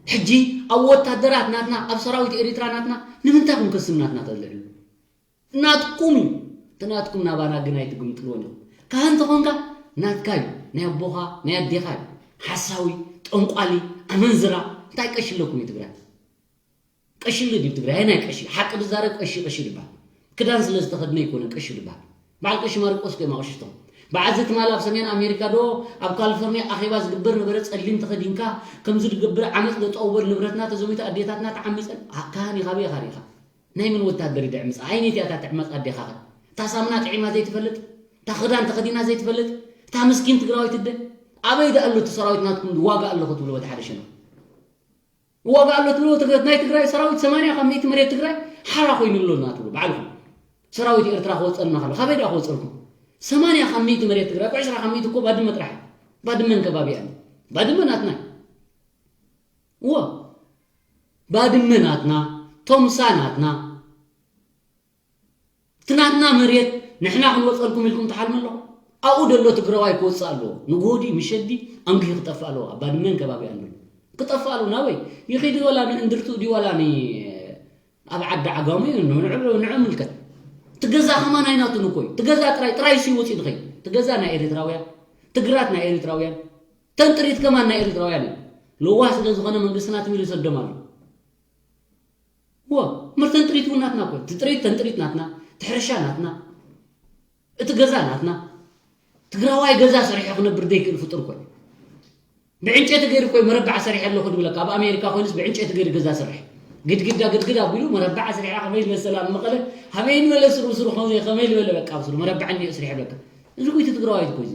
ሕጂ ኣብ ወታደራት ናትና፣ ኣብ ሰራዊት ኤሪትራ ናትና፣ ንምንታይ ኢኹም ከስም ናትና ተልዕሉ? ናትኩም እዩ። እቲ ናትኩም ናባና ግን ኣይትግምጥልዎን ኢኹም። ካህን ተኾንካ ናትካ እዩ። ናይ ኣቦኻ፣ ናይ ኣዴኻ እዩ። ሓሳዊ፣ ጠንቋሊ፣ ኣመንዝራ፣ እንታይ ቀሺ ኣለኩም እዩ ትግራይ? ቀሺ ኣሎ ድዩ ትግራይ? ናይ ቀሺ። ሓቂ ዝዛረብ ቀሺ፣ ቀሺ ይባሃል። ክዳን ስለ ዝተኸድነ ኣይኮነን ቀሺ ይባሃል። በዓል ቀሺ ማርቆስ ከ ማቕሽቶም። በዓል እዚ ትማል ኣብ ሰሜን ኣሜሪካ ዶ ኣብ ካሊፎርኒያ ኣኼባ ዝግበር ነበረ፣ ጸሊም ተኸዲንካ፣ ከምዚ ዝገብር ዓመፅ ዶ ጠውበል ንብረትና ተዘሚቱ ኣዴታትና ተዓሚፀን። ኣ-፣ ካህን ኢኻ በይ ኢኻ ሪኢኻ? ናይ መን ወታደር እዩ ድዕምፃ? ኣይነይቲ እያ እታ ትዕመፅ ኣዴኻ ኸ? እታ ሳምና ጥዒማ ዘይትፈልጥ? እታ ክዳን ተኸዲና ዘይትፈልጥ? እታ ምስኪን ትግራዊት እደ? ኣበይ ደኣ ኣሎ እቲ ሰራዊት ናትኩም ዋጋ ኣለኹ ትብሎ በቲ ሓደ ሸነኽ? ዋጋ ኣሎ ትብሎ ትግ-፣ ናይ ትግራይ ሰራዊት ሰማንያ ካብ ሚእቲ መሬት ትግራይ ሓራ ኮይኑ ኣሎ እናትብሎ ባዕልኹም። ሰራዊት ኤርትራ ክወፀልና ከሎ ካበይ ደኣ ክወፀልኩም? ሰማንያ ካብ ሚእቲ መሬት ትግራይ እኮ ዕስራ ካብ ሚእቲ እኮ ባድመ ጥራሕ። ባድመን ከባቢኣን። ባድመ ናትና። እዎ። ባድመ ናትና፣ ቶምሳ ናትና። እቲ ናትና መሬት ንሕና ክንወፀልኩም ኢልኩም ትሓልሙ ኣለኹም። ኣብኡ ደሎ ትግራዋይ ክወፅእ ኣለዎ። ንግሆ ድዩ ምሸት ድዩ ኣንጊሁ ክጠፍእ ኣለዎ። ኣብ ባድመን ከባቢኣን ደሎ። ክጠፍእ ኣለዎ። ናበይ? ይኺድ ወላ ንእንድርትኡ ድዩ ወላ ን-፣ ኣብ ዓዲ ዓጋሙ እዩ። ንዑ፣ ንዑ ምልከት። እቲ ገዛ ከማን ኣይናቱን እኮ እዩ። እቲ ገዛ ጥራይ፣ ጥራይ እሱ ይወፅእ ድኸይ። እቲ ገዛ ናይ ኤርትራውያን። እቲ ግራት ናይ ኤርትራውያን። ተን ጥሪት ከማን ናይ ኤርትራውያን እዩ። ለዋህ ስለ ዝኾነ መንግስትና ትም ኢሉ ይሰዶም ኣሎ። እወ፣ ምርተን ጥሪት እውን ናትና እኮ። እቲ ጥሪት ተን ጥሪት ናትና፣ እቲ ሕርሻ ናትና፣ እቲ ገዛ ናትና። ትግራዋይ ገዛ ሰሪሑ ክነብር ዘይክእል ፍጡር እኮ እዩ። ብዕንጨይቲ ገይሩ እኮ እዩ መረባዕ ሰሪሐ ኣለኹ ድብለካ። ኣብ ኣሜሪካ ኮይኑስ ብዕንጨይቲ ገይሩ ገዛ ስርሕ። ግድግዳ ግድግዳ ኣቢሉ መረባዕ ሰሪሐ ከመይ ዝበለ ሰላም መቐለ፣ ከመይ ዝበለ ስሩ ስሩ ከመይ፣ ከመይ ዝበለ በቃ ኣብ ስሩ መረባዕ እኒኦ ስሪሐ ብለካ። እዚ እኮ እቲ ትግራዋይ እኮ እዚ።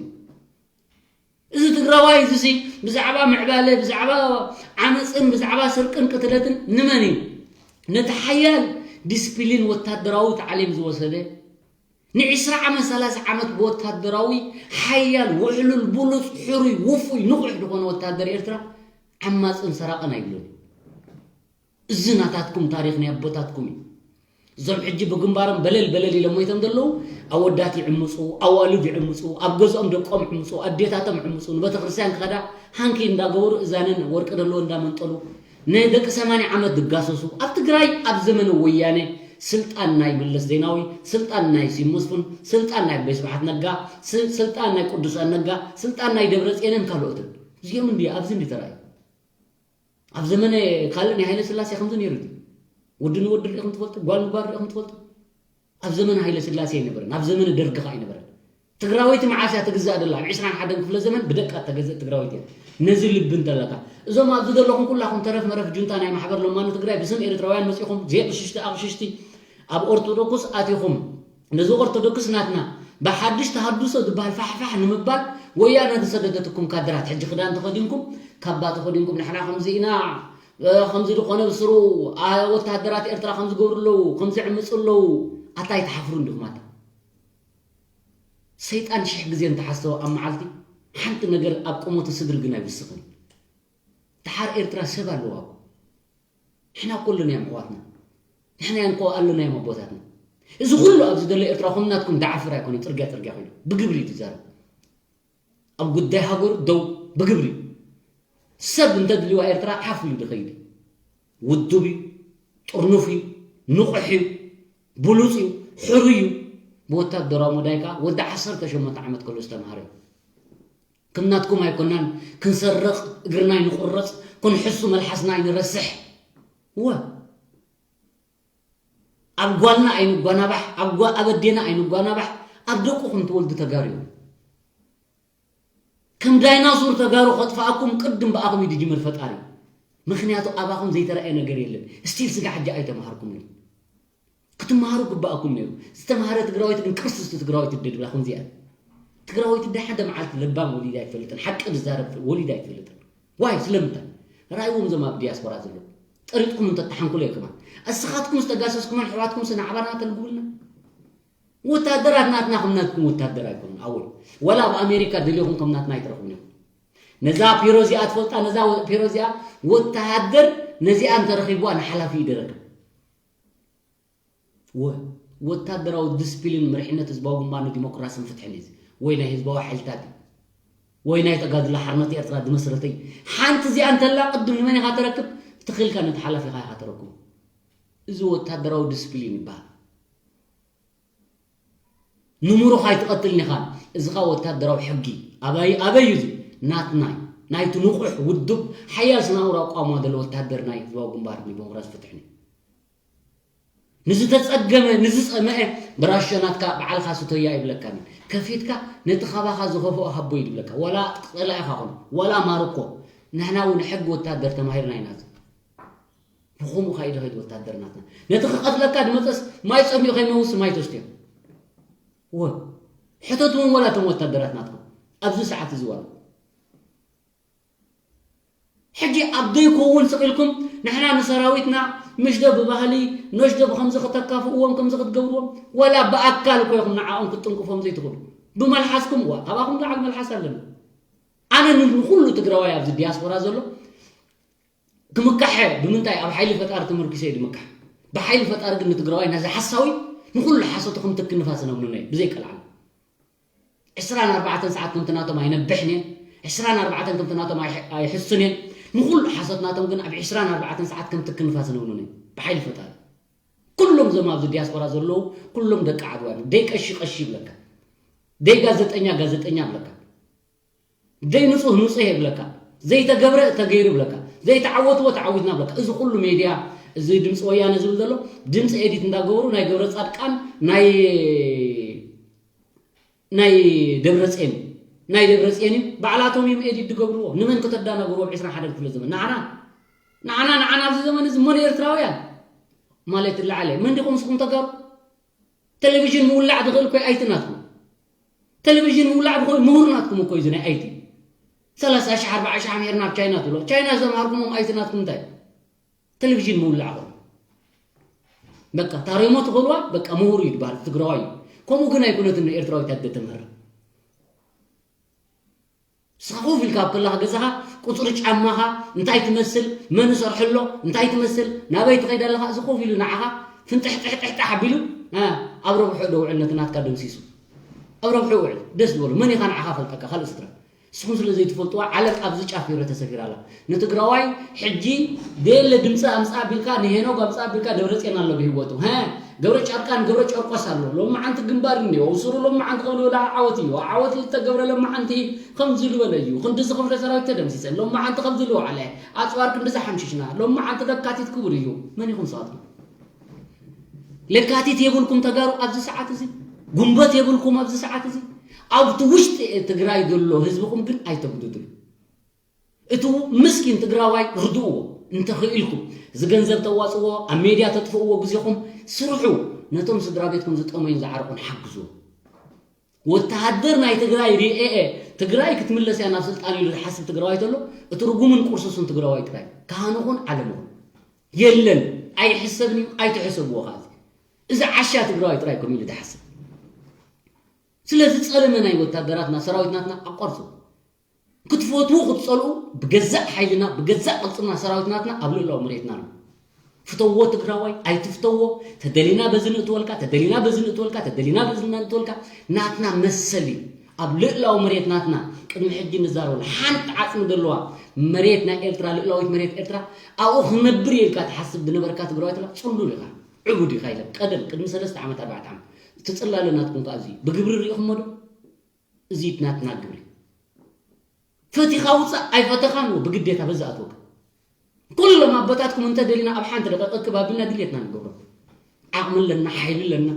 እዚ ትግራዋይ እዚ ሲ ብዛዕባ ምዕባለ፣ ብዛዕባ ዓመፅን፣ ብዛዕባ ስርቅን ቅትለትን ንመን እዩ? ነቲ ሓያል ዲስፕሊን ወታደራዊ ታዕሊም ዝወሰደ፣ ንዒስራ ዓመት፣ ሰላሳ ዓመት ብወታደራዊ ሓያል፣ ውሕሉል፣ ብሉፅ፣ ሕሩይ፣ ውፉይ፣ ንቑሕ ዝኾነ ወታደር ኤርትራ ዓማፅን ሰራቕን ኣይብሉን። እዚ ናታትኩም ታሪኽ ናይ ኣቦታትኩም እዩ። እዞም ሕጂ ብግንባሮም በለል በለል ኢሎም ሞይቶም ዘለዉ፣ ኣወዳት ይዕምፁ፣ ኣዋልድ ይዕምፁ፣ ኣብ ገዝኦም ደቆም ይዕምፁ፣ ኣዴታቶም ይዕምፁ፣ ንቤተክርስትያን ክኸዳ ሃንኪ እንዳገበሩ እዛነን ወርቂ ደለዎ እንዳመንጠሉ፣ ንደቂ ሰማንያ ዓመት ዝጋሰሱ፣ ኣብ ትግራይ ኣብ ዘመነ ወያነ ስልጣን ናይ መለስ ዜናዊ፣ ስልጣን ናይ ስዩም መስፍን፣ ስልጣን ናይ ኣቦይ ስብሓት ነጋ፣ ስ-፣ ስልጣን ናይ ቅዱሳን ነጋ፣ ስልጣን ናይ ደብረፅዮንን ካልኦትን። እዚኦም እንዲ ኣብዚ እንዲ ተራእዩ። ኣብ ዘመነ ካልእ ናይ ሃይለ ስላሴ ከምዚ ነይሩ ድዩ? ወዲ ንወዲ ርኢኹም ትፈልጡ? ጓል ንጓል ርኢኹም ትፈልጡ? ኣብ ዘመነ ሃይለ ስላሴ ኣይነበረን፣ ኣብ ዘመነ ደርጊ ኸዓ ኣይነበረን። ትግራወይቲ መዓስ እያ ትግዛእ ደላ? ኣብ ዕስራን ሓደን ክፍለ ዘመን ብደቃ እተገዝእ ትግራወይቲ እያ። ነዚ ልቢ እንተለካ፣ እዞም ኣብዚ ዘለኹም ኩላኹም ተረፍ መረፍ ጁንታ ናይ ማሕበር ለማኑ ትግራይ ብስም ኤርትራውያን መፂኹም፣ ዘይቕሽሽቲ ኣቕሽሽቲ ኣብ ኦርቶዶክስ ኣቲኹም፣ ነዚ ኦርቶዶክስ ናትና ብሓድሽ ተሃድሶ ዝበሃል ፋሕፋሕ ንምባል ወያነ ዝሰደደትኩም ካድራት፣ ሕጂ ክዳን ተኸዲንኩም፣ ካባ ተኸዲንኩም፣ ንሕና ከምዚ ኢና፣ እ፣ ከምዚ ዝኾነ ብስሩ፣ ኣ፣ ወተሃደራት ኤርትራ ከምዚ ገብሩ ኣለዉ፣ ከምዚ ዕምፁ ኣለዉ፣ ኣታ ኣይትሓፍሩን ዲኹም ኣታ? ሰይጣን ሽሕ ግዜ እንተሓሰወ ኣብ መዓልቲ፣ ሓንቲ ነገር ኣብ ቁመቱ ስድሪ ግን ኣይውስኽን። ደሓር ኤርትራ ሰብ ኣለዋ እኮ። ንሕና እኮ ኣለና እዮም ኣሕዋትና። ንሕና እዮም እኮ ኣለና እዮም ኣቦታትና። እዚ ኩሉ ኣብዚ ዘሎ ኤርትራ ከም ናትኩም ደዓፍር ኣይኮነን፣ ጽርግያ ጽርግያ ኮይኑ ብግብሪ እዩ ዝዛረብ። ኣብ ጉዳይ ሃገሩ ደው ብግብሪ እዩ። ሰብ እንተድልዋ ኤርትራ ሓፍ ኢሉ ዝኸይድ እዩ። ውዱብ እዩ፣ ጥርኑፍ እዩ፣ ንቑሕ እዩ፣ ብሉጽ እዩ፣ ሕሩይ እዩ። ብወታደራዊ መዳይ ከኣ ወዲ ዓሰርተ ሸሞንተ ዓመት ከሎ ዝተምሃረ እዩ። ከም ናትኩም ኣይኮናን፣ ክንሰርቕ እግርና ኣይንቑረጽ፣ ክንሕሱ መልሓስና ኣይንረስሕ። እወ። ኣብ ጓልና ኣይንጓናባሕ፣ ኣብ ጓ-፣ ኣብ ኣዴና ኣይንጓናባሕ፣ ኣብ ደቁኹም ትወልዱ ተጋሩ እዮም። ከም ዳይናሱር ተጋሩ ከጥፍኣኩም ቅድም ብኣኹም እዩ ዝጅምር ፈጣሪ። ምኽንያቱ ኣባኹም ዘይተረኣየ ነገር የለን። ስቲል ስጋ ሕጂ ኣይተምሃርኩምን። ክትመሃሩ ግባእኩም ነይሩ። ዝተምሃረ ትግራወይቲ ግን ቅርስቲ ትግራወይቲ እደ ድብላ ከምዚኣ። ትግራወይቲ እደ ሓደ መዓልቲ ለባም ወሊዳ ኣይትፈልጥን፣ ሓቂ ዝዛረብ ወሊዳ ኣይትፈልጥን። ዋይ ስለምንታይ? ራእይዎም ዞም ኣብ ዲያስፖራ ዘለዉ ጠሪጥኩም እንተተሓንኩሉ እየ ከማን እስኻትኩም ዝተጋሰስኩመን ኣሕዋትኩም ስነ ዓባና ተልግቡልና። ወታደራት ናትና ከም ናትኩም ወታደር ኣይኮኑን። ኣወል ወላ ኣብ ኣሜሪካ ደሊኹም ከም ናትና ኣይትረኽቡን ኢኹም። ነዛ ፒሮ እዚኣ ትፈልጣ፣ ነዛ ወ- ፒሮ እዚኣ ወታደር ነዚኣ እንተረኺብዋ ንሓላፊ ይደረግ። ወ- ወታደራዊ ዲስፕሊን መሪሕነት ህዝባዊ ግንባር ንዲሞክራስን ፍትሕን እዩ። ወይ ናይ ህዝባዊ ሓይልታት እዩ። ወይ ናይ ተጋድሎ ሓርነት ኤርትራ ዝመስረተ እዩ። ሓንቲ እዚኣ እንተላ ቅድም ንመን ኢኻ ተረክብ? ትኽልካ ነቲ ሓላፊኻ ኢኻ ተረክቡ። እዚ ወታደራዊ ዲስፕሊን ይበሃል። ንምሩኽ ኣይትቐትልን ኢኻ። እዚኻ ወታደራዊ ሕጊ ኣበይ ኣበይ እዩ እዚ? ናትና እዩ። ናይቲ ንቑሕ ውዱብ ሓያል ስናውር ኣቋማ ዘሎ ወታደር ናይ ህዝባዊ ግንባር ዲሞክራሲ ፍትሕን እዩ። ንዝተጸገመ ንዝጸመአ ብራሾ ናትካ በዓልካ ስተያ ይብለካን እዩ። ከፊትካ ነቲ ካባኻ ዝኸፍኦ ሃቦ እዩ ዝብለካ። ዋላ ጸላኢኻ ኹን ዋላ ማርኮ ንሕና እውን ሕጊ ወታደር ተማሂርና ኢና። ብኸምኡ ኸይዱ ኸይዱ ወታደር ናትና ነቲ ክቐትለካ ዝመፀስ ማይ ፀሚኡ ከይመውስ ማይ ተስትዮ ወ ሕተትዎም ወላ እቶም ወታደራት ናትኩም ኣብዚ ሰዓት እዚ ዋላ ሕጂ ኣብ ዘይከውን ስቕ ኢልኩም ንሕና ንሰራዊትና ምሽ ዶ ብባህሊ ነሽ ዶ ብኸምዚ ክተካፍእዎም ከምዚ ክትገብርዎም ወላ ብኣካል እኮ ኢኹም ንዓኦም ክትጥንቅፎም ዘይትኽእሉ ብመልሓስኩም ዋ ካባኹም ላዓል መልሓስ ኣለና ኣነ ንኩሉ ትግራዋይ ኣብዚ ዲያስፖራ ዘሎ ክምካሐ ብምንታይ ኣብ ሓይሊ ፈጣሪ ተመርኪሰ እዩ ዝምካሕ ብሓይሊ ፈጣሪ ግን ንትግራዋይ ናዚ ሓሳዊ ንኩሉ ሓሶቱ ከም ትክ ንፋስ ነብሉነ ብዘይ ቀልዓል ዕስራን ኣርባዕተን ሰዓት ከምቲ ናቶም ኣይነብሕን እየ ዕስራን ኣርባዕተን ከምቲ ናቶም ኣይሕ- ኣይሕሱን እየ ንኩሉ ሓሶት ናቶም ግን ኣብ ዕስራን ኣርባዕተን ሰዓት ከም ትክ ንፋስ ነብሉነ ብሓይሊ ፈጣሪ ኩሎም ዞም ኣብዚ ዲያስፖራ ዘለዉ ኩሎም ደቂ ዓድዋ እዮም ደይ ቀሺ ቀሺ ይብለካ ደይ ጋዜጠኛ ጋዜጠኛ ይብለካ ዘይንጹህ ንጹህ ይብለካ ዘይተገብረ ተገይሩ ይብለካ ዘይተዓወትዎ ተዓዊትና ይብለካ እዚ ኩሉ ሜድያ እዚ ድምፂ ወያነ ዝብል ዘሎ ድምፂ ኤዲት እንዳገበሩ ናይ ገብረ ፃድቃን ናይ ናይ ደብረፅየን ናይ ደብረፅየን እዩ ባዕላቶም እዮም ኤዲት ዝገብርዎ ንመን ከተዳናግርዎ ብ ዕስራን ሓደን ክፍለ ዘመን ንዓና ንዓና ንዓና ኣብዚ ዘመን እዚ መን ኤርትራውያን ማለት ላዓለ መን ዲኹም ንስኹም ተጋሩ ቴሌቪዥን ምውላዕ ዝኽእል እኮ ኣይቲ ናትኩም ቴሌቪዥን ምውላዕ ዝኽእል ምሁር ናትኩም እኮ እዩ ናይ ኣይቲ ሰላሳ ሺሕ ኣርባዓ ሺሕ ኣምሂርና ኣብ ቻይና ትብሎ ቻይና ዘምሃርኩሞም ኣይቲ ናትኩም እንታይ ቴሌቪዥን ምውላዕ ኾነ በቃ ታሬሞ ትኽእልዋ በቃ ምሁር እዩ ዝበሃል ትግራዋይ እዩ ከምኡ ግን ኣይኮነትን ኤርትራዊት ኣደ ተምህር ንስኻ ኮፍ ኢልካ ኣብ ከለኻ ገዛኻ ቁፅሪ ጫማኻ እንታይ ትመስል መን እሰርሐሎ እንታይ ትመስል ናበይ ትኸይድ ኣለኻ እዚ ኮፍ ኢሉ ንዓኻ ፍንጥሕጥሕጥሕጥሕ ኣቢሉ ኣብ ረብሑ ዶ ውዕል ነቲ ናትካ ደምሲሱ ኣብ ረብሑ ውዕል ደስ ዝበሉ መን ኢኻ ንዓኻ ፈልጠካ ካልእ ስድራ ንስኹም ስለ ዘይትፈልጥዋ ዓለም ኣብዚ ጫፍ ፊረ ተሰፊራ ኣላ ንትግራዋይ ሕጂ ደየለ ድምፂ ኣምፃ ኣቢልካ ንሄኖግ ኣምፃ ኣቢልካ ደብረፅዮን ኣሎ ብህወቱ ገብረ ጫድቃን ገብረ ጨርቆስ ኣሎ ሎማዓንቲ ግንባር እኒኦ ስሩ ሎማዓንቲ ከብሉ ወላ ዓወት እዩ ዓወት ዝተገብረ ሎማዓንቲ ከምዚ ዝበለ እዩ ክንድዚ ክፍለ ሰራዊት ተደምሲሰ ሎማዓንቲ ከምዚ ልወዓለ ኣፅዋር ክንድዚ ሓምሽሽና ሎማዓንቲ ለካቲት ክቡር እዩ መን ኢኹም ንስኻትኩም ለካቲት የብልኩም ተጋሩ ኣብዚ ሰዓት እዚ ጉንበት የብልኩም ኣብዚ ሰዓት እዚ ኣብቲ ውሽጢ ትግራይ ዘሎ ህዝብኹም ግን ኣይተጉድድሉ እቲ ምስኪን ትግራዋይ ርድእዎ እንተኽኢልኩም እዚ ገንዘብ ተዋፅዎ ኣብ ሜድያ ተጥፍእዎ ግዜኹም ስርሑ ነቶም ስድራ ቤትኩም ዝጠመዩን ዝዓረቑን ሓግዝዎ ወተሃደር ናይ ትግራይ ሪኤ ትግራይ ክትምለስ እያ ናብ ስልጣን ኢሉ ዝሓስብ ትግራዋይ ተሎ እቲ ርጉምን ቁርሱሱን ትግራዋይ ጥራይ ካህንኹን ዓለምኹን የለን ኣይሕሰብን እዩ ኣይትሕሰብዎ ከዓ እዚ ዓሻ ትግራዋይ ጥራይ ከም ኢሉ ዝሓስብ ስለዚ ጸለመ ናይ ወታደራትና ሰራዊት ናትና ኣቋርጹ ክትፈትዉ ክትጸልኡ ብገዛእ ሓይልና ብገዛእ ቅልጽምና ሰራዊት ናትና ኣብ ልእላዊ መሬትና ኣሎ ፍተዎ ትግራዋይ ኣይትፍተዎ ተደሊና በዚ ንእትወልካ ተደሊና በዚ ንእትወልካ ተደሊና በዚ ንእትወልካ ናትና መሰል እዩ ኣብ ልእላዊ መሬት ናትና ቅድሚ ሕጂ ንዛረበሉ ሓንቲ ዓፅሚ ዘለዋ መሬት ናይ ኤርትራ ልእላዊት መሬት ኤርትራ ኣብኡ ክነብር ኢልካ ትሓስብ ዝነበርካ ትግራዋይ ተላ ፅሉል ኢኻ ዕቡድ ኢኻ ኢለ ቀደም ቅድሚ ሰለስተ ዓመት ኣርባዕተ ዓመት እቲ ፅላለ ናትኩም ከዓ እዚ ብግብሪ ሪኢኹሞ ዶ እዚ ናትና ግብሪ ፈቲኻ ውፃእ ኣይፈተኻን ብግዴታ በዚ ኣትወካ ኩሎም ኣቦታትኩም እንተ ደሊና ኣብ ሓንቲ ደቂቕ እክብ ኣቢልና ድልየትና ንገብሮ ዓቕሚ ኣለና ሓይሊ ኣለና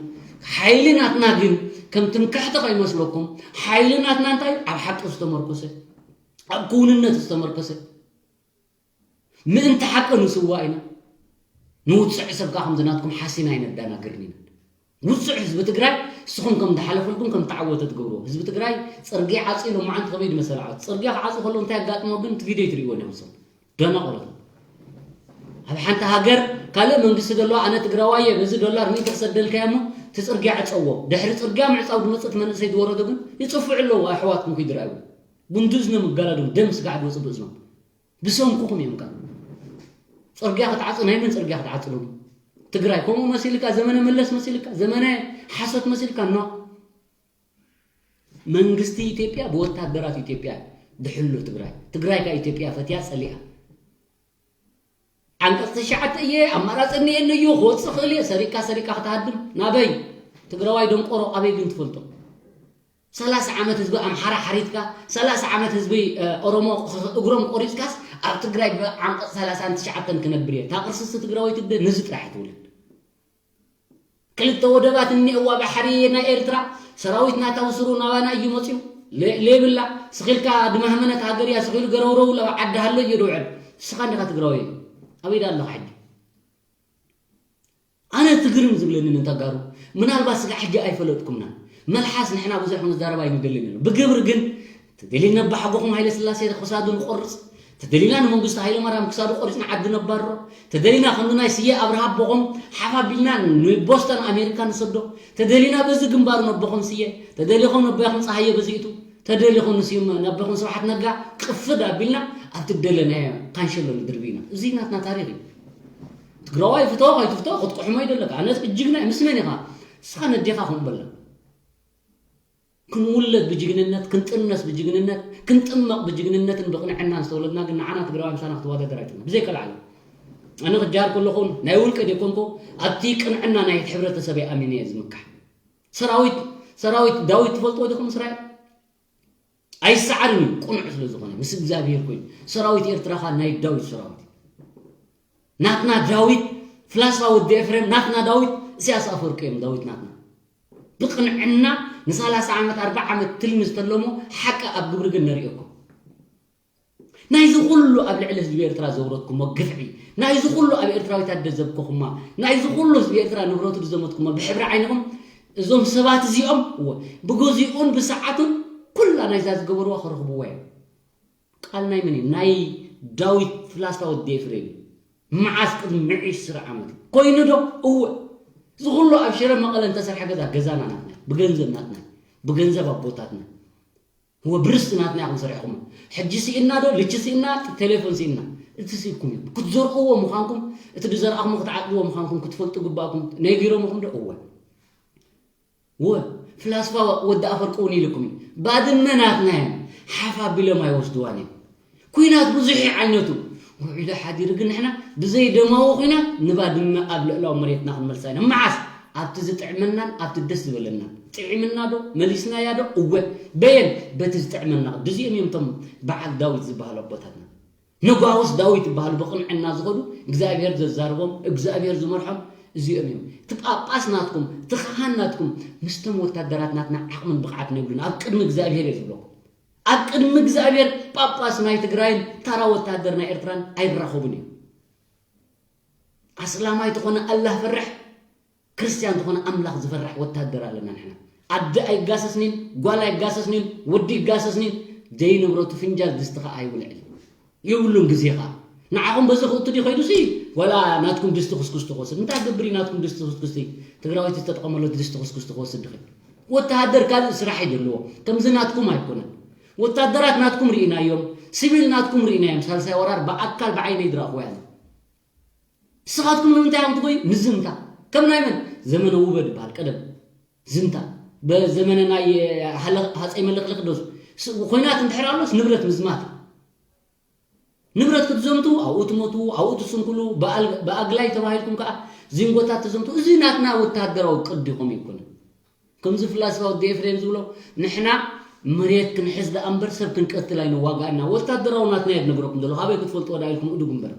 ሓይሊ ናትና ግን ከም ትምክሕቲ ከይመስለኩም ሓይሊ ናትና እንታይ ኣብ ሓቂ ዝተመርኮሰ ኣብ ክውንነት ዝተመርኮሰ ምእንቲ ሓቂ ንስዋ ኢና ንውፅዕ ሰብ ከዓ ከምዚ ናትኩም ሓሲና ኣይነዳናግርን ኢና። ውፅዕ ህዝቢ ትግራይ ንስኹም ከም ዝሓለፈልኩም ከም ተዓወተ ትገብርዎ። ህዝቢ ትግራይ ፅርግያ ዓፂ ኢሎም መዓንቲ ከመይ ድመሰል ዓወት። ፅርግያ ክዓፁ ከሎ እንታይ ኣጋጥሞ ግን እቲ ቪድዮ ትርእይዎ ዲኹም። ደናቆሮት። ኣብ ሓንቲ ሃገር ካልእ መንግስቲ ዘሎ ኣነ ትግራዋይ እየ በዚ ዶላር ሚእቲ ክሰደልካዮ እሞ እቲ ፅርግያ ዕፀዎ። ድሕሪ ፅርግያ ምዕፃው ዝመፅእ እቲ መንእሰይ ዝወረዶ ግን ይፅፍዑ ኣለዉ። ኣሕዋትኩም ክይድረኣዩ ጉንዲ እዝኖም ይጋላዶም ደም ስጋዕ ዝወፅእ ብእዝኖም ብሰንኩኹም እዮም። ካብ ፅርግያ ክትዓፁ ናይ መን ፅርግያ ክትዓፅሉ? ትግራይ ከምኡ መሲልካ ዘመነ መለስ መሲልካ ዘመነ ሓሶት መሲልካ ኖ። መንግስቲ ኢትዮጵያ ብወታደራት ኢትዮጵያ ድሕሉ ትግራይ። ትግራይ ካብ ኢትዮጵያ ፈትያ ፀሊኣ። ዓንቀፅ ትሽዓተ እየ ኣማራፂ እኒኤኒ እዩ ክወፅእ ክእል እየ ሰሪቅካ ሰሪቅካ ክትሃድም ናበይ? ትግራዋይ ደንቆሮ ኣበይ ግን ትፈልጦ? ሰላሳ ዓመት ህዝቢ ኣምሓራ ሓሪድካ ሰላሳ ዓመት ህዝቢ ኦሮሞ እግሮም ቆሪፅካስ ኣብ ትግራይ ብዓንቀፅ ሰላሳን ትሽዓተን ክነብር እየ እታ ቅርስስ ትግራወይቲ ግደ ነዚ ጥራሕ ትውልድ። ክልተ ወደባት እኒአዋ ባሕሪ ናይ ኤርትራ ሰራዊት ናታ ውስሩ ናባና እዩ መፅዩ። ሌብላ ስኺልካ ድማህመነት ሃገር እያ ስኺሉ ገረውረው ለባ ዓዲ ሃሎ እዩ ድውዕል። ንስኻ እንዲኻ ትግራዊ ኣበይ ዳ ኣለኻ ሕጂ? ኣነ ትግርም ዝብለኒ ንተጋሩ ምናልባት ስጋ ሕጂ ኣይፈለጥኩምና። መልሓስ ንሕና ብዙሕ ክንዛረብ ኣይንደልን ኢና። ብግብሪ ግን ተደሊና ባሓጎኹም ሃይለ ስላሴ ክሳዱ ንቆርፅ፣ ተደሊና ንመንግስቱ ሃይለ ማርያም ክሳዱ ቆሪፅና ዓዲ ነባርሮ፣ ተደሊና ከምዚ ናይ ስየ ኣብርሃ ኣቦኹም ሓፍ ኣቢልና ንቦስተን ኣሜሪካ ንሰዶ፣ ተደሊና በዚ ግንባሩ ነቦኹም ስየ፣ ተደሊኹም ነቦኹም ፀሃየ በዚእቱ፣ ተደሊኹም ንስዩም ነቦኹም ስብሓት ነጋ ቅፍድ ኣቢልና ኣብቲ ደለናዮ ካንሸሎ ንድርቢ ኢና። እዚ ናትና ታሪኽ እዩ። ትግራዋይ ፍተዎ ከይትፍተዎ ክትቅሕሞ ይደለካ። ኣነ ጅግና ምስ መን ኢኻ? ንስኻ ነዴኻ ከምኡ በላ። ክንውለድ ብጅግንነት ክንጥነስ ብጅግንነት ክንጥመቕ ብጅግንነትን ብቕንዕናን ዝተወለድና ግን ንዓና ትግራዋይ ምሳና ክትወዳደር ኣይትኽእልን ብዘይከልዓለ። ኣነ ክጃር ከለኹን ናይ ውልቀ ዘይኮንኩ ኣብቲ ቅንዕና ናይ ሕብረተሰብ ኣሚነ እየ ዝምካሕ። ሰራዊት ሰራዊት ዳዊት ትፈልጥዎ ዲኹም እስራኤል? ኣይሰዓርን እዩ ቅኑዕ ስለ ዝኾነ ምስ እግዚኣብሔር ኮይኑ። ሰራዊት ኤርትራ ኸኣ ናይ ዳዊት ሰራዊት እዩ። ናትና ዳዊት ፍላስፋ ወዲ ኤፍሬም ናትና ዳዊት እስያስ ኣፈወርቂ እዮም ዳዊት ናትና። ብቕንዕና ንሰላሳ ዓመት ኣርባዓ ዓመት ትልሚ ዝተለሞ ሓቂ ኣብ ግብሪ ግን ነርእየኩም። ናይዚ ኩሉ ኣብ ልዕሊ ህዝቢ ኤርትራ ዘውረድኩሞ ግፍዒ፣ ናይዚ ኩሉ ኣብ ኤርትራዊት ኣደ ዘብከኹማ፣ ናይዚ ኩሉ ህዝቢ ኤርትራ ንብረቱ ዝዘመትኩሞ ብሕብሪ ዓይንኹም እዞም ሰባት እዚኦም እወ ብግዚኡን ብሰዓቱን ኩላ ናይዛ ዝገበርዋ ክረኽብዋ እዮም። ቃል ናይ መን እዩ? ናይ ዳዊት ፍላስፋ ወዲ ኤፍሬም እዩ። መዓስ? ቅድሚ ምዒ ሽረ ዓመት እዩ። ኮይኑ ዶ? እወ። እዚ ኩሉ ኣብ ሽረ መቐለ እንተሰርሐ ገዛ ገዛና ናትና እዩ። ብገንዘብ ናትና እዩ። ብገንዘብ ኣቦታትና እዩ። እወ ብርስቲ ናትና ኢኹም ሰሪሕኹሞ። ሕጂ ስኢና ዶ? ልቺ ስኢና፣ ቴሌፎን ስኢና። እቲ ስኢኩም እዩ። ክትዘርእዎ ምዃንኩም፣ እቲ ዝዘርኣኹሞ ክትዓጽድዎ ምዃንኩም ክትፈልጡ ግባእኩም። ነጊሮምኹም ዶ? እወ። እወ ፍላስፋ ወዲ ኣፈርቂ እውን ኢልኩም እዩ። ባድመ ናትና እዮም። ሓፍ ኣቢሎም ኣይወስድዋን እዮም። ኲናት ብዙሕ እዩ ዓይነቱ። ውዒሉ ሓዲሩ ግን ንሕና ብዘይ ደማዊ ኲናት ንባድመ ኣብ ልዕላዊ መሬትና ክንመልሳ ኢና። መዓስ? ኣብቲ ዝጥዕመናን ኣብቲ ደስ ዝበለናን። ጥዒምና ዶ? መሊስናያ ዶ? እወ። በየን? በቲ ዝጥዕመና። ድዚኦም እዮም እቶም በዓል ዳዊት ዝበሃሉ ኣቦታትና። ነጓውስ ዳዊት ዝበሃሉ ብቕንዕና ዝኸዱ እግዚኣብሔር ዘዛርቦም እግዚኣብሔር ዝመርሖም እዚኦም እዮም። እቲ ጳጳስ ናትኩም እቲ ካህን ናትኩም ምስቶም ወታደራት ናትና ዓቕምን ብቕዓትን የብሉን። ኣብ ቅድሚ እግዚኣብሔር እየ ዝብለኩም። ኣብ ቅድሚ እግዚኣብሔር ጳጳስ ናይ ትግራይን ታራ ወታደር ናይ ኤርትራን ኣይራኸቡን እዮም። ኣስላማይ ተኾነ ኣላህ ፈርሕ ክርስቲያን ዝኾነ ኣምላኽ ዝፈርሕ ወታደር ኣለና ንሕና። ኣደ ኣይጋሰስኒን ጓል ኣይጋሰስኒን ወዲ ይጋሰስኒን ደይ ንብረቱ ፍንጃል ድስቲ ኸዓ ኣይውልዕል ይብሉን ግዜ ኸዓ ንዓኹም በዚ ክእቱ ድዩ ከይዱሲ ዋላ ናትኩም ድስቲ ክስኩስ ትወስድ እንታይ ገብር እዩ ናትኩም ድስቲ ክስኩስ ትግራወይቲ ዝተጠቐመለት ድስቲ ክስኩስ ትወስድ ድኸ ወተሃደር ካልእ ስራሕ እዩ ዘለዎ ከምዚ ናትኩም ኣይኮነን ወታደራት ናትኩም ርኢናዮም ሲቪል ናትኩም ርኢናዮም ሳልሳይ ወራር ብኣካል ብዓይነይ ድረእኽዎ ያለ ንስኻትኩም ንምንታይ ኢኹም ትጎዩ? ንዝንታ። ከም ናይ መን? ዘመነ ውበ ዝበሃል ቀደም ዝንታ። በዘመነ ናይ ሃፀይ መለክለክ ዶስ ስ- ኮይናት እንድሕር ኣሎስ ንብረት ምዝማት። ንብረት ክትዘምቱ ኣብኡ ትሞቱ፣ ኣብኡ ትስንክሉ፣ ብኣል- ብኣግላይ ተባሂልኩም ከዓ ዚንጎታት ትዘምቱ። እዚ ናትና ወታደራዊ ቅዲ ከምኡ ይኮነ። ከምዚ ፍላስፋ ወዲ ኤፍሬም ዝብሎ ንሕና መሬት ክንሕዝ ደኣ እምበር ሰብ ክንቀትል ኣይንዋጋእና። ወታደራዊ ናትና እየ ዝነግረኩም ዘሎ ካበይ ክትፈልጥዎ ደኣ ኢልኩም እዱግ እምበር።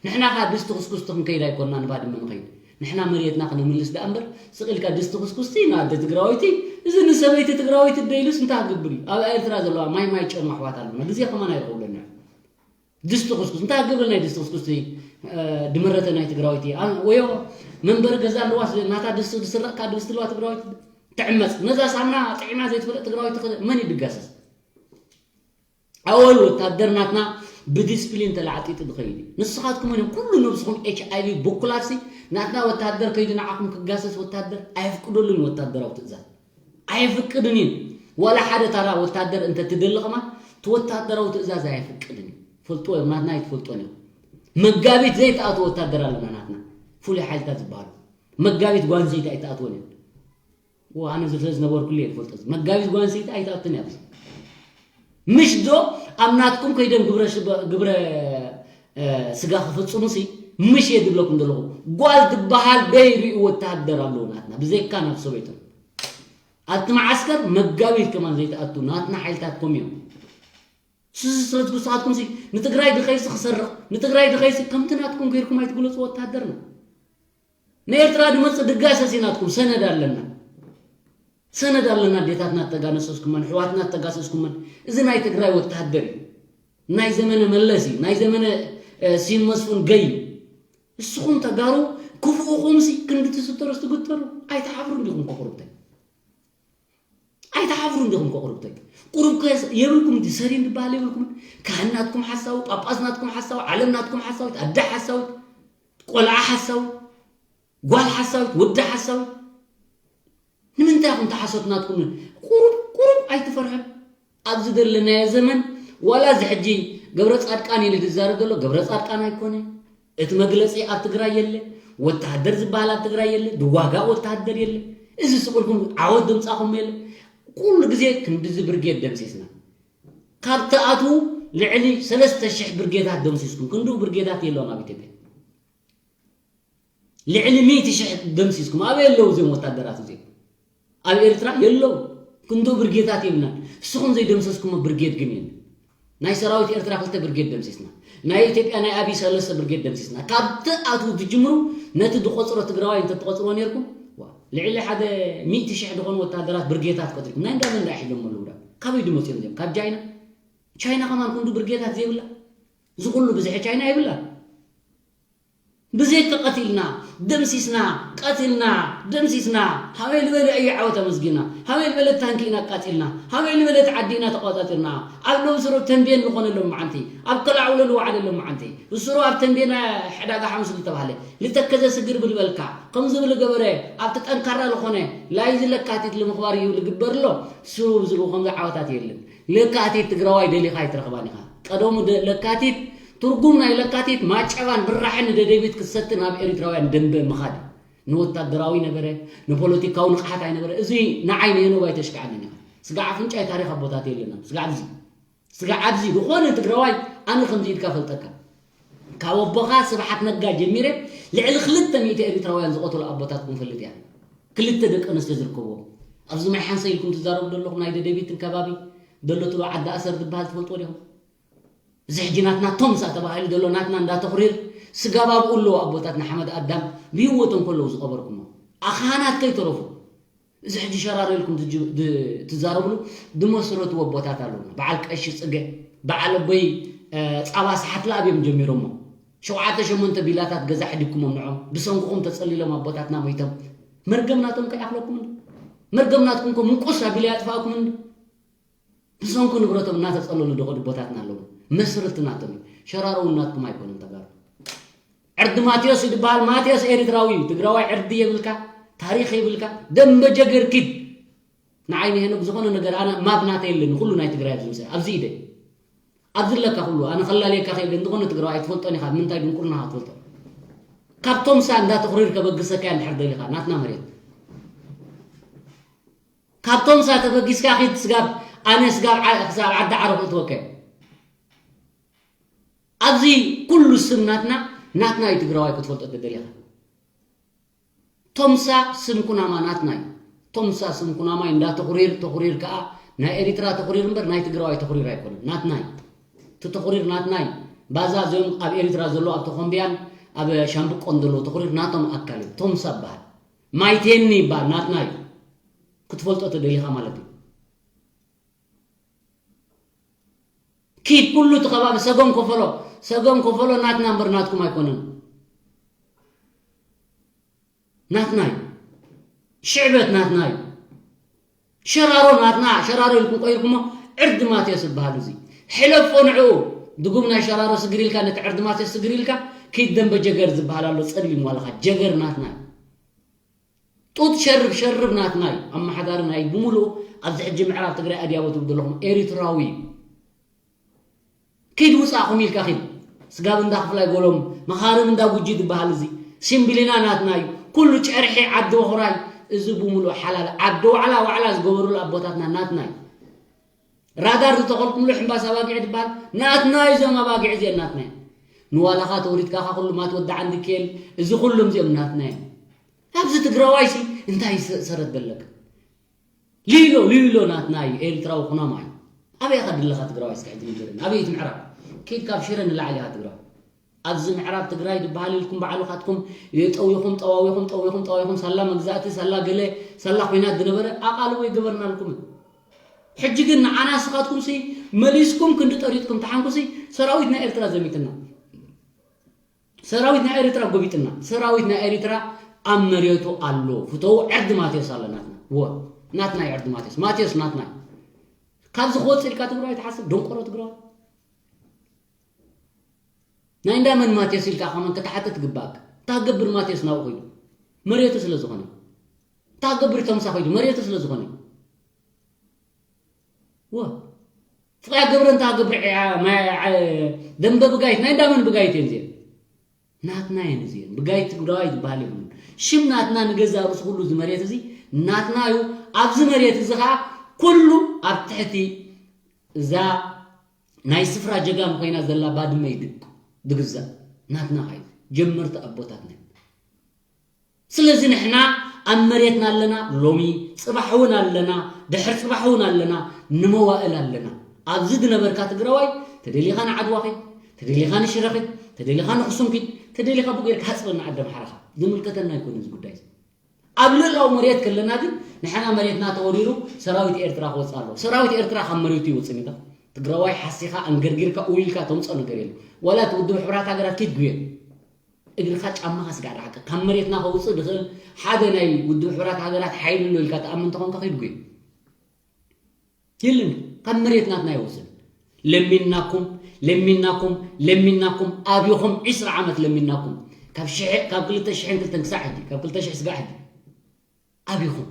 ንሕና ከኣ ድስቲ ኩስኩስቲ ክንከይድ ኣይኮንና ንባድመ ንኸይድ። ንሕና መሬትና ክነምልስ ደኣ እምበር ስቕ ኢልካ ድስቲ ኩስኩስቲ ንኣደ ትግራወይቲ እዚ ንሰበይቲ ትግራወይቲ ደይሉስ እንታይ ክገብር እዩ? ኣብ ኤርትራ ዘለዋ ማይ ማይ ጨሙ ኣሕዋት ኣለና። ግዜ ከማን ኣይረኸብለና። ድስቲ ኩስኩስ እንታይ ግብል ናይ ድስቲ ኩስኩስ ድመረተ ናይ ትግራዊት ወዮ መንበሪ ገዛ ኣለዋስ ናታ ድስቲ ዝስረቕ ካብ ድስቲ ኣለዋ ትግራዊት ትዕመፅ ነዛ ሳምና ጥዒማ ዘይትፈልጥ ትግራዊት መን ይድጋሰስ ኣወል ወታደር ናትና ብዲስፕሊን ተላዕጢጡ ዝኸይድ እዩ ንስኻትኩም ነ ኩሉ ነብስኹም ኤች ኣይቪ ብኩላትሲ ናትና ወታደር ከይዱ ንዓኹም ክጋሰስ ወታደር ኣየፍቅደሉን ወታደራዊ ትእዛዝ ኣየፍቅድን እዩ ዋላ ሓደ ታራ ወታደር እንተ ትደሊ ከማ እቲ ወታደራዊ ትእዛዝ ኣየፍቅድን እዩ ፈልጥዎ እዮም ናትና ኣይትፈልጦን እዮም መጋቢት ዘይተኣትዎ ወታደር ኣለና ናትና ፍሉይ ሓይልታት ዝበሃሉ መጋቢት ጓንዘይቲ ኣይተኣትወን እዮም ኣነ ዝፈ ዝነበርኩሉ እየ ዝፈልጦ መጋቢት ጓንዘይቲ ኣይተኣትን እያ ምሽ ዶ ኣብ ናትኩም ከይደም ግብረ ግብረ ስጋ ክፍፅሙ ሲ ምሽ እየ ዝብለኩም ዘለኹ ጓል ዝበሃል ደይሪኡ ወተሃደር ኣለዎ ናትና ብዘይካ ናብ ሰበይቶም ኣብቲ መዓስከር መጋቢት ከማን ዘይተኣቱ ናትና ሓይልታት ኮም እዮም ስስስረት ጉስኻትኩም ሲ ንትግራይ ድኸይሲ ክሰርቕ ንትግራይ ድኸይሲ ከምቲ ናትኩም ገይርኩም ኣይትግለፁ ወተሃደርና ንኤርትራ ድመፅእ ድጋሰስ ናትኩም ሰነድ ኣለና ሰነድ ኣለና ኣዴታትና ተጋነሰስኩመን ኣሕዋትና ተጋሰስኩመን እዚ ናይ ትግራይ ወተሃደር እዩ ናይ ዘመነ መለስ እዩ ናይ ዘመነ ሲን መስፉን ገይ እዩ እስኹም ተጋሩ ክፉእኹም ሲ ክንዲ ትስተሩስ ትግተሩ ኣይትሓፍሩን ዲኹም ከቑርብተይ ኣይትሓፍሩን ዲኹም ከቑርብተይ ቁሩብ የብልኩም ሰሪን ዝበሃል የብልኩም ካህናትኩም ሓሳዊ ጳጳስናትኩም ሓሳዊ ዓለምናትኩም ሓሳዊት ኣደ ሓሳዊት ቆልዓ ሓሳዊ ጓል ሓሳዊት ወዲ ሓሳዊ ንምንታይ ኢኹም ተሓሶት ናትኩም ቁሩብ ቁሩብ ኣይትፈርሐን ኣብዚ ዘለናዮ ዘመን ዋላ እዚ ሕጂ ገብረ ፃድቃን ኢሉ ዝዛረብ ዘሎ ገብረ ፃድቃን ኣይኮነ እቲ መግለፂ ኣብ ትግራይ የለ ወተሃደር ዝበሃል ኣብ ትግራይ የለ ዝዋጋእ ወተሃደር የለ እዚ ስቁልኩም ዓወት ድምፃኹም የለ ኩሉ ግዜ ክንድዚ ብርጌድ ደምሲስና ካብ ተኣትዉ ልዕሊ ሰለስተ ሽሕ ብርጌታት ደምሲስኩም ክንድኡ ብርጌታት የለውን ኣብ ኢትዮጵያ ልዕሊ ሚእቲ ሽሕ ደምሲስኩም ኣበይ ኣለዉ እዚኦም ወታደራት እዚኦም ኣብ ኤርትራ የለዉ ክንዶ ብርጌታት የብልናን ንስኹም ዘይደምሰስኩሞ ብርጌድ ግን የለን ናይ ሰራዊት ኤርትራ ክልተ ብርጌድ ደምሲስና ናይ ኢትዮጵያ ናይ ኣብይ ሰለስተ ብርጌድ ደምሲስና ካብ ትኣትዉ ትጅምሩ ነቲ ዝቆፅሮ ትግራዋይ እንተትቆፅርዎ ነርኩም ልዕሊ ሓደ ሚእቲ ሽሕ ዝኾኑ ወታደራት ብርጌታት ቆፅርኩም ናይ እንዳበ እንዳይ ሒዞም ኣለዉ ካበይ ድመፅኦም እዚኦም ካብ ቻይና ቻይና ከማን ክንዱ ብርጌታት ዘይብላ እዚ ኩሉ ብዝሒ ቻይና የብላ ብዘይካ ቀቲልና፣ ደምሲስና፣ ቀቲልና፣ ደምሲስና፣ ሃበይ ልበለ እዩ ዓወት ኣመስጊና፣ ሃበይ ልበለ ታንኪ ኢና ኣቃጺልና፣ ሃበይ ልበለት ዓዲ ኢና ተቋጻጺርና፣ ኣብ ሎምስሮ ተንቤን ዝኾነ ሎምዓንቲ፣ ኣብ ከላዕውለ ልወዓለ ሎምዓንቲ፣ እስሮ ኣብ ተንቤን ሕዳጋ ሓሙስ ዝተባህለ፣ ልተከዘ ስግር ብልበልካ፣ ከምዚ ብልገበረ፣ ኣብቲ ጠንካራ ዝኾነ ላይዚ ለካቲት ልምኽባር እዩ ልግበር ኣሎ፣ ስሩ ዝብኡ ከምዚ ዓወታት የለን። ለካቲት ትግራዋይ ደሊኻ ኣይትረኽባን ኢኻ። ቀደሙ ለካቲት ትርጉም ናይ ለካቲት ማጨባን ብራሕን ንደደቢት ክትሰቲ ናብ ኤሪትራውያን ደንበ ምኻድ ንወታደራዊ ነበረ ንፖለቲካዊ ንቕሓት ኣይነበረ እዚ ንዓይ ንየኖብ ኣይተሽክዓንን ኢኻ ስጋዕ ኣፍንጫይ ታሪኽ ኣቦታት የለና ስጋዕ ኣብዚ ስጋዕ ኣብዚ ዝኾነ ትግራዋይ ኣነ ከምዚ ኢድካ ፈልጠካ ካብ ኣቦኻ ስብሓት ነጋ ጀሚረ ልዕሊ ክልተ ሚእቲ ኤሪትራውያን ዝቐተሉ ኣቦታትኩም ፈልጥ እያ ክልተ ደቂ ኣንስትዮ ዝርከብዎም ኣብዚ ማይ ሓንሰ ኢልኩም ትዛረቡ ዘለኹም ናይ ደደቢትን ከባቢ ዘሎ ትሎ ዓዲ ኣሰር ዝበሃል ትፈልጥዎ ዲኹም እዚ ሕጂ ናትና ቶምሳ ተባሂሉ ዘሎ ናትና እንዳተኹሪር ስጋብ ኣብኡ ኣለዉ ኣቦታትና ሓመድ ኣዳም ብህይወቶም ከለዉ ዝቐበርኩሞ ኣኻናት ከይተረፉ እዚ ሕጂ ሸራሮ ኢልኩም ትዛረብሉ ዝመስረትዎ ኣቦታት ኣለዉ በዓል ቀሺ ፅገ በዓል ኣቦይ ፃባ ሰሓት ለኣብ እዮም ጀሚሮሞ ሸውዓተ ሸሞንተ ቢላታት ገዛ ሕዲግኩሞም ንዖም ብሰንኩኹም ተፀሊሎም ኣቦታትና ሞይቶም መርገም ናቶም ከይኣኽለኩም እንዶ መርገም ናትኩም ኮ ምንቁስ ኣቢለ ያጥፋእኩም እንዶ ብሰንኩ ንብረቶም እናተፀለሉ ዝኸዱ ኣቦታትና ኣለዉ መስረቲ ናቶም እዩ ሸራሮ እውን ናትኩም ኣይኮኑን ተጋሩ ዕርዲ ማቴዎስ እዩ ዝበሃል ማቴዎስ ኤሪትራዊ እዩ ትግራዋይ ዕርዲ የብልካ ታሪክ የብልካ ደንበ ጀገር ኪድ ንዓይ ንሄኖክ ዝኾነ ነገር ኣነ ማብ ናተ የለን ኩሉ ናይ ትግራይ ኣብዚ ምስል ኣብዚ ኢደ ኣብዚ ለካ ኩሉ ኣነ ከላልየካ ከይለ ዝኾነ ትግራዋይ ኣይትፈልጦን ኢኻ ምንታይ ድንቁርና ክትፈልጦ ካብቶም ሳ እንዳተኽሪር ከበግሰካ እንድሕር ደሊኻ ናትና መሬት ካብቶም ሳ ተበጊስካ ኺድ ስጋብ ኣነ ስጋብ ክሳብ ዓዲ ዓረብ እትወከ ኣብዚ ኩሉ ስም ናትና ናትና እዩ ትግራዋይ ክትፈልጦ ተደሊኻ ቶምሳ ስም ኩናማ ናትና እዩ ቶምሳ ስም ኩናማ እንዳ ተኹሪር ተኹሪር ከዓ ናይ ኤሪትራ ተኹሪር እምበር ናይ ትግራዋይ ተኹሪር ኣይኮነን ናትና እዩ እቲ ተኹሪር ናትና እዩ ባዛ እዚኦም ኣብ ኤሪትራ ዘሎ ኣብ ተኾምቢያን ኣብ ሻምብቆን ዘሎ ተኹሪር ናቶም ኣካል እዩ ቶምሳ ይበሃል ማይቴኒ ይበሃል ናትና እዩ ክትፈልጦ ተደሊኻ ማለት እዩ ኪድ ኩሉ እቲ ከባቢ ሰጎን ኮፈሎ ሰገን ኮፈሎ ናትና እምበር ናትኩም ኣይኮነን። ናትና እዩ። ሽዕበት ናትና እዩ። ሸራሮ ናትና፣ ሸራሮ ኢልኩም ቆይርኩሞ፣ ዕርዲ ማቴዎስ ዝበሃል እዚ። ሕለፎ ንዕኡ፣ ድጉም ናይ ሸራሮ ስግር ኢልካ፣ ነቲ ዕርዲ ማቴዎስ ስግር ኢልካ፣ ከይድ ደንበ ጀገር ዝበሃል ኣሎ፣ ጸሊም ዋልኻ፣ ጀገር ናትና እዩ። ጡጥ ሸርብ፣ ሸርብ ናትና እዩ። ኣመሓዳሪ ናይ ብምሉኡ ኣብዚ ሕጂ ምዕራብ ትግራይ ኣድያቦ ትብሉ ዘለኹም ኤሪትራዊ እዩ። ኪድ ውፃእኹም ኢልካ ኪድ። ስጋብ እንዳ ክፍላይ ጎሎም፣ መኻርም እንዳ ጉጂ ዝበሃል እዚ። ሲምቢሊና ናትና እዩ። ኩሉ ጨርሒ ዓዲ ወኽራይ፣ እዚ ብምሉእ ሓላል ዓዲ ዋዕላ ዋዕላ ዝገበሩሉ ኣቦታትና ናትና እዩ። ራዳር ዝተኸልኩምሉ ሕምባስ ኣባጊዕ ዝበሃል ናትና እዩ። እዞም ኣባጊዕ እዚኦም ናትና እዮም። ንዋላኻ ተወሪድካ ኻ ኩሉ ማት ወዲ ዓንዲ ኬል፣ እዚ ኩሉም እዚኦም ናትና እዮም። ኣብዚ ትግራዋይ ሲ እንታይ ሰ-፣ ሰረት ዘለካ? ሊሎ፣ ሊሎ ናትና እዩ፣ ኤርትራዊ ኩናማ እዩ። ኣበይ ኢኻ ድለኻ ትግራዋይ እስኪ ሕጂ ንገረኒ። ኣበይ እቲ ምዕራብ? ኪድ ካብ ሽረ ንላዕሊ ኢኻ ትግራዋይ። ኣብዚ ምዕራብ ትግራይ ዝበሃል ኢልኩም ባዕልኻትኩም ጠዊኹም፣ ጠዋዊኹም፣ ጠዊኹም፣ ጠዋዊኹም፣ ሳላ መግዛእቲ፣ ሳላ ገለ፣ ሳላ ኹናት ዝነበረ ኣቓልቦ ይገበርናልኩም። ሕጂ ግን ንዓና ንስኻትኩም ሲ መሊስኩም ክንዲ ጠሪጥኩም ተሓንኩሲ ሰራዊት ናይ ኤርትራ ዘሚትና። ሰራዊት ናይ ኤርትራ ጎቢጥና። ሰራዊት ናይ ኤርትራ ኣብ መሬቱ ኣሎ። ፍተው ዕርዲ ማቴዎስ ኣሎ ናትና። ወ-፣ ናትና እዩ ዕርዲ ማቴዎስ። ማቴዎስ ናትና እዩ። ካብዚ ክወፅእ ኢልካ ትግራዋይ ትሓስብ? ደንቆሮ ትግራዋይ። ናይ እንዳ መን ማቴዎስ ኢልካ ከመን ክትሓትት ትግባእ። እንታይ ክገብር ማቴዎስ ናብኡ ኸይዱ? መሬቱ ስለ ዝኾነ። እንታይ ክገብር ተምሳ ኸይዱ? መሬቱ ስለ ዝኾነ። ወ-፣ ፍቕያ ገብረ እንታይ ክገብር ዒያ-፣ ማያ-፣ ዓ-፣ ደንበ ብጋይት፣ ናይ እንዳ መን ብጋይት እየን እዚአን? ናትና እየን እዚአን። ብጋይት ትግራዋይ ዝበሃል የብሉን። ሽም ናትና ንገዛ ርእሱ ኩሉ እዚ መሬት እዚ ናትና እዩ። ኣብዚ መሬት እዚ ኸዓ ኩሉ ኣብ ትሕቲ እዛ ናይ ስፍራ ጀጋኑ ኮይና ዘላ ባድመ እዩ ድግ-፣ ድግዛእ። ናትና ኸዓ እዩ። ጀመርቲ ኣቦታትና እዮም። ስለዚ ንሕና ኣብ መሬትና ኣለና፣ ሎሚ፣ ጽባሕ እውን ኣለና፣ ድሕር ጽባሕ እውን ኣለና፣ ንመዋእል ኣለና። ኣብዚ ዝነበርካ ትግራዋይ፣ ተደሊኻ ንዓድዋ ኺድ፣ ተደሊኻ ንሽረ ኺድ፣ ተደሊኻ ንኽሱም ኪድ፣ ተደሊኻ ብኡ ጌርካ ሃጽበና ዓዲ ኣምሓራኻ። ዝምልከተና ኣይኮነን እዚ ጉዳይ እዚ። ኣብ ልእላዊ መሬት ከለና ግን ንሕና መሬትና ተወሪሩ ሰራዊት ኤርትራ ክወጽእ ኣለዎ። ሰራዊት ኤርትራ ካብ መሬቱ ይወጽእ እንዶ። ትግራዋይ ሓሲኻ ኣንገርጊርካ እው ኢልካ ተምጽኦ ነገር የለን። ዋላ እቲ ውድብ ሕቡራት ሃገራት ኪድ ጉየ። እግርኻ ጫማኻ ስጋዕ ደሓቀ። ካብ መሬትና ከውጽእ ዝኽእል ሓደ ናይ ውድብ ሕቡራት ሃገራት ሓይሊ ኣሎ ኢልካ ትኣምን እንተኾንካ ኪድ ጉየ። የለን፣ ካብ መሬት ናትና ይወስድ። ለሚናኩም፣ ለሚናኩም፣ ለሚናኩም፣ ኣብኹም ዕስራ ዓመት ለሚናኩም። ካብ ሽሕ-፣ ካብ ክልተ ሽሕን ክልተን ክሳዕ ሕጂ፣ ካብ ክልተ ሽሕ ስጋዕ ሕጂ። ኣብኹም።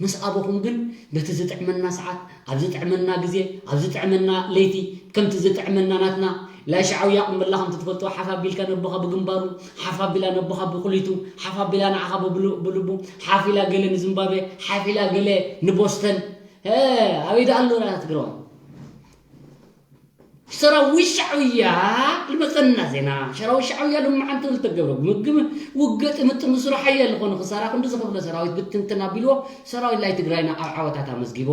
ምስ ኣበኹም ግን በቲ ዝጥዕመና ሰዓት፣ ኣብ ዝጥዕመና ግዜ፣ ኣብ ዝጥዕመና ለይቲ፣ ከምቲ ዝጥዕመና ናትና፣ ላይ ሻዕውያ ቅምብላ ከምቲ ትፈልጥዎ፣ ሓፍ ኣቢልካ ነቦኻ ብግንባሩ፣ ሓፍ ኣቢላ ነቦኻ ብኩሊቱ፣ ሓፍ ኣቢላ ንዓኻ ብብሉ-፣ ብልቡ፣ ሓፍ ኢላ ገለ ንዝምባብዌ፣ ሓፍ ኢላ ገለ ንቦስተን፣ ሀ፣ ኣበይ ደኣ ኣሎ ራያ ትግራዋይ? ሰራዊት ሻዕውያ ልመጸና ዜና። ሰራዊት ሻዕውያ ልመዓንቲ ልተገብረ ምግብ ውግእ ጥምጥም ዝስሩ ሓያል ዝኾነ ክሳራ ክንዲ ዝኸፍለ ሰራዊት ብትንትን ኣቢልዎ ሰራዊት ላይ ትግራይና ኣብ ዓወታት ኣመዝጊቦ።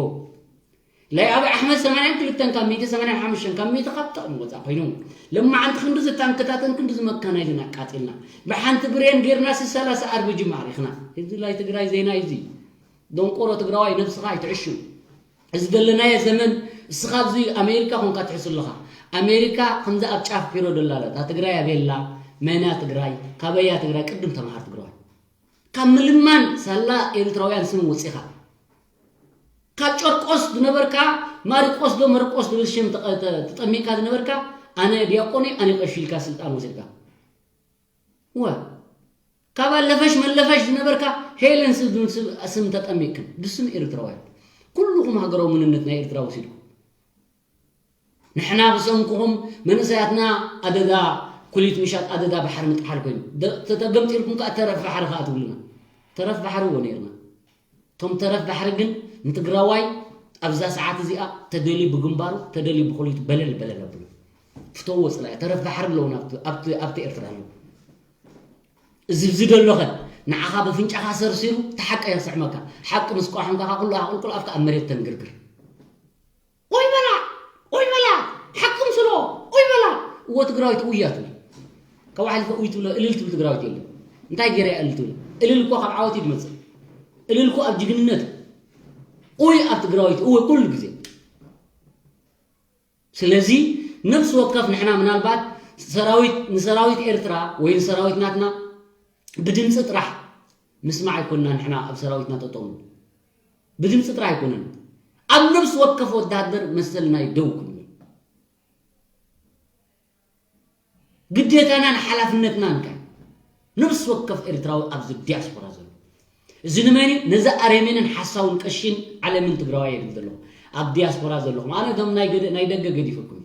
ላይ ኣብይ ኣሕመድ ሰማንያን ክልተን ካብ ሚእቲ ሰማንያን ሓሙሽተን ካብ ሚእቲ ካብ ጥቕሚ ወፃእ ኮይኑ ልመዓንቲ ክንዲ ዝታንክታትን ክንዲ ዝመካናይዝን ኣቃፂልና ብሓንቲ ብሬን ጌርና ሲ ሰላሳ ኣርቢጂ ማሪኽና። እዚ ላይ ትግራይ ዜና እዩ። እዚ ደንቆሮ ትግራዋይ ነብስኻ ኣይትዕሹ። እዚ ዘለናዮ ዘመን እስኻ ኣብዚ ኣሜሪካ ኮንካ ትሕሱ ኣለኻ። ኣሜሪካ ከምዚ ኣብ ጫፍ ፒሮ ደላ ኣላ። እታ ትግራይ ኣበየላ፣ መና ትግራይ፣ ካበያ ትግራይ፣ ቅድም ተምሃር ትግራዋይ። ካብ ምልማን ሳላ ኤርትራውያን ስም ወፂኻ። ካብ ጨርቆስ ዝነበርካ ማሪቆስ ዶ መርቆስ ዝብል ሽም ተቐ-፣ ተ-፣ ተጠሚካ ዝነበርካ ኣነ ዲያቆን እየ፣ ኣነ ቀሺ ኢልካ ስልጣን ወሲድካ። ወ-፣ ካብ ኣለፈሽ መለፈሽ ዝነበርካ ሄለን ስብ-፣ ስብ-፣ ስም ተጠሚቅክን ብስም ኤርትራውያን። ኩልኹም ሃገራዊ መንነት ናይ ኤርትራ ወሲድኩም። ንሕና ብሰንክኹም መንእሰያትና ኣደዳ ኩሊት ምሻጥ ኣደዳ ባሕሪ ምጥሓል ኮይኑ። ደ-፣ ተ-፣ ተገምጢልኩም ከኣ ተረፍ ባሕሪ ከኣ ትብሉና። ተረፍ ባሕሪ እዎ ነይርና። እቶም ተረፍ ባሕሪ ግን ንትግራዋይ ኣብዛ ሰዓት እዚኣ ተደልዩ ብግንባሩ፣ ተደልዩ ብኹሊቱ በለል በለል ኣብሉ። ፍተዎ ጽላኢ። ተረፍ ባሕሪ ኣለዉና ኣብቲ፣ ኣብቲ፣ ኣብቲ ኤርትራ ኣለዉ። እዚ፣ እዚ ደሎኸ ንዓኻ ብፍንጫኻ ሰርሲሩ እቲ ሓቂ የስዕመካ። ሓቂ ምስ ቆሓምካ ኩሉ ኣቑልቁል ኣፍካ ኣብ መሬት ተንግርግር። ኦይ በላ፣ ኦይ በላ፣ ሓቂ ምስሎ፣ ኦይ በላ። እዎ ትግራዊት ኡያ ትብል። ካብ ሓሊፈ ኡይ ትብሎ፣ እልል ትብል ትግራዊት የለን። እንታይ ገይረ እያ እልል ትብል? እልል እኮ ካብ ዓወት እዩ ዝመጽእ። እልል እኮ ኣብ ጅግንነት እዩ። ኡይ ኣብ ትግራዊት፣ እዎ ኩሉ ግዜ። ስለዚ ነፍሲ ወከፍ ንሕና ምናልባት ሰራዊት ንሰራዊት ኤርትራ ወይ ንሰራዊት ናትና ብድምፂ ጥራሕ ምስማዕ ኣይኮንና። ንሕና ኣብ ሰራዊትና ጠጠው ንብል። ብድምፂ ጥራሕ ኣይኮነን፣ ኣብ ነብሲ ወከፍ ወታደር መሰልና እዩ ደው ክንብል። ግዴታናን ሓላፍነትናን ከ ነብሲ ወከፍ ኤርትራዊ ኣብዚ ዲያስፖራ ዘሎ፣ እዚ ንመን እዩ? ነዚ ኣረሜንን ሓሳውን ቀሺን ዓለምን ትግራዋይ እየ ዝብል ዘለኹ። ኣብ ዲያስፖራ ዘለኹም፣ ኣነ እቶም ናይ ገደ-፣ ናይ ደገ ገዲፈኩም፣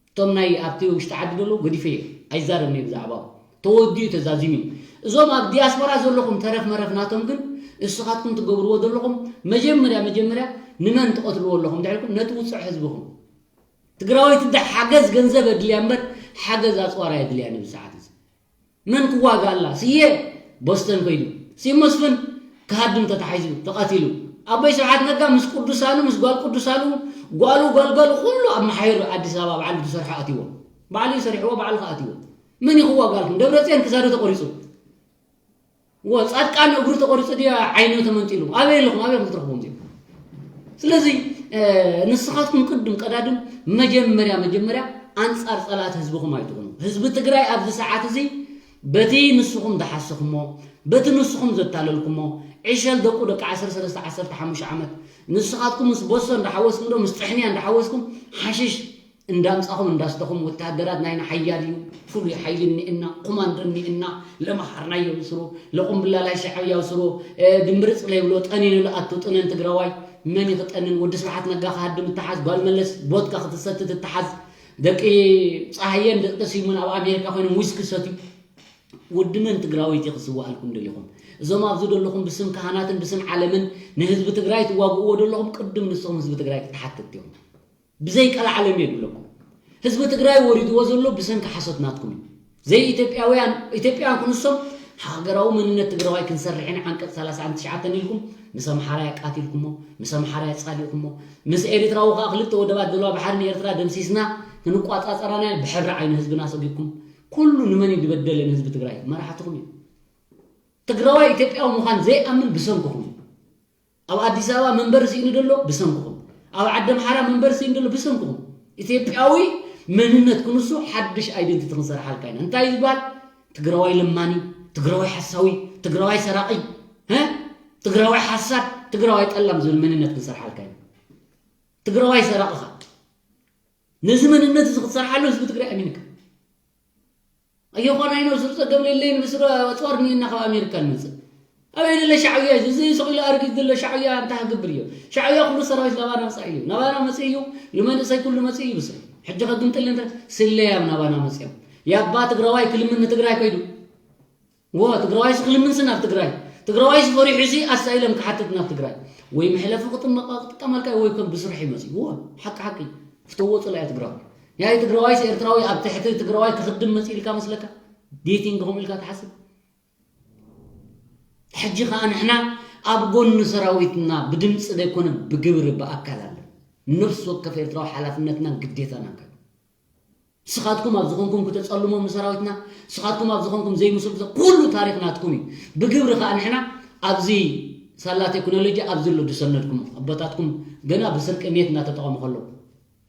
እቶም ናይ ኣብቲ ውሽጢ ዓዲ ዘለዉ ገዲፈ እየ፣ ኣይዛረብን እየ ብዛዕባኡ። ተወዲኡ ተዛዚሙ እዩ። እዞም ኣብ ዲያስፖራ ዘለኹም ተረፍ መረፍ ናቶም ግን ንስኻትኩም ትገብርዎ ዘለኹም፣ መጀመርያ መጀመርያ ንመን ትቐትልዎ ኣለኹም እንድሕር ኢልኩም፣ ነቲ ውፅዕ ህዝብኹም። ትግራወይቲ እንተ ሓገዝ ገንዘብ ኣድልያ እምበር ሓገዝ ኣፅዋር ኣየድልያን እዩ ብሰዓት እዚ። መን ክዋጋእ ኣላ? ስየ ቦስተን ከይዱ፣ ስየ መስፍን ክሃድም ተታሒዙ ተቐቲሉ። ኣቦይ ስብሓት ነጋ ምስ ቅዱሳኑ፣ ምስ ጓል ቅዱሳኑ፣ ጓሉ፣ ጓልጓሉ ኩሉ ኣብ መሓይር ኣዲስ ኣበባ ባዕሉ ዝሰርሖ ኣትይዎ። ባዕሉ እዩ ሰሪሕዎ፣ ባዕሉ ከኣትይዎ። መን እዩ ክዋጋእልኩም? ደብረፅዮን ክሳዱ ተቆሪፁ። ወ-፣ ጻድቃን እግሩ ተቆሪፁ ድያ ዓይኑ ተመንጢሉ? ኣበይ ኣለኹም? ኣበይ ክትረኽቦም እዚኦም? ስለዚ፣ እ፣ ንስኻትኩም ቅድም ቀዳድም መጀመርያ፣ መጀመርያ ኣንጻር ጸላእቲ ህዝብኹም ኣይትኹኑ። ህዝቢ ትግራይ ኣብዚ ሰዓት እዚ በቲ ንስኹም ዝሓሰኹሞ፣ በቲ ንስኹም ዘታለልኩሞ፣ ዕሸል ደቁ ደቂ ዓሰርተ ሰለስተ ዓሰርተ ሓሙሽተ ዓመት፣ ንስኻትኩም ምስ ቦሶ እንዳሓወስኩም ዶ፣ ምስ ጥሕንያ እንዳሓወስኩም ሓሽሽ እንዳምጻኹም እንዳስተኹም ወታደራት ናይና ሓያል እዩ፣ ፍሉይ ሓይሊ እኒእና፣ ኮማንዶ እኒእና፣ ለመሃርናዮ ብስሩ፣ ለቁምብላ ላይ ሻዕብያ ብስሩ፣ እ፣ ድምብርጽ ለይብሎ ጠኒኑ ለኣቱ ጥነን ትግራዋይ፣ መን ይኽጠንን? ወዲ ስብሓት ነጋ ክሃድም እተሓዝ፣ ጓል መለስ ቦትካ ክትሰቲ ትተሓዝ፣ ደቂ ጸሃየን ደቂ ስዩምን ኣብ ኣሜሪካ ኮይኖም ዊስኪ ሰትዩ፣ ወዲ መን ትግራወይቲ ክስዋኣልኩም ደሊኹም? እዞም ኣብዚ ደለኹም ብስም ካህናትን ብስም ዓለምን ንህዝቢ ትግራይ ትዋግእዎ ደለኹም፣ ቅድም ንስኹም ህዝቢ ትግራይ ክትሓተት ኢኹም። ብዘይ ቀልዓለም እየ ዝብለኩም። ህዝቢ ትግራይ ወሪድዎ ዘሎ ብሰንኪ ሓሶት ናትኩም እዩ። ዘይ ኢትዮጵያውያን፣ ኢትዮጵያውያን ክንሶም ሃገራዊ መንነት ትግራዋይ ክንሰርሕ ኢና ዓንቀፅ ሰላሳን ትሽዓተን ኢልኩም ምስ ኣምሓራይ ኣቃቲልኩሞ፣ ምስ ኣምሓራይ ኣጻሊእኩሞ፣ ምስ ኤርትራዊ ከዓ ክልተ ወደባት ዘለዋ ባሕሪ ንኤርትራ ደምሲስና ክንቋጻጸራና ብሕብሪ ዓይኒ ህዝብና ሰጒግኩም። ኩሉ ንመን እዩ ዝበደለ ንህዝቢ ትግራይ? መራሕትኹም እዩ። ትግራዋይ ኢትዮጵያዊ ምዃን ዘይኣምን ብሰንክኹም እዩ። ኣብ ኣዲስ ኣበባ መንበሪ ስኢኑ ዘሎ ብሰንክኹም። ኣብ ዓዲ ኣምሓራ መንበሪ ስኢኑ ዘሎ ብሰንክኹም። ኢትዮጵያዊ መንነት ክንሱ ሓድሽ ኣይደንቲቲ ክንሰርሓልካ ኢና። እንታይ እዩ ዝበሃል? ትግራዋይ ለማኒ፣ ትግራዋይ ሓሳዊ፣ ትግራዋይ ሰራቒ፣ እ? ትግራዋይ ሓሳድ፣ ትግራዋይ ጠላም ዝብል መንነት ክንሰርሓልካ ኢና። ትግራዋይ ሰራቒኻ። ነዚ መንነት እዚ ክትሰርሓሉ ህዝቢ ትግራይ ኣሚንካ። ኣየኳናይ ነው ስር ጸገም ለለይን ብስር ኣጽዋር እኒእና ካብ ኣሜሪካ ንመጽእ። ኣበይ ደለ ሻዕብያ እዩ? እዚ ሰቕ ኢሉ ኣርጊት ዘሎ ሻዕብያ እንታይ ክገብር እዩ? ሻዕብያ ኩሉ ሰራዊት ናባና መጻኢ እዩ። ናባና መጺእ እዩ። ንመንእሰይ ኩሉ መጺእ እዩ ብስር። ሕጂ ከግምጥል እንተ ስለያም ናባና መጺኦም። ያባ ትግራዋይ ክልምን ንትግራይ ከይዱ። ወ-፣ ትግራዋይስ ክልምንስ ናብ ትግራይ። ትግራዋይስ ፈሪሑሲ ኣሳይለም ክሓትት ናብ ትግራይ። ወይ መሕለፊ ክጥመ-፣ ክጥቀመልካ ወይ ከም ብስርሑ ይመጽእ። ወ-፣ ሓቂ ሓቂ። ፍተዎ ጽላኢ ትግራዋይ። ያይ ትግራዋይስ ኤርትራዊ ኣብ ትሕቲ ትግራዋይ ክኽድም መጽእ ኢልካ መስለካ? ዴቲንግ ኹም ኢልካ ትሓስብ? ሕጂ ኸኣ ንሕና ኣብ ጎኒ ሰራዊትና ብድምፂ ዘይኮነ ብግብሪ ብኣካል ኣለና። ነፍሲ ወከፍ ኤርትራዊ ሓላፍነትናን ግዴታናን ከ-፣ ንስኻትኩም ኣብ ዝኾንኩም ክተጸልሞም ንሰራዊትና፣ ንስኻትኩም ኣብ ዝኾንኩም ዘይምስሉ ክተ-፣ ኩሉ ታሪኽ ናትኩም እዩ። ብግብሪ ኸኣ ንሕና ኣብዚ ሳላ ቴክኖሎጂ ኣብዚ ኣሎ ዝሰነድኩም ኣቦታትኩም ገና ብስርቂ ሜት እናተጠቐሙ ከለዉ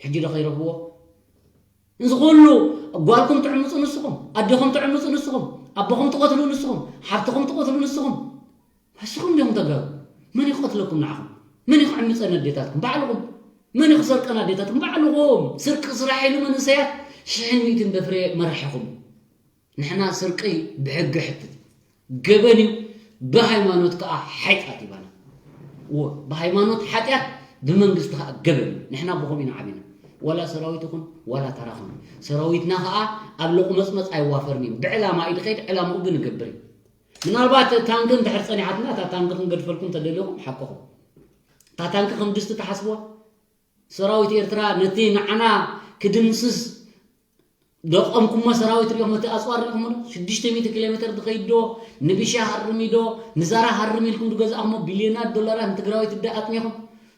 ሕጂ ዶ ከይረኽብዎ? እዚ ኩሉ ጓልኩም ትዕምፁ ንስኹም፣ ኣዴኹም ትዕምፁ ንስኹም፣ ኣቦኹም ትቐትሉ ንስኹም፣ ሓፍትኹም ትቐትሉ ንስኹም። ንስኹም ዲኹም ተጋሩ? መን እዩ ክቐትለኩም ንዓኹም? መን እዩ ክዕምፀን ኣዴታትኩም? ባዕልኹም። መን እዩ ክሰርቀን ኣዴታትኩም? ባዕልኹም። ስርቂ ስራሕ ኢሉ መንእሰያት ሽሕን ሚእትን በፍሬ መራሒኹም። ንሕና ስርቂ ብሕጊ ሕትት ገበን እዩ፣ ብሃይማኖት ከዓ ሓጢኣት ይባና። እዎ፣ ብሃይማኖት ሓጢኣት፣ ብመንግስቲ ከዓ ገበን እዩ። ንሕና ብኸምኡ ኢና ዓቢና። ዋላ ሰራዊት ይኹን፣ ዋላ ተራ ኹን። ሰራዊትና ከዓ ኣብ ለቑመጽመጽ ኣይዋፈርን እዩ። ብዕላማ እዩ ዝኸይድ፣ ዕላምኡ ግን ይገብር እዩ። ምናልባት ታንኪ እንድሕር ጸኒሓትና፣ እታ ታንኪ ክንገድፈልኩም ተደሊኹም፣ ሓቅኹም። እታ ታንኪ ከም ድስቲ ተሓስብዋ። ሰራዊት ኤርትራ ነቲ ንዓና ክድምስስ ደቐምኩሞ ሰራዊት ሪኢኹም፣ እቲ ኣጽዋር ሪኢኹሞ ዶ? ሽዱሽተ ሚእቲ ኪሎ ሜትር ዝኸይድ ዶ? ንቢሻ ሃርሚ ዶ? ንዛራ ሃርሚ ኢልኩም ዝገዛእኹሞ ቢልዮናት ዶላራት ንትግራዊት እዳ ኣጥኒኹም።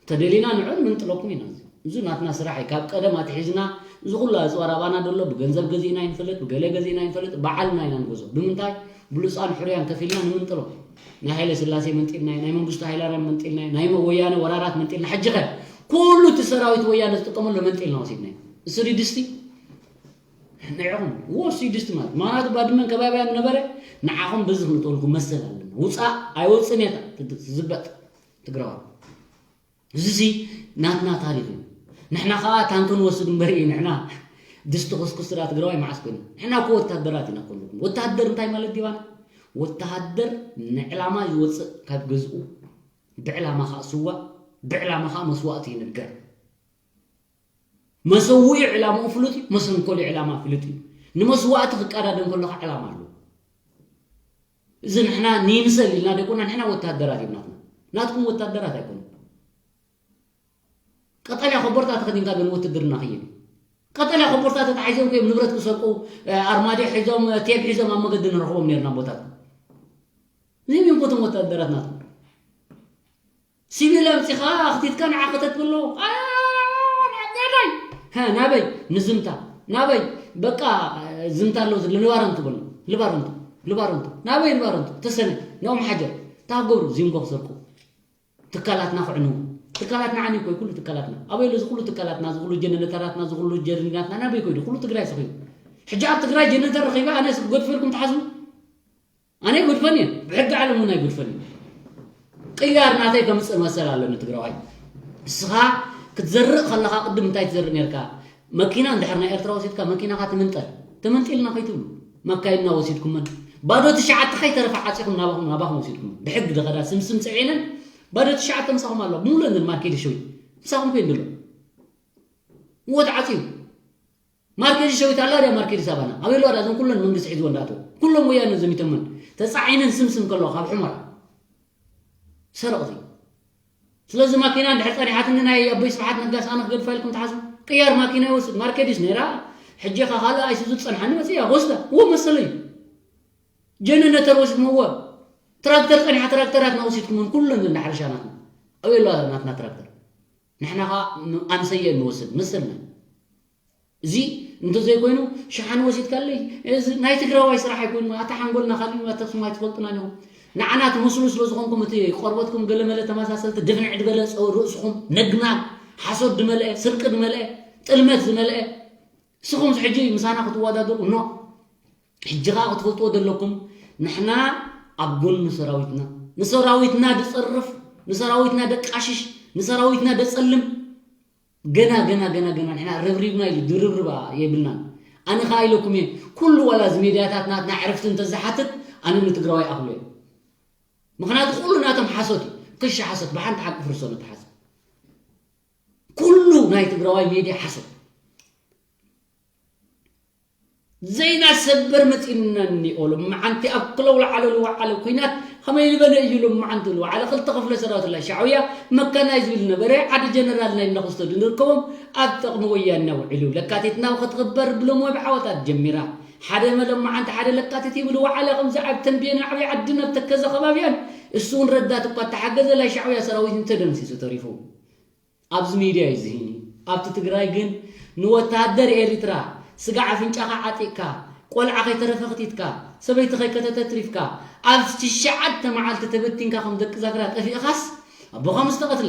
ተደሊና ንዑ ንምንጥለኩም ኢና። እዚ፣ እዚ ናትና ስራሕ እዩ። ካብ ቀደም ኣትሒዝና እዚ ኩሉ ኣጽዋር ኣባና ደሎ ብገንዘብ ገዚእና ይንፈልጥ፣ ብገለ ገዚእና ይንፈልጥ፣ ባዕልና ኢና ንገዝኦ። ብምንታይ? ብሉጻን ሕሩያን ከፊልና ንምንጥሎ። ናይ ሃይለ ስላሴ መንጢልና፣ ናይ መንግስቱ ሃይለማርያም መንጢልና፣ ናይ ወያነ ወራራት መንጢልና። ሕጂ ኸ ኩሉ እቲ ሰራዊት ወያነ ዝጥቀመሉ መንጢልና ወሲድና። እዚ ድስቲ ንዕኹም ወሲ ድስቲ ማለት ምኽንያቱ ባድመን ከባቢያን ነበረ። ንዓኹም በዚ ክንጥወልኩም መሰል ኣለና። ውፃእ ኣይወፅን እየ ትዝበጥ ትግራዋይ። እዚሲ ናትና ታሪኽ እዩ። ንሕና ከዓ ታንክ ንወስድ እምበር እዩ። ንሕና ድስቲ ኩስኩስ ስራ ትግራዋይ መዓስ ኮይኑ? ንሕና እኮ ወታደራት ኢና ኩልኩም። ወታደር እንታይ ማለት ዲባና? ወታደር ንዕላማ ይወፅእ ካብ ገዝኡ፣ ብዕላማ ከዓ ስዋእ፣ ብዕላማ ከዓ መስዋእቲ ይንገር። መሰውኢ ዕላምኡ ፍሉጥ እዩ፣ መሰንኮሊ ዕላማ ፍሉጥ እዩ። ንመስዋእቲ ክቀዳደም ከለካ ዕላማ ኣለዎ። እዚ ንሕና ንይምሰል ኢልና ደይኮና፣ ንሕና ወታደራት እዮም ናትና። ናትኩም ወታደራት ኣይኮኑን። ቀጠልያ ኮቦርታ ተኸዲንካ ግን ውትድርና ክይድ። ቀጠልያ ኮቦርታ ተታሒዞም እዮም ንብረት ክሰርቁ፣ ኣርማድዮ ሒዞም፣ ቴብ ሒዞም ኣብ መገዲ ንረኽቦም ነርና ቦታት። እዚም እዮም ኮቶም ወታደራት ናትኩም። ሲቪል ኣምፂኻ ኣኽቲትካ ንዓ ከተትብሎ። ኣ፣ ናበይ? ሀ፣ ናበይ? ንዝምታ። ናበይ? በቃ፣ ዝምታ ኣሎ ዝብል ልባረንቱ በሎ። ልባረንቱ። ልባረንቱ። ናበይ ልባረንቱ? ተሰነ። ንኦም ሓጀር። ታገብሩ ዚንጎ ክሰርቁ። ትካላትና ክዕንዉ። ትካላትና ዓንዩ እኮ እዩ ኩሉ ትካላትና። ኣበይ ኣሎ እዚ ኩሉ ትካላትና፣ እዚ ኩሉ ጀነሬተራትና፣ እዚ ኩሉ ጀርዲናትና ናበይ ከይዱ? ኩሉ ትግራይ ሰኺቡ። ሕጂ ኣብ ትግራይ ጀነሬተር ረኺበ ኣነ ገድፈልኩም ትሓስቡ? ኣነ ይጎድፈን እየ። ብሕጊ ዓለም እውን ኣይጎድፈን እዩ። ቅያር ናተይ ከምፅእ መሰል ኣለኒ ትግራዋይ። ንስኻ ክትዘርእ ከለኻ ቅድም እንታይ ትዘርእ ነርካ? መኪና እንድሕር ናይ ኤርትራ ወሲድካ መኪናኻ ትምንጠል። ተመንጢልና ከይትብሉ። መካይንና ወሲድኩመን። ባዶ ትሽዓተ ከይተረፈ ዓፂኹም ናባኹም ናባኹም ወሲድኩም። ብሕጊ ደኸዳ ስምስም ፅዒነን ባዶ ትሽዓተ ምሳኹም ኣለዋ። ሙሉእን ማርኬት ሸዊት ምሳኹም ኮይን ድሎ። እዎ ተዓፅዩ። ማርኬት ሸዊት ኣላ ድያ ማርኬት ሳባና? ኣበይ ኣለዋ ድያ? እዞም ኩለን መንግስቲ ሒዝወን ዳኣተው። ኩሎም ወያነ ዘሚቶመን። ተፃዒነን ስምስም ከለዋ ካብ ሑመራ። ሰረቕቲ። ስለዚ ማኪና እንድሕር ጸኒሓትኒ ናይ ኣቦይ ስብሓት ነጋስ ኣነ ክገድፋ ኢልኩም ትሓስቡ? ቅያር ማኪና ይወስድ። ማርኬዲስ ነይራ። ሕጂ ኸ ካልእ ኣይሱዙ ትጸንሓኒ መጽእ እያ ክወስዳ። እዎ መሰለይ እዩ። ጀነሬተር ወሲድኩምዎ። ትራክተር ጸኒሓ ትራክተራትና ወሲድኩምን ኩለን እንዳ ሕርሻ ናትና። ኣበይ ኣለዋ ናትና ትራክተር? ንሕና ኸኣ ኣምሰየ እንወስድ መሰልና። እዚ እንተዘይኮይኑ ሸሓኒ ወሲድካለይ፣ እዚ ናይ ትግራዋይ ስራሕ ኣይኮይኑ፣ ኣታ ሓንጎልና ካልእ እዩ፣ ኣታ ስሙ ኣይትፈልጡናን ኢኹም። ንዓና ትመስሉ ስለ ዝኾንኩም እቲ ቆርበትኩም ገለመለ ተመሳሰልቲ ድፍንዕ ዝበለ ጸው ርእስኹም ነግናል፣ ሓሶት ዝመልአ፣ ስርቂ ዝመልአ፣ ጥልመት ዝመልአ፣ ንስኹም ሕጂ ምሳና ክትወዳደሩ ኖ። ሕጂ ኸኣ ክትፈልጥዎ ዘለኩም ንሕና ኣብ ጎኒ ሰራዊትና፣ ንሰራዊትና ድጸርፍ፣ ንሰራዊትና ደቃሽሽ፣ ንሰራዊትና ደጸልም፣ ገና ገና ገና ገና ንሕና ረብሪብና ኢሉ ድርብርባ የብልናን። ኣነ ኸኣ ኢለኩም እየ፣ ኩሉ ዋላ እዚ ሜድያታት ናትና ዕርፍቲ እንተዝሓትት ኣነ ንትግራዋይ ኣኽሎ እየ። ምኽንያቱ ኩሉ ናቶም ሓሶት እዩ። ክሻ ሓሶት ብሓንቲ ሓቂ ፍርሶ ነቲ ሓሶት። ኩሉ ናይ ትግራዋይ ሜድያ ሓሶት። ዘይና ሰበር መፂእና እኒኦ። ሎመዓንቲ ኣብ ክለው ለዓለ ለወዓለ ኩናት ከመይ ዝበለ እዩ? ሎመዓንቲ ለወዓለ ክልተ ክፍለ ሰራዊት ላ ሻዕብያ መካናይ ዝብል ነበረ። ሓደ ጀነራል ናይ እናክስቶ ንርከቦም ኣብ ጥቕሚ ወያነ ውዒሉ። ለካቲት ናብ ክትኽበር ብሎም ወብ ዓወታት ጀሚራ። ሓደ መለመዓንቲ ሓደ ለካቲት ይብል ወዓለ። ከምዚ ኣብ ተንቤን ዓብዪ ዓዲ ናብ ተከዘ ከባቢያን እሱ እውን ረዳት እኳ ተሓገዘ ላይ ሻዕብያ ሰራዊት እንተደምሲሱ ተሪፉ። ኣብዚ ሚድያ እዩ ዝህኒ። ኣብቲ ትግራይ ግን ንወታደር ኤሪትራ ስጋ ኣፍንጫኻ ዓጢቕካ፣ ቆልዓ ከይተረፈ ክቲትካ፣ ሰበይቲ ከይከተተ ትሪፍካ፣ ኣብ ትሽዓተ መዓልቲ ተበቲንካ ከም ደቂ ዛግራ ጠፊእኻስ፣ ኣቦኻ ምስ ተቐትለ፣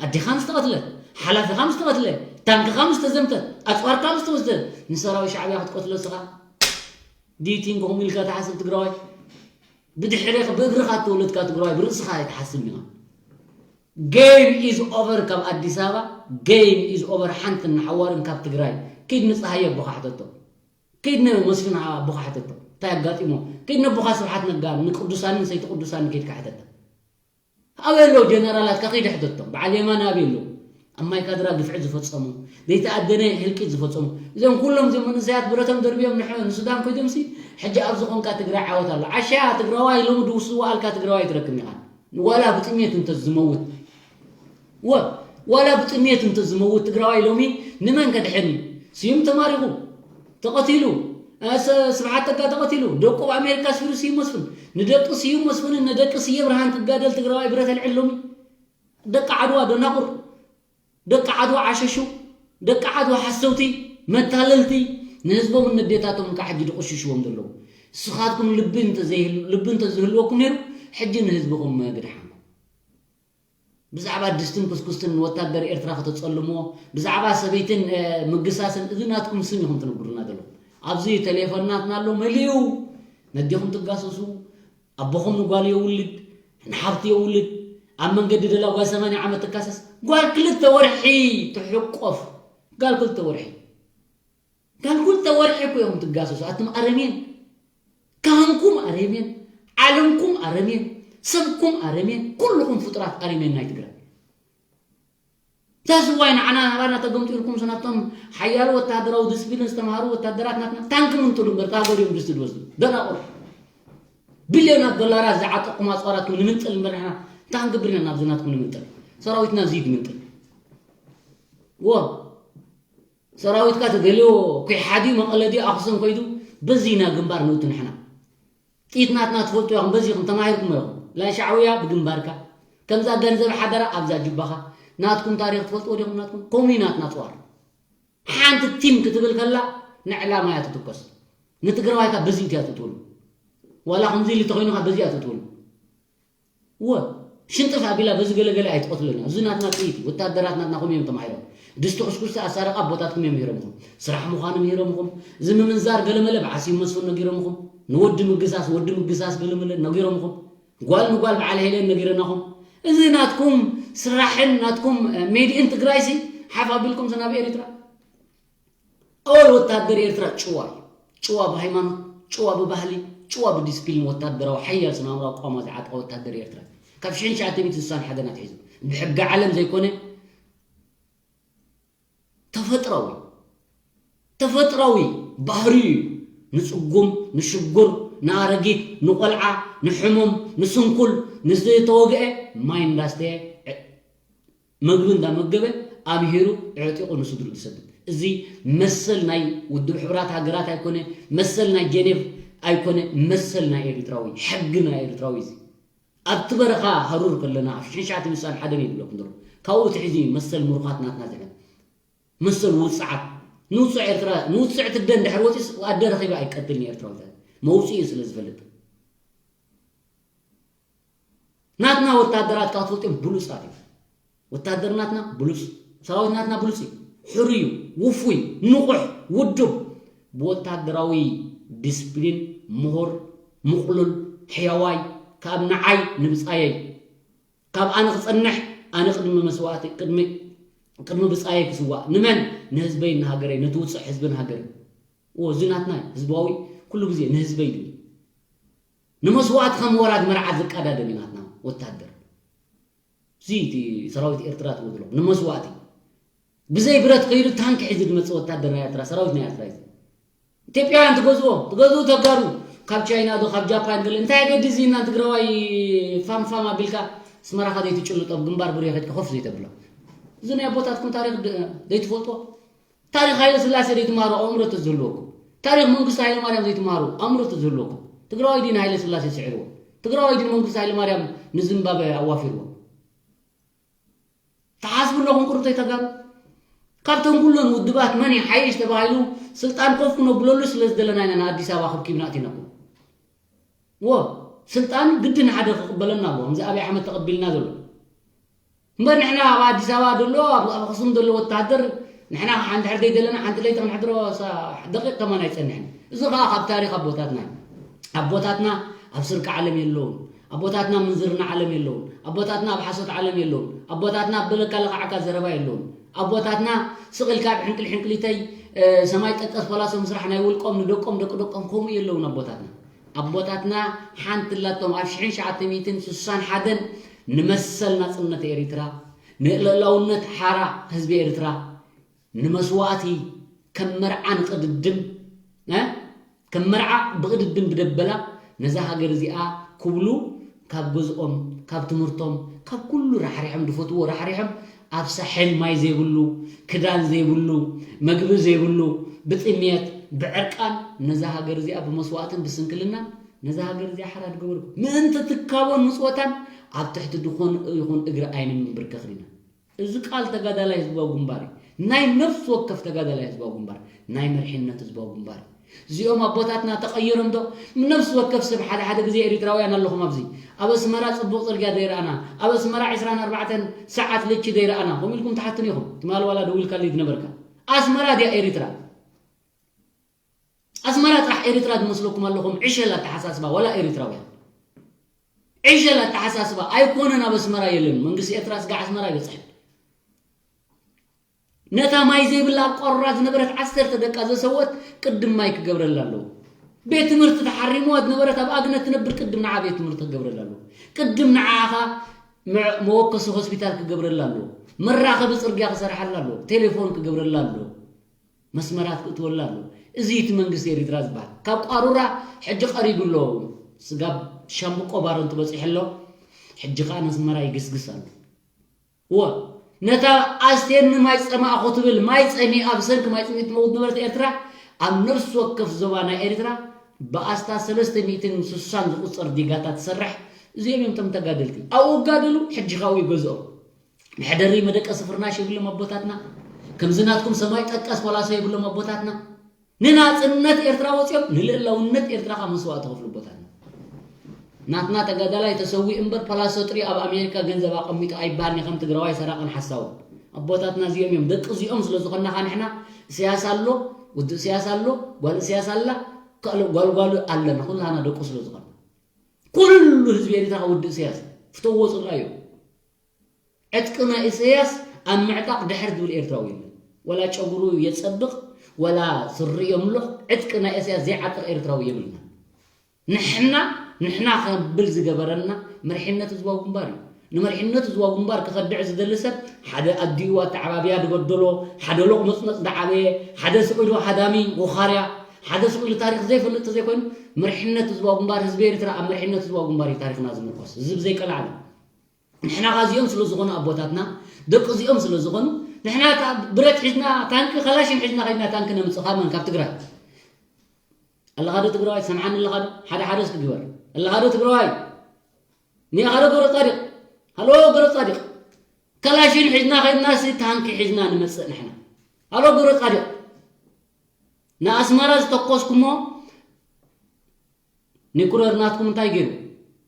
ኣዴኻ ምስ ተቐትለት፣ ሓላፊኻ ምስ ተቐትለ፣ ታንክኻ ምስ ተዘምተት፣ ኣፅዋርካ ምስ ተወስደ፣ ንሰራዊት ሻዕብያ ክትቀትሎ ስኻ? ዲቲንጎም ኢልካ ትሓስብ ትግራዋይ? ብድሕሬ ብእግርኻ ተወለድካ ትግራዋይ ብርእስኻ ኣይትሓስብ ኢኻ። Game is over ካብ ኣዲስ ኣበባ። Game is over ሓንቲ ንሓዋርን ካብ ትግራይ። ኪድ ንፀሃየ ኣቦኻ ሕተቶ። ኪድ ንመስፍን ኣቦኻ ሕተቶ እንታይ ኣጋጢሞ። ኪድ ነቦኻ ስብሓት ነጋ ንቅዱሳንን ሰይቲ ቅዱሳንን ኪድካ ሕተታ። ኣበይ ኣለዉ ጀነራላትካ? ኪድ ሕተቶም። በዓል የማነ ኣበይ ኣለዉ? ኣብ ማይ ካድራ ግፍዒ ዝፈጸሙ፣ ዘይተኣደነ ህልቂት ዝፈጸሙ፣ እዞም ኩሎም እዚኦም መንእሰያት ብረቶም ደርብዮም ንሕ-፣ ንሱዳን ኮይዶምሲ፣ ሕጂ ኣብዚ ኾንካ ትግራይ ዓወት ኣሎ። ዓሻ ትግራዋይ ሎሚ ድውስዋኣልካ ትግራዋይ ትረክብ ኢኻ። ዋላ ብጥሜት እንተ ዝመውት፣ ወ-፣ ዋላ ብጥሜት እንተ ዝመውት ትግራዋይ ሎሚ ንመን ከድሕን እዩ? ስዩም ተማሪኹ፣ ተቐቲሉ፣ እ፣ ስ-፣ ስብሓት ተጋ ተቐቲሉ፣ ደቁ ኣብ ኣሜሪካ ስፊሩ ስዩም መስፍን። ንደቂ ስዩም መስፍንን ንደቂ ስየ ብርሃን ክጋደል ትግራዋይ ብረት ኣልዕል ሎሚ። ደቂ ዓድዋ ደናቁር፣ ደቂ ዓድዋ ዓሸሹ፣ ደቂ ዓድዋ ሓሰውቲ፣ መታለልቲ፣ ንህዝቦምን ነዴታቶምን ከዓ ሕጂ ድቕሽሽዎም ዘለዉ። ንስኻትኩም ልቢ እንተዘይህል-፣ ልቢ እንተዝህልወኩም ነይሩ፣ ሕጂ ንህዝብኹም ምግድሓንኩም። ብዛዕባ ድስትን ኩስኩስትን ንወታደር ኤርትራ ከተጸልምዎ፣ ብዛዕባ ሰበይትን፣ እ፣ ምግሳስን፣ እዚ ናትኩም ስም ኢኹም ትነግሩና ዘለኹም። ኣብዚ ቴሌፎን ናትና ኣሎ መሊኡ። ነዲኹም ትጋሰሱ። ኣቦኹም ንጓሉ የውልድ፣ ንሓፍቲ የውልድ። ኣብ መንገዲ ደላ ጓል ሰማንያ ዓመት ትካሰስ። ጓል ክልተ ወርሒ ትሕቆፍ። ጓል ክልተ ወርሒ። ጓል ክልተ ወርሒ እኮ እዮም ትጋሰሱ። ኣቱም ኣረሜን። ካህንኩም ኣረሜን። ዓለምኩም ኣረሜን። ሰብኩም ኣረሜን። ኩልኹም ፍጡራት ኣረሜን ናይ ትግራይ። That's why ንዓና ናባና ተገምጢልኩም ናብቶም ሓያሎ ወታደራዊ ዲስፕሊን ዝተምሃሩ ወታደራት ናትና ታንክ ምንጥሉ እምበር ካብ ሃገር እዮም ድስቲ ድወስዱ። ደናቑር። ቢልዮናት ዶላራት ዝዓጠቕኩም ኣፅዋራትኩም ንምንጥል እምበር ንሕና እንታይ ክንገብር ኢና ናብዚ ናትኩም ንምንጥል? ሰራዊትና እዚ ይግምንጥል። ዎ። ሰራዊትካ ተደልዮ ኩሓዲ መቐለ ድዩ ኣኽሱም ከይዱ በዚ ኢና ግንባር ንእቱ ንሕና። ጥይት ናትና ትፈልጡ ኢኹም፣ በዚኹም ተማሂርኩም ኢኹም። ላይ ሻዕውያ ብግንባርካ፣ ከምዛ ገንዘብ ሓደራ ኣብዛ ጅባኻ። ናትኩም ታሪኽ ትፈልጥዎ ዲኹም? ናትኩም ከምኡ እዩ ናትና ጽዋር። ሓንቲ ቲም ክትብል ከላ ንዕላማ እያ ትትኮስ። ንትግራዋይካ በዚት እያ ትጥውሉ። ዋላ ከምዚ ኢሉ ተኾይኑኻ በዚኣ ትጥውሉ። እወ፣ ሽንጥፍ ኣቢላ በዚ ገለገለ ኣይትቐትሎን እያ። እዚ ናትና ጥይት እዩ። ወታደራት ናትና ከምኡ እዮም ተማሂሮም። ድስቲ ኩስኩስቲ ኣሳረቃ ኣቦታትኩም እዮም ምሂሮምኹም። ስራሕ ምዃኑ ምሂሮምኹም። እዚ ምምንዛር ገለመለ ብዓስዩ መስፍን ነጊሮምኹም። ንወዲ ምግሳስ፣ ወዲ ምግሳስ ገለመለ ነጊሮምኹም። ጓል ንጓል በዓል ሄለን ነጊረናኹም። እዚ ናትኩም ስራሕን ናትኩም፣ እ፣ ሜድእን ትግራይሲ ሓፍ ኣቢልኩም ናብ ኤሪትራ። ኦል ወታደር ኤርትራ ጭዋ እዩ። ጭዋ ብሃይማኖት፣ ጭዋ ብባህሊ፣ ጭዋ ብዲስፕሊን ወታደራዊ ሓያል ስነ ኣእምራዊ ኣቋማ ዝዓጠቐ ወታደር ኤርትራ። ካብ ሽሕን ትሽዓተ ሚእትን ስሳን ሓደን ኣትሒዙ። ብሕጊ ዓለም ዘይኮነ ተፈጥራዊ፣ ተፈጥራዊ ባህሪ እዩ። ንጽጉም፣ ንሽጉር፣ ንኣረጊት፣ ንቆልዓ፣ ንሕሙም፣ ንስንኩል፣ ንዝተወግአ ማይ እንዳስተየ፣ ዕ-፣ መግቢ እንዳመገበ፣ ኣምሂሩ፣ ኣዕጢቑ ንስድሩ ዝሰድድ። እዚ መሰል ናይ ውድብ ሕቡራት ሃገራት ኣይኮነ፣ መሰል ናይ ጀኔቭ ኣይኮነ፣ መሰል ናይ ኤርትራዊ፣ ሕጊ ናይ ኤርትራዊ እዚ። ኣብቲ በረኻ ሃሩር ከለና፣ ኣብ ሽሕን ትሽዓተ ሚእትን ስሳን ሓደን እዩ ዝብለኩም ዘሎ። ካብኡ ትሒዙ እዩ መሰል ምሩኻት ናትና ዝሕን። መሰል ውጽዓት። ንውጽዕ ኤርትራ፣ ንውጽዕ ትደ እንድሕር ወጺስ ኣደ ረኺበ ኣይቀትልን እዩ ኤርትራዊ። መውጽኢ እዩ ስለ ዝፈልጥ። ናትና ወታደራት ካብ ትፈልጥዮም ብሉጻት እዮም። ወታደር ናትና ብሉጽ፣ ሰራዊት ናትና ብሉጽ እዩ። ሕሩይ እዩ፣ ውፉይ፣ ንቑሕ፣ ውዱብ። ብወታደራዊ ዲስፕሊን፣ ምሁር፣ ምቕሉል፣ ሕያዋይ፣ ካብ ንዓይ ንብጻየይ፣ ካብ ኣነ ክጸንሕ፣ ኣነ ቅድሚ መስዋእቲ፣ ቅድሚ፣ ቅድሚ ብጻየይ ክስዋእ። ንመን? ንህዝበይ፣ ንሃገረይ፣ ነቲ ውጹዕ ህዝብን ሃገርን። እዎ፣ እዚ ናትና እዩ። ህዝባዊ፣ ኩሉ ግዜ ንህዝበይ ድብል። ንመስዋእቲ ከም ወራድ መርዓት ዝቀዳደም እዩ ናትና ወታደር። እዚ እቲ ሰራዊት ኤርትራ ትብሎ ዘለኹም ንመስዋእቲ። ብዘይ ብረት ከይዱ ታንክ ሒዙ ዝመጽእ ወታደር ናይ ኤርትራ፣ ሰራዊት ናይ ኤርትራ እዩ። ኢትዮጵያውያን ትገዝኦ፣ ትገዝኡ ተጋሩ። ካብ ቻይና ዶ፣ ካብ ጃፓን ገለ፣ እንታይ ገዲ እዚ እና ትግራዋይ ፋም ፋም ኣቢልካ ኣስመራኻ ዘይትጭልጦ፣ ኣብ ግንባር ብሬ ከድካ ኮፍ ዘይተብሎ። እዚ ናይ ኣቦታትኩም ታሪኽ ድ-፣ ዘይትፈልጦ? ታሪኽ ሃይለ ስላሴ ዘይትምሃሩ ኣእምሮ ተዝህልወኩም። ታሪኽ መንግስቱ ሃይለ ማርያም ዘይትምሃሩ ኣእምሮ ተዝህልወኩም። ትግራዋይ ድዩ ንሃይለ ስላሴ ስዒርዎ? ትግራዋይ ድዩ መንግስቱ ሃይለ ማርያም ንዝምባብዌ ኣዋፊርዎ? ትሓስቡ ኣለኹም ቁሩብተይ ተጋሩ? ካብቶም ኩሎም ውድባት መን ይሓይሽ ተባሂሉ ስልጣን ኮፍ ክነብለሉ ስለ ዝደለና ኢና ንኣዲስ ኣበባ ከብኪብና ኣቲናኩም። እዎ፣ ስልጣን ግድን ሓደ ክቕበለና ኣለዎ። ከምዚ ኣብይ ኣሕመድ ተቐቢልና ዘሎ። እምበር ንሕና ኣብ ኣዲስ ኣበባ ዘሎ፣ ኣብ፣ ኣብ ኣኽሱም ዘሎ ወታሃደር ንሕና እንድሕር ዘይደለና ሓንቲ ለይቲ ክነሕድሮ ሳ-፣ ደቂቕ ከማን ኣይጸንሕን። እዚ ኸኣ ካብ ታሪኽ ኣቦታትና እዩ። ኣቦታትና ኣብ ስርቂ ዓለም የለውን። ኣቦታትና ምንዝርና ዓለም የለውን። ኣቦታትና ኣብ ሓሶት ዓለም የለውን። ኣቦታትና ኣብ በለካ ለኻዕካ ዘረባ የለውን። ኣቦታትና ስቕ ኢልካ ኣብ ሕንቅል ሕንቅሊተይ፣ እ፣ ሰማይ ጠቀስ ፖላሶ ምስራሕ ናይ ውልቆም ንደቆም ደቂ ደቆም ከምኡ የለውን ኣቦታትና። ኣቦታትና ሓንቲ ኣላቶም ኣብ ሽሕን ትሽዓተ ሚእትን ስሳን ሓደን ንመሰል ናጽነት ኤሪትራ፣ ንልእላውነት ሓራ ህዝቢ ኤርትራ፣ ንመስዋእቲ ከም መርዓ ንቕድድም፣ እ? ከም መርዓ ብቕድድም ብደበላ ነዛ ሃገር እዚኣ ክብሉ ካብ ገዝኦም፣ ካብ ትምህርቶም፣ ካብ ኩሉ ራሕሪሖም፣ ዝፈትዎ ራሕሪሖም ኣብ ሳሕል ማይ ዘይብሉ፣ ክዳን ዘይብሉ፣ መግቢ ዘይብሉ፣ ብጥምየት፣ ብዕርቃን ነዛ ሃገር እዚኣ ብመስዋእትን ብስንክልናን ነዛ ሃገር እዚኣ ሓራ ድገበርኩ። ምእንቲ ትካቦን ምጽወታን ኣብ ትሕቲ ድኾን ይኹን እግሪ ኣይንምብርከኽን ኢና። እዚ ቃል ተጋዳላይ ህዝባዊ ግንባር እዩ። ናይ ነፍሲ ወከፍ ተጋዳላይ ህዝባዊ ግንባር፣ ናይ መሪሕነት ህዝባዊ ግንባር እዩ። እዚኦም ኣቦታትና ተቐይሮም ዶ? ነፍሲ ወከፍ ሰብ ሓደ ሓደ ግዜ ኤሪትራውያን ኣለኹም ኣብዚ። ኣብ ኣስመራ ጽቡቕ ጽርግያ ዘይረኣና፣ ኣብ ኣስመራ ዕስራን ኣርባዕተን ሰዓት ለቺ ዘይረኣና፣ ከምኡ ኢልኩም ትሓቱኒ ኢኹም። ትማሊ ዋላ ደዊልካለይ ዝነበርካ። ኣስመራ ድያ ኤሪትራ? ኣስመራ ጥራሕ ኤርትራ ዝመስለኩም ኣለኹም። ዕሸል ኣተሓሳስባ ዋላ ኤርትራውያን፣ ዕሸል ኣተሓሳስባ ኣይኮነን። ኣብ ኣስመራ የለን መንግስቲ ኤርትራ፣ ስጋዕ ኣስመራ ኣይበፅሕን። ነታ ማይ ዘይብላ ኣብ ቋሩራ ዝነበረት ዓሰርተ ደቃ ዘሰወት ቅድም ማይ ክገብረላ ኣለዎ። ቤት ትምህርቲ ተሓሪምዋ ዝነበረት ኣብ ኣግነት ትነብር ቅድም ንዓ ቤት ትምህርቲ ክገብረላ ኣለዎ። ቅድም ንዓኻ መ- መወከሲ ሆስፒታል ክገብረላ ኣለዎ። መራኸቢ ፅርግያ ክሰርሓላ ኣለዎ። ቴሌፎን ክገብረላ ኣለዎ። መስመራት ክእትወላ ኣለዎ። እዚ እቲ መንግስቲ ኤርትራ ዝበሃል ካብ ቋሩራ ሕጂ ቀሪቡ ኣሎ። ስጋብ ሻምብቆ ባረንቱ በፂሑ ኣሎ። ሕጂ ከዓ ነስመራ ይግስግስ ኣሎ። እወ፣ ነታ ኣስቴኒ ማይ ጸማእኹ ትብል፣ ማይ ጸሚኣ ብሰንኪ ማይ ጽምኢ ትመውት ነበረት ኤርትራ፣ ኣብ ነፍሲ ወከፍ ዞባ ናይ ኤርትራ ብኣስታት ሰለስተ ሚእትን ስሳን ዝቑጸር ዲጋታት ትሰርሕ። እዚኦም እዮም እቶም ተጋደልቲ። ኣብኡ ይጋደሉ፣ ሕጂ ካብኡ ይገዝኦም። መሕደሪ መደቀሲ ፍርናሽ የብሎም ኣቦታትና። ከምዚ ናትኩም ሰማይ ጠቀስ ፖላሶ የብሎም ኣቦታትና። ንናጽነት ኤርትራ ወጺኦም ንልእላውነት ኤርትራ ካብ መስዋእቲ ከፍሉ ኣቦታትና። ናትና ተጋዳላይ ተሰዊኡ እምበር ፓላሶ ጥሪ ኣብ ኣሜሪካ ገንዘብ ኣቐሚጡ ኣይበሃልን ከም ትግራዋይ ሰራቕን ሓሳውን። ኣቦታትና እዚኦም እዮም። ደቂ እዚኦም ስለ ዝኾንና ኸዓ ንሕና፣ እስያስ ኣሎ፣ ውድእ እስያስ ኣሎ፣ ጓል እስያስ ኣላ፣ ካልእ ጓልጓሉ ኣለና። ኩላና ደቁ ስለ ዝኾንና፣ ኩሉ ህዝቢ ኤርትራ ውድእ እስያስ እዩ። ፍተዎ ጽልኣዮ። ዕጥቂ ናይ ኢሳያስ ኣብ ምዕጣቕ ድሕር ዝብል ኤርትራዊ የለን። ወላ ጨጉሩ የጸብቕ፣ ወላ ስሪ የምልቕ፣ ዕጥቂ ናይ ኢሳያስ ዘይዓጥቕ ኤርትራዊ የብልና። ንሕና፣ ንሕና ከብል ዝገበረና መሪሕነት ህዝባዊ ግንባር እዩ። ንመሪሕነት ህዝባዊ ግንባር ክኸድዕ ዝደሊ ሰብ ሓደ ኣዲኡ ኣተዓባብያ ዝበደሎ፣ ሓደ ሎቕመጽመጽ ዝዓበየ፣ ሓደ ስቕ ኢሉ ሃዳሚ ወኻርያ፣ ሓደ ስቕ ኢሉ ታሪኽ ዘይፈልጥ ተዘይኮይኑ፣ መሪሕነት ህዝባዊ ግንባር፣ ህዝቢ ኤርትራ ኣብ መሪሕነት ህዝባዊ ግንባር እዩ ታሪኽና ዝምርኮስ። እዚ ብዘይቀልዓለም። ንሕና ኻዚኦም ስለ ዝኾኑ ኣቦታትና፣ ደቂ እዚኦም ስለ ዝኾኑ፣ ንሕና እታ ብረት ሒዝና፣ ታንኪ፣ ካላሽን ሒዝና ኸይድና ታንኪ ነምጽእ ካብ መን? ካብ ትግራይ። ኣለኻ ዶ ትግራዋይ? ሰምዓኒ ኣለኻ ዶ? ሓደ ሓደ እስኪ ግበር። ኣለኻ ዶ ትግራዋይ? ኒኻ ዶ ገብረ ጻድቕ? ሃሎ ገብረ ጻድቕ። ካላሽን ሒዝና ኸይድና ሲ ታንኪ ሒዝና ንመጽእ ንሕና። ሃሎ ገብረ ጻድቕ። ንኣስመራ ዝተኮስኩሞ ኒኩለር ናትኩም እንታይ ገይሩ?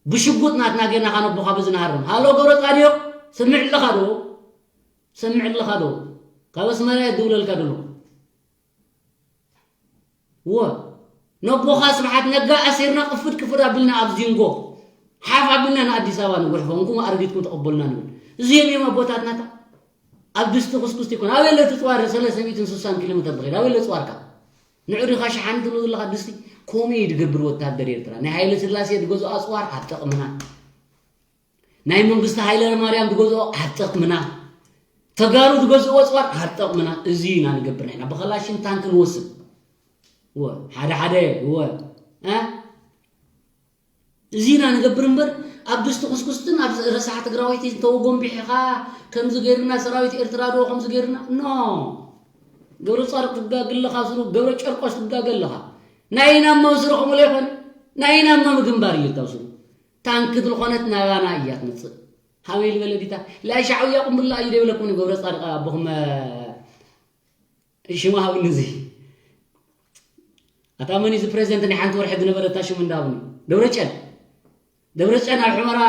ብሽጉጥ ናትና ጌርና ካነቦኻ በዚ ንሃርም። ሃሎ ገብረ ጻድቕ፣ ሰምዕ ኣለኻ ዶ? ሰምዕ ኣለኻ ዶ? ካብ ኣስመራ እየ ዝድውለልካ ዘለኹ። እወ፣ ነቦኻ ስብሓት ነጋ ኣሲርና ቅፍድ ቅፍድ ኣቢልና ኣብ ዚንጎ ሓፍ ኣቢልና ንኣዲስ ኣበባ ንጉሕፎ። እንኩም ኣረጊትኩም ተቐበሉና ንብል። እዚኦም እዮም ኣቦታትናታ። ኣብ ድስቲ ኩስኩስቲ ይኮን። ኣበይ ኣሎ እቲ ጽዋር ሰለስተ ሚእትን ስሳን ኪሎ ሜትር ዝኸይድ? ኣበይ ኣሎ ጽዋርካ? ንዑ ዲኻ ሸሓኒ ትብሎ ዘለኻ ድስቲ? ከምኡ እዩ ዝገብር ወታደር ኤርትራ። ናይ ሃይለ ስላሴ ዝገዝኦ ኣጽዋር ኣብ ጥቕምና። ናይ መንግስቲ ሃይለ ማርያም ዝገዝኦ ኣብ ጥቕምና። ተጋሩ ዝገዝእዎ ኣጽዋር ኣብ ጥቕምና። እዚ ኢና ንገብር ንሕና። ብኸላሽን ታንክ ንወስድ። እወ፣ ሓደ ሓደ፣ እወ። እ? እዚ ኢና ንገብር እምበር፣ ኣብ ድስቲ ኩስኩስትን ኣብ ረሳሕ ትግራወይቲ እንተወጎንቢሕኻ፣ ከምዚ ገይርና ሰራዊት ኤርትራ ዶ፣ ከምዚ ገይርና፣ ኖ። ገብረ ጻድቕ ትጋገ ኣለኻ፣ ስሩ ገብረ ጨርቆስ ትጋገ ኣለኻ። ናይና እሞ ስርኹም ዘይኮነ፣ ናይና እሞ ምግንባር እዩ እታ ስሩ። ታንክ ዝኾነት ናባና እያ ትመጽእ። ሃበይ ዝበለ ዲታ፣ ላይ ሻዕብያ ቁምብላ እዩ ደይብለኩም ገብረ ጻድቕ ኣቦኹም፣ እ፣ ሽሙ ሃብኒ እዚ። ኣታ መን እዩ እዚ ፕሬዚደንት ናይ ሓንቲ ወርሒ ዝነበረ እታ ሽሙ እንዳሃብኒ? ደብረጨን። ደብረጨን ኣብ ሑመራ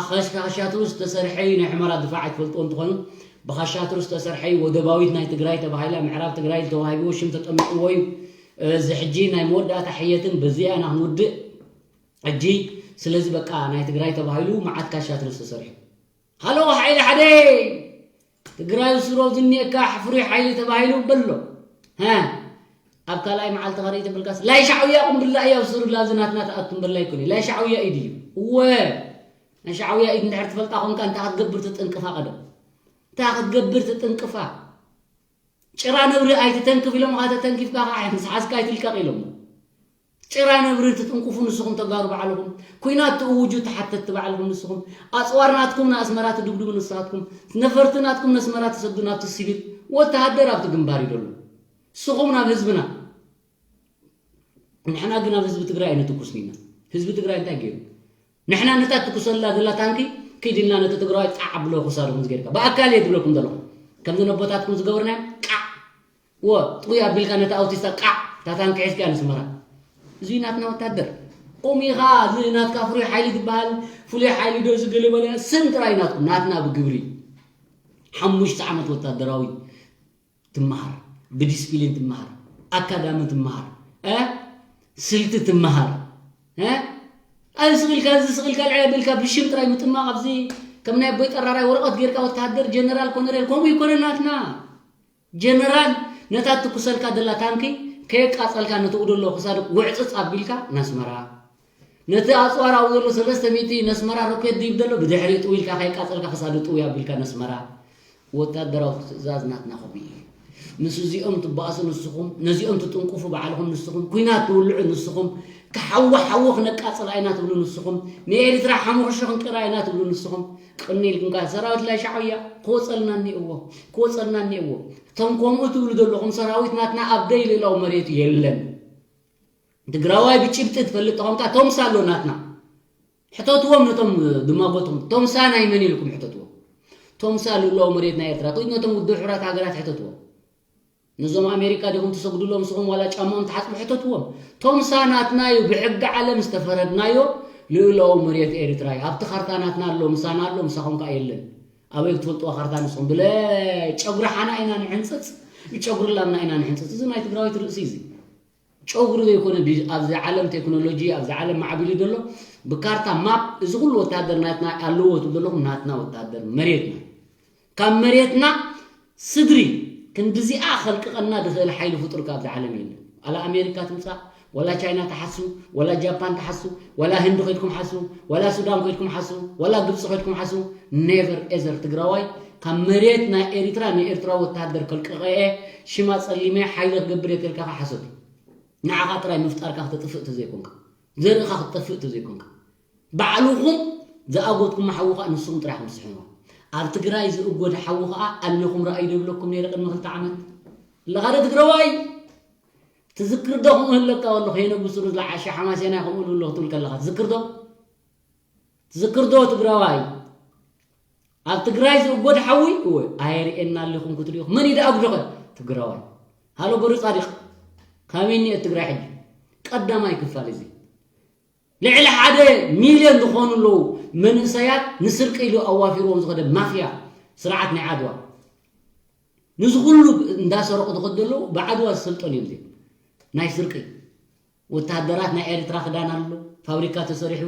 ኸሽ-፣ ካሻትሩ ዝተሰርሐ እዩ። ናይ ሑመራ ድፋዕ ኣይትፈልጥዎ እንትኾኑ፣ ብኻሻትሩ ዝተሰርሐ እዩ። ወደባዊት ናይ ትግራይ ተባሂላ ምዕራብ ትግራይ ዝተዋሂብዎ ሽም ተጠሚጥዎ እዩ። እዚ ሕጂ ናይ መወዳእታ ሕየትን በዚኣ ኢና ክንውድእ። ሕጂ ስለዚ በቃ ናይ ትግራይ ተባሂሉ መዓት ካሻትሩ ዝተሰርሑ። ሃሎ ሓይሊ ሓደ ትግራይ ስሮ ዝኒኤካ ሕፍሩይ ሓይሊ ተባሂሉ በሎ። ሃ፣ ኣብ ካልኣይ መዓልቲ ኸርኢ ተበልካስ፣ ላይ ሻዕብያ ቁምብላ እያ ኣብ ስሩ ላዚ ናትና ትኣቱ እምበር ላይ ኩኒ። ላይ ሻዕብያ ኢድ እዩ። እወ፣ ናይ ሻዕብያ ኢድ እንድሕር ትፈልጣ ኮንካ እንታይ ክትገብር ትጥንቅፋ ቀደም። እንታይ ክትገብር ትጥንቅፋ። ጭራ ነብሪ ኣይትተንክፍ ኢሎም፣ ኸዓ ተተንኪፍካ ኸዓ ምስ ሓዝካ ኣይትልቀቕ ኢሎም። ጭራ ነብሪ ትጥንቁፉ ንስኹም ተጋሩ ባዕልኹም፣ ኲናት ትእውጁ ተሓተትቲ ባዕልኹም ንስኹም፣ ኣጽዋር ናትኩም ንኣስመራ ትድብድቡ ንስኻትኩም፣ ነፈርቲ ናትኩም ነስመራ ትሰዱ ናብቲ ሲቪል ወተሃደር ኣብቲ ግንባር እዩ ዘሎ። ንስኹም ናብ ህዝብና፣ ንሕና ግን ኣብ ህዝቢ ትግራይ ኣይንትኩስን ኢና። ህዝቢ ትግራይ እንታይ ገይሩ? ንሕና ነታ ትኩሰላ ዘላ ታንኪ ኪድ ኢልና ነቲ ትግራዋይ ጣዕ ኣብሎ ክሳዱ ከምዚ ጌርካ። ብኣካል እየ ዝብለኩም ዘለኹ። ከምዚ ነቦታትኩም ዝገበርናዮ ቃዕ እወ፣ ጥቑይ ኣቢልካ ነታ ኣውቲስታ ቃዕ፣ እታ ታንኪ ሒዝካያ ነስመራ። እዚ ናትና ወታደር። ከምኡ ኢኻ፣ እዚ ናትካ ፍሉይ ሓይሊ ዝበሃል፣ ፍሉይ ሓይሊ ዶ እዚ ገለ በለ፣ ስም ጥራይ ናትኩም፣ ናትና ብግብሪ። ሓሙሽተ ዓመት ወታደራዊ ትመሃር፣ ብዲስፕሊን ትመሃር፣ ኣካዳሚ ትመሃር። እ? ስልቲ ትመሃር። እ? ኣብዚ ስቕ ኢልካ፣ እዚ ስቕ ኢልካ፣ ልዕል ኣቢልካ ብሽም ጥራይ ምጥማቕ፣ ኣብዚ ከም ናይ ኣቦይ ጠራራይ ወረቐት ጌርካ ወተሃደር፣ ጀነራል፣ ኮነሬል፣ ከምኡ ይኮነ ናትና። ጀነራል ነታ ትኩሰልካ ደላ ታንኪ ከየቃጸልካ ነቲ ደሎ ክሳዱ ውዕጽጽ ኣቢልካ ነስመራ። ነቲ ኣጽዋር ኣብኡ ዘሎ ሰለስተ ሚእቲ ነስመራ ሮኬት ድይብ ደሎ ብድሕሪኡ ጥው ኢልካ ከየቃጸልካ ክሳዱ ጥው ኣቢልካ ነስመራ። ወታደራዊ ትእዛዝ ናትና ከቢኡ እዩ። ምስ እዚኦም ትበኣሱ ንስኹም፣ ነዚኦም ትጥንቁፉ ባዕልኹም ንስኹም፣ ኲናት ትውልዑ ንስኹም፣ ክሓዊ ሓዊ ክነቃጽላ ኢና ትብሉ ንስኹም፣ ንኤርትራ ሓሙኽሾ ክንቅይራ ኢና ትብሉ ንስኹም። ቅኒ ኢልኩም ከኣ ሰራዊት ናይ ሻዕብያ ክወጸልና እኒኤዎ፣ ክወጸልና እኒኤዎ። እቶም ከምኡ ትብሉ ዘለኹም ሰራዊት ናትና ኣብ ደይ ልእላው መሬት የለን። ትግራዋይ ብጭብጢ ትፈልጥ ተኾንካ ቶምሳ ኣሎ ናትና። ሕተትዎም ነቶም ድማጎትኩም። ቶምሳ ናይ መን ኢልኩም ሕተትዎም። ቶምሳ ልእላው መሬት ናይ ኤርትራ። ወይ ነቶም ውድብ ሕቡራት ሃገራት ሕተትዎም። ነዞም ኣሜሪካ ዲኹም ትሰግድሎም ንስኹም ዋላ ጫማኦም ትሓጽቡ ሕተትዎም። ቶምሳ ናትና እዩ፣ ብሕጊ ዓለም ዝተፈረድናዮ ልእላው መሬት ኤርትራ እዩ። ኣብቲ ካርታ ናትና ኣሎ፣ ምሳና ኣሎ፣ ምሳኹም ከኣ የለን። ኣበይ ክትፈልጥዋ ካርታ ንስኹም? ብለ ጨጉሪ ሓና ኢና ንሕንጽጽ፣ ብጨጉሪ ላምና ኢና ንሕንጽጽ። እዚ ናይ ትግራዊት ርእሲ እዚ። ጨጉሪ ዘይኮነ ዲ-፣ ኣብዚ ዓለም ቴክኖሎጂ፣ ኣብዚ ዓለም ማዕቢሉ ዘሎ ብካርታ ማፕ፣ እዚ ኩሉ ወታደር ናትና ኣለዎ ትብሉ ዘለኹም፣ ናትና ወታደር መሬትና። ካብ መሬትና ስድሪ ክንድዚኣ ከልቅቐና ዝኽእል ሓይሊ ፍጡር ካብዚ ዓለም የለን። ዋላ ኣሜሪካ ትምጻእ፣ ዋላ ቻይና ትሓሱ፣ ዋላ ጃፓን ትሓሱ፣ ዋላ ህንዲ ከይድኩም ሓሱ፣ ዋላ ሱዳን ከይድኩም ሓሱ፣ ዋላ ግብጺ ከይድኩም ሓሱ፣ ኔቨር ኤዘር ትግራዋይ ካብ መሬት ናይ ኤሪትራ ንኤርትራ ወተሃደር ከልቅቐ እየ፣ ሽማ ጸሊመ ሓይሊ ክገብር እየ ተልካ ሓሶት እዩ። ንዓኻ ጥራይ ምፍጣርካ ክተጥፍእ ተዘይኮንካ፣ ዘርእኻ ክትጠፍእ ተዘይኮንካ፣ ባዕልኹም ዝኣጎድኩም ሓዊ ኸኣ ንስኹም ጥራይ ኢኹም ትስሕንዎ። ኣብ ትግራይ ዝእጎድ ሓዊ ኸኣ ኣለኹም ረኣዩ ዶ ይብለኩም ነይረ ቅድሚ ክልተ ዓመት? ኣለኻ ዶ ትግራዋይ? ትዝክር ዶ ከምኡ ህለካ ወሎ ከየነብሱ ዝለዓሸ ሓማሴናይ ከምኡ ኢሉ ኣሎ ክትብል ከለኻ ትዝክር ዶ? ትዝክር ዶ ትግራዋይ? ኣብ ትግራይ ዝእጎድ ሓዊ እወ ኣየርእየና ኣለኹም ክትሪኦ። መን እዩ ዝኣጉዶኸ? ትግራዋይ። ሃሎ በሩ ጻዲቕ። ካበይ እኒኦ ትግራይ ሕጂ? ቀዳማይ ክፋል እዚ። ልዕሊ ሓደ ሚልዮን ዝኾኑ ኣለዉ መንእሰያት ንስርቂ ኢሉ ኣዋፊርዎም ዝኸደ ማፍያ ስርዓት ናይ ዓድዋ። ንዚ ኩሉ እንዳሰረቑ ዝኸዱ ዘለዉ ብዓድዋ ዝሰልጠኑ እዮም እዚኦም። ናይ ስርቂ። ወታደራት ናይ ኤርትራ ክዳን ኣሎ፣ ፋብሪካ ተሰሪሑ፣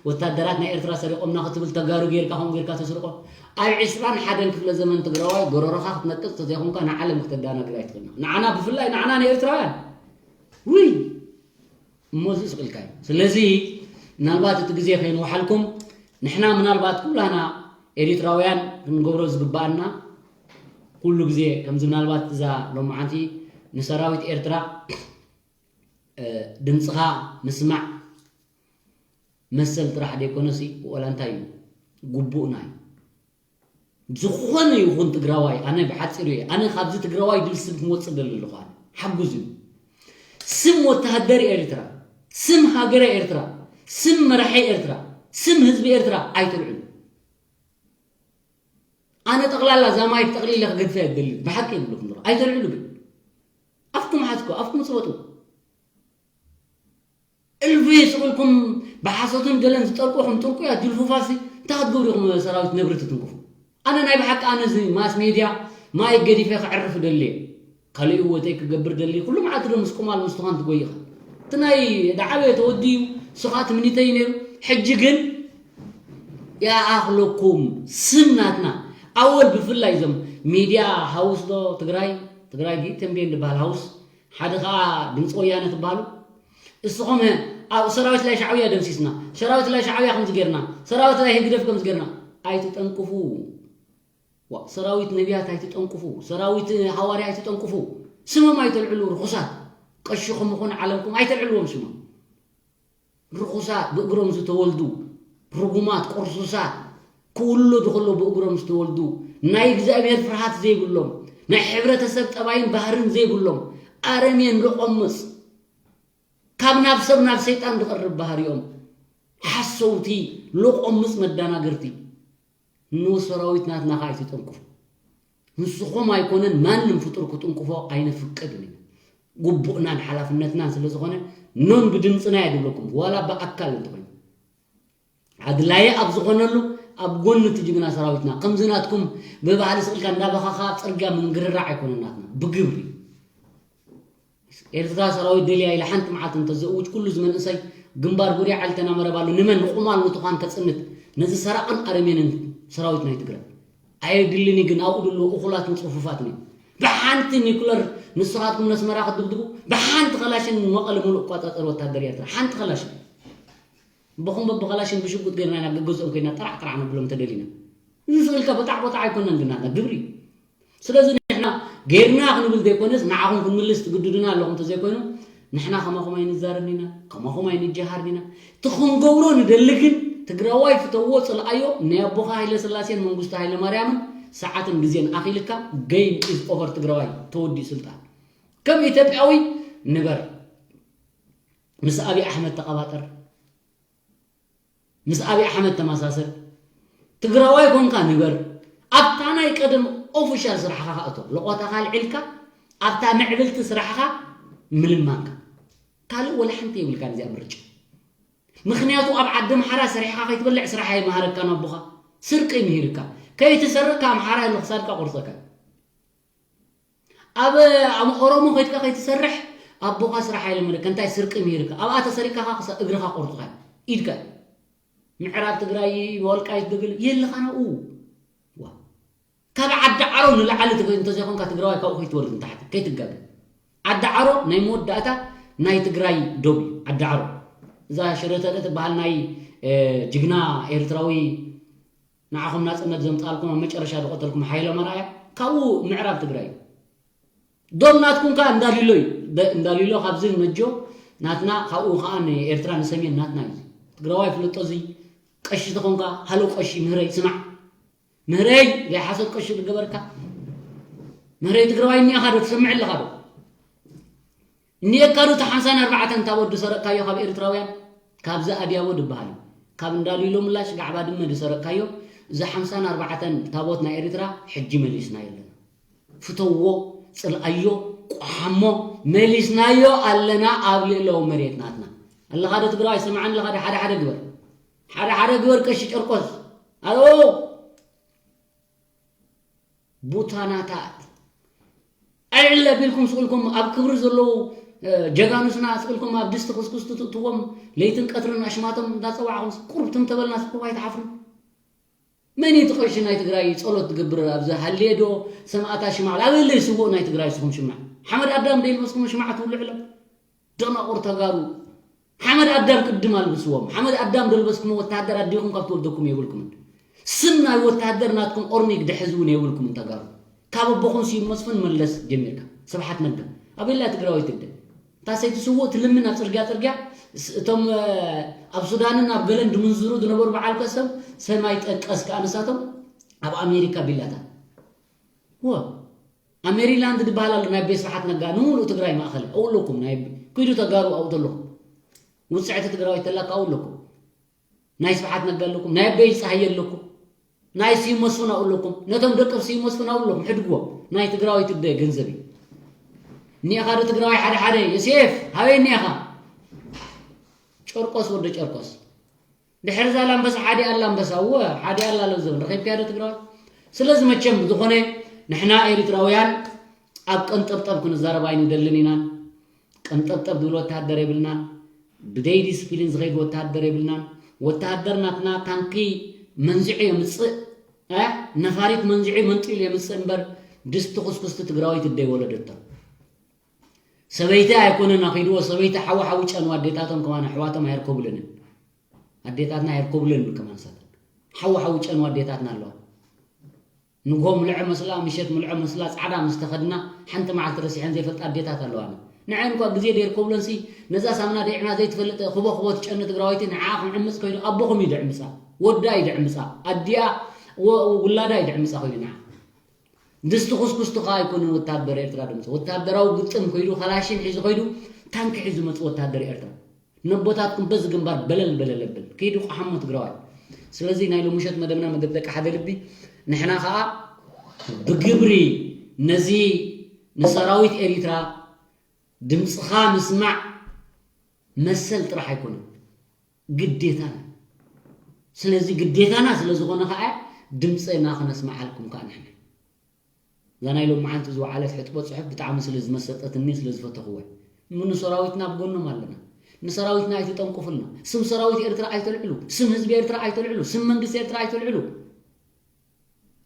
ወታደራት ናይ ኤርትራ ሰሪቖምና ክትብል ተጋሩ ጌርካ ከምኡ ጌርካ ተስርቆ። ኣብ ዕስራን ሓደን ክፍለ ዘመን ትግራዋይ ጎረሮኻ ክትነቅጽ ተዘይኮንካ ንዓለም ክተዳናግር ኣይትኽእልን። ንዓና ብፍላይ ንዓና ንኤርትራውያን። ውይ! እሞ እዚ ስቕ ኢልካ እዩ። ስለዚ ምናልባት እቲ ግዜ ከይንወሓልኩም ንሕና ምናልባት ኩላና ኤሪትራውያን ክንገብሮ ዝግባኣና ኩሉ ግዜ ከምዚ ምናልባት እዛ ሎማዓንቲ ንሰራዊት ኤርትራ እ፣ ድምፅኻ ምስማዕ መሰል ጥራሕ ደይኮነሲ ዋላ እንታይ እዩ ግቡእና እዩ። ዝኾነ ይኹን ትግራዋይ ኣነ ብሓፂሩ እየ ኣነ ካብዚ ትግራዋይ ድብል ስም ክመፅእ ደሊ ኣለኹ ኣነ ሓጉዝ እዩ። ስም ወተሃደር ኤርትራ፣ ስም ሃገረ ኤርትራ፣ ስም መራሒ ኤርትራ፣ ስም ህዝቢ ኤርትራ ኣይተልዕሉ። ኣነ ጠቕላላ እዛ ማይክ ጠቕሊለ ክገድፈ የደሊ ብሓቂ ይብለኩም ዶ ኣይተልዕሉ ግን ኣፍኩም ሓዝኮ ኣፍኩም ፅበጡ። እልፊ ስቕ ኢልኩም ብሓሶትን ገለን ዝጠልቁኹም ጥንቁያት ጅልፉፋሲ እንታይ ክትገብሩ ኢኹም ሰራዊት ነብሪ ትትንክፉ? ኣነ ናይ ብሓቂ ኣነ እዚ ማስ ሜድያ ማይ ገዲፈ ክዕርፍ ደልየ ካልእ ህይወተይ ክገብር ደሊ ኩሉ መዓልቲ ዶ ምስ ቁማል ምስ ትዃን ትጎይኻ እቲ ናይ ደዓበየ ተወዲዩ ስኻ ትምኒተይ ነይሩ ሕጂ ግን ይኣኽለኩም ስም ናትና ኣወል ብፍላይ እዞም ሚድያ ሃውስ ዶ ትግራይ ትግራይ ድዩ ተንቤን ዝበሃል ሃውስ ሓደ ከዓ ድምፂ ወያነ ትበሃሉ እስኹም ኣብ ሰራዊት ላይ ሻዕብያ ደምሲስና ሰራዊት ላይ ሻዕብያ ከምዚ ጌርና ሰራዊት ላይ ህግደፍ ከምዚ ጌርና ኣይትጠንቅፉ ዋ ሰራዊት ነቢያት ኣይትጠንቅፉ ሰራዊት ሃዋርያ ኣይትጠንቅፉ ስሞም ኣይተልዕሉ ርኩሳት ቀሽኹም ይኹን ዓለምኩም ኣይተልዕልዎም ስሞም ርኹሳት ብእግሮም ዝተወልዱ ርጉማት ቁርሱሳት ክውለዱ ከሎ ብእግሮም ዝተወልዱ ናይ እግዚኣብሔር ፍርሃት ዘይብሎም ናይ ሕብረተሰብ ጠባይን ባህርን ዘይብሎም ኣረሜን ሎቆምፅ ካብ ናብ ሰብ ናብ ሰይጣን ዝቐርብ ባህሪኦም ሓሰውቲ ሎቆምፅ መዳናገርቲ ንሰራዊት ናትና ከዓ ኣይትጠንቅፉ ንስኹም ኣይኮነን ማንም ፍጡር ክጥንቅፎ ኣይነፍቅድን ኢና ግቡእናን ሓላፍነትናን ስለ ዝኾነ ኖን ብድምፅና እየ ድብለኩም ዋላ ብኣካል እንተኾይኑ ኣድላየ ኣብ ዝኾነሉ ኣብ ጎኒ እቲ ጅግና ሰራዊትና ከምዚ ናትኩም ብባህሊ ስቕልካ እንዳበኻኻ ኣብ ፅርግያ ምንግርራዕ ኣይኮነን ናትና ብግብሪ ኤርትራ ሰራዊት ደልያ ኢለ ሓንቲ መዓልቲ እንተዘእውጅ፣ ኩሉ እዚ መንእሰይ ግንባር ጉርያ ዓሊ ተናመረብ ኣሎ። ንመን? ንቁማል ንቱኻን ከጽንት፣ ነዚ ሰራቕን ኣረሜንን ሰራዊት ናይ ትግራይ። ኣየድልን እዩ ግን ኣብኡ ዘለዉ እኹላትን ጽፉፋትን እዮም። ብሓንቲ ኒኩለር ንስኻትኩም ነስመራ ክትድብድቡ፣ ብሓንቲ ከላሽን መቐለ ሙሉእ እቋጻጸር ወታደር ኤርትራ። ሓንቲ ከላሽን። ብኹም በብኸላሽን ብሽጉጥ ገይርና ኢና ገገዝኦም ኮይና ጠራዕ ጠራዕ ነብሎም ተደሊና። እዚ ስእልካ በጣዕ በጣዕ ኣይኮነን ግን ናትና ግብሪ። ስለዚ ንሕና ገይርና ክንብል ዘይኮነስ ንዓኹም ክንምልስ ትግድዱና ኣለኹም እንተዘይኮይኑ ንሕና ከማኹም ኣይንዛረብን ኢና፣ ከማኹም ኣይንጀሃርን ኢና። እቲ ክንገብሮ ንደሊ ግን ትግራዋይ ፍተዎ ጽልኣዮ ናይ ኣቦኻ ሃይለ ስላሴን መንግስቱ ሃይለ ማርያምን ሰዓትን ግዜን ኣኺልካ game is over ትግራዋይ ተወዲኡ ስልጣን። ከም ኢትዮጵያዊ ንበር ምስ ኣብይ ኣሕመድ ተቐባጠር። ምስ ኣብይ ኣሕመድ ተመሳሰል ትግራዋይ ኮንካ ንበር ኣብታ ናይ ቀደም ኦፊሻል ስራሕኻ ከኣቶ ለቆታኻ ኣልዒልካ ኣብታ ምዕብልቲ ስራሕኻ ምልማንካ ካልእ ወላ ሓንቲ የብልካ እዚኣ ምርጫ። ምክንያቱ ኣብ ዓዲ ኣምሓራ ሰሪሕኻ ከይትበልዕ ስራሕ ኣይመሃረካ ናቦኻ ስርቂ ምሂርካ ከይትሰርቅ ካብ ኣምሓራ ኣሎ ክሳድካ ቆርፀካ ኣብ ኣብ ኦሮሞ ከይድካ ከይትሰርሕ ኣቦኻ ስራሕ ኣይለመደካ እንታይ ስርቂ ምሂርካ ኣብኣ ተሰሪካ እግርኻ ቆርፅኻ ኢድካ ምዕራብ ትግራይ ወልቃይት ድግል የለኻ ናብኡ ካብ ዓዲ ዓሮ ንላዕሊ እንተዘይኮንካ ትግራዋይ ካብኡ ከይትወርድ ንታሕቲ ከይትጋገ ዓዲ ዓሮ ናይ መወዳእታ ናይ ትግራይ ዶብ እዩ ዓዲ ዓሮ እዛ ሽረተለ ትበሃል ናይ ጅግና ኤርትራዊ ንዓኹም ናጽነት ዘምጻልኩም ኣብ መጨረሻ ዝቐተልኩም ሓይሎም ኣርኣያ ካብኡ ምዕራብ ትግራይ እዩ። ዶብ ናትኩም ከኣ እንዳሊሎ እዩ። ደ- እንዳሊሎ ካብዚ ነጆ ናትና ካብኡ ከኣ ንኤርትራ ንሰሜን ናትና እዩ። ትግራዋይ ፍለጦ እዚ ቀሺ ተኾንካ ሃሎ ቀሺ ምህረይ ስማዕ ምህረይ ዘይሓሰብ ቀሺ ዝገበርካ ምህረይ ትግራዋይ እኒኣኻ ዶ ትሰምዕ ኣለኻ ዶ? እኒኤካ ዶ እቲ ሓምሳን ኣርባዕተን ታቦት ዝሰረቕካዮ ካብ ኤርትራውያን ካብዚ ኣድያቦ ዝበሃል እዩ ካብ እንዳሉ ኢሎ ምላሽ ጋዕባ ድመ ዝሰረቕካዮ እዚ ሓምሳን ኣርባዕተን ታቦት ናይ ኤርትራ ሕጂ መሊስናዮ ኣለና ፍተዎ ፅልኣዮ ቋሓሞ መሊስናዮ ኣለና ኣብ ልእለዊ መሬት ናትና ኣለኻ ዶ ትግራዋይ ስምዓኒ ኣለኻ ዶ ሓደ ሓደ ግበር ሓደ ሓደ ግበር ቀሺ ጨርቆስ ኣሎ ቡታናታት ዕልዕል ኣቢልኩም ስቕ ኢልኩም ኣብ ክብሪ ዘለዉ ጀጋኑስና ስቕ ኢልኩም ኣብ ድስቲ ክስኩስቲ ትእትዎም ለይትን ቀትርን ኣሽማቶም እንዳፀዋዕኹም ቁርብ ትም ተበልናስ ቁርብ ኣይትሓፍሩን? መን እዩ እቲ ቀሺ ናይ ትግራይ ፀሎት ትገብር ኣብዚ ሃልየ ዶ ሰማእታ ሽማዕ ኣበለይ ስውእ ናይ ትግራይ ስኹም ሽማዕ ሓመድ ኣዳም ደይልበስኩም ሽማዕ ትብሉ ዕለም ደናቑር ተጋሩ ሓመድ ኣዳም ቅድም ኣልብስዎም ሓመድ ኣዳም ደልበስኩም ወታሃደር ኣዴኹም ካብ ትወልደኩም የብልኩምን ስም ናይ ወታሃደር ናትኩም ኦርኒግ ድሕዝ እውን የብልኩምን ተጋሩ ካብ ኣቦኹም ስዩም መስፍን መለስ ጀሚርካ ስብሓት ነጋ ኣበላ ትግራዊት እደ እታ ሰይቲ ስውእ ትልምን ኣብ ፅርግያ ፅርግያ እቶም ኣብ ሱዳንን ኣብ ገለን ድምንዝሩ ዝነበሩ በዓል ከሰብ ሰማይ ጠቀስ ከዓ ንሳቶም ኣብ ኣሜሪካ ቢላታት ወ ኣብ ሜሪላንድ ዝበሃል ኣሎ ናይ ቤት ስብሓት ነጋ ንሙሉእ ትግራይ ማእኸል ኣብኡ ኣለኩም ናይ ኩይዱ ተጋሩ ኣብኡ ተለኹም ውፅዕቲ ትግራዊት ተላካ ኣብኡ ኣለኩም ናይ ስብሓት ነጋ ኣለኩም ናይ ኣበይ ፀሃየ ኣለኩም ናይ ስዩም መስፍን ኣብኡ ኣለኩም ነቶም ደቂ ስዩም መስፍን ኣብኡ ኣለኩም ሕድግዎም ናይ ትግራዊት እደ ገንዘብ እዩ እኒኤኻ ዶ ትግራዋይ ሓደ ሓደ ዮሴፍ ሃበይ እኒኤኻ ጨርቆስ ወደ ጨርቆስ ድሕሪ ዛላምበሳ ሓደ ኣላምበሳ እወ ሓደ ኣላለው ዝብል ረኺብካዮ ዶ ትግራዋይ ስለዚ መቸም ዝኾነ ንሕና ኤሪትራውያን ኣብ ቀንጠብጠብ ክንዛረብ ኣይንደልን ኢናን ቀንጠብጠብ ዝብል ወታሃደር የብልናን ብደይ ዲስፕሊን ዝኸይድ ወታሃደር የብልናን ወታሃደር ናትና ታንኪ መንዚዑ የምፅእ ነፋሪት መንዚዑ መንጢሉ የምፅእ እምበር ድስቲ ኩስኩስቲ ትግራዊት እደይ ወለደቶ ሰበይቲ ኣይኮነን ኣኺድዎ ሰበይቲ ሓዊ ሓዊ ጨንዋ ኣዴታቶም ከማን ኣሕዋቶም ኣየርከቡለንን ኣዴታትና ኣየርከቡለንን ከማን ሳተን ሓዊ ሓዊ ጨንዋ ኣዴታትና ኣለዋ ንግሆ ምልዖ መስላ ምሸት ምልዖ መስላ ጻዕዳ ምስ ተኸድና ሓንቲ መዓልቲ ረሲሐን ዘይፈልጣ ኣዴታት ኣለዋና ንዐን እኳ ግዜ ደይርከቡለንሲ ነዛ ሳምና ደይዕና ዘይትፈልጥ ክቦ ክቦ ትጨኒ ትግራወይቲ ንዓ ክምዕምፅ ከይዱ ኣቦኹም እዩ ድዕምፃ ወዳ እዩ ድዕምፃ ኣዲኣ ውላዳ እዩ ድዕምፃ ከይዱ ንዓ ድስቲ ኩስኩስቲ ከዓ ኣይኮነን ወታደር ኤርትራ ድምፂ ወታደራዊ ግጥም ከይዱ ከላሽን ሒዙ ከይዱ ታንኪ ሒዙ መፅ ወታደር ኤርትራ ነቦታትኩም በዚ ግንባር በለል በለል ብል ከይዱ ቋሓሞ ትግራዋይ ስለዚ ናይ ሎምሸት መደብና መደብ ደቂ ሓደ ልቢ ንሕና ከዓ ብግብሪ ነዚ ንሰራዊት ኤሪትራ ድምፅኻ ምስማዕ መሰል ጥራሕ ኣይኮነን ግዴታና ስለዚ ግዴታና ስለዝኾነ ከዓ ድምፅና ክነስማዓልኩም ከዓ ንሕና እዛ ናይ ሎመዓንቲ ዝወዓለት ሕጥቦ ፅሑፍ ብጣዕሚ ስለ ዝመሰጠትኒ ስለ ዝፈተኽወ እሞ ንሰራዊትና ኣብ ጎኖም ኣለና። ንሰራዊትና ኣይትጠንቁፍልና። ስም ሰራዊት ኤርትራ ኣይተልዕሉ። ስም ህዝቢ ኤርትራ ኣይተልዕሉ። ስም መንግስቲ ኤርትራ ኣይተልዕሉ።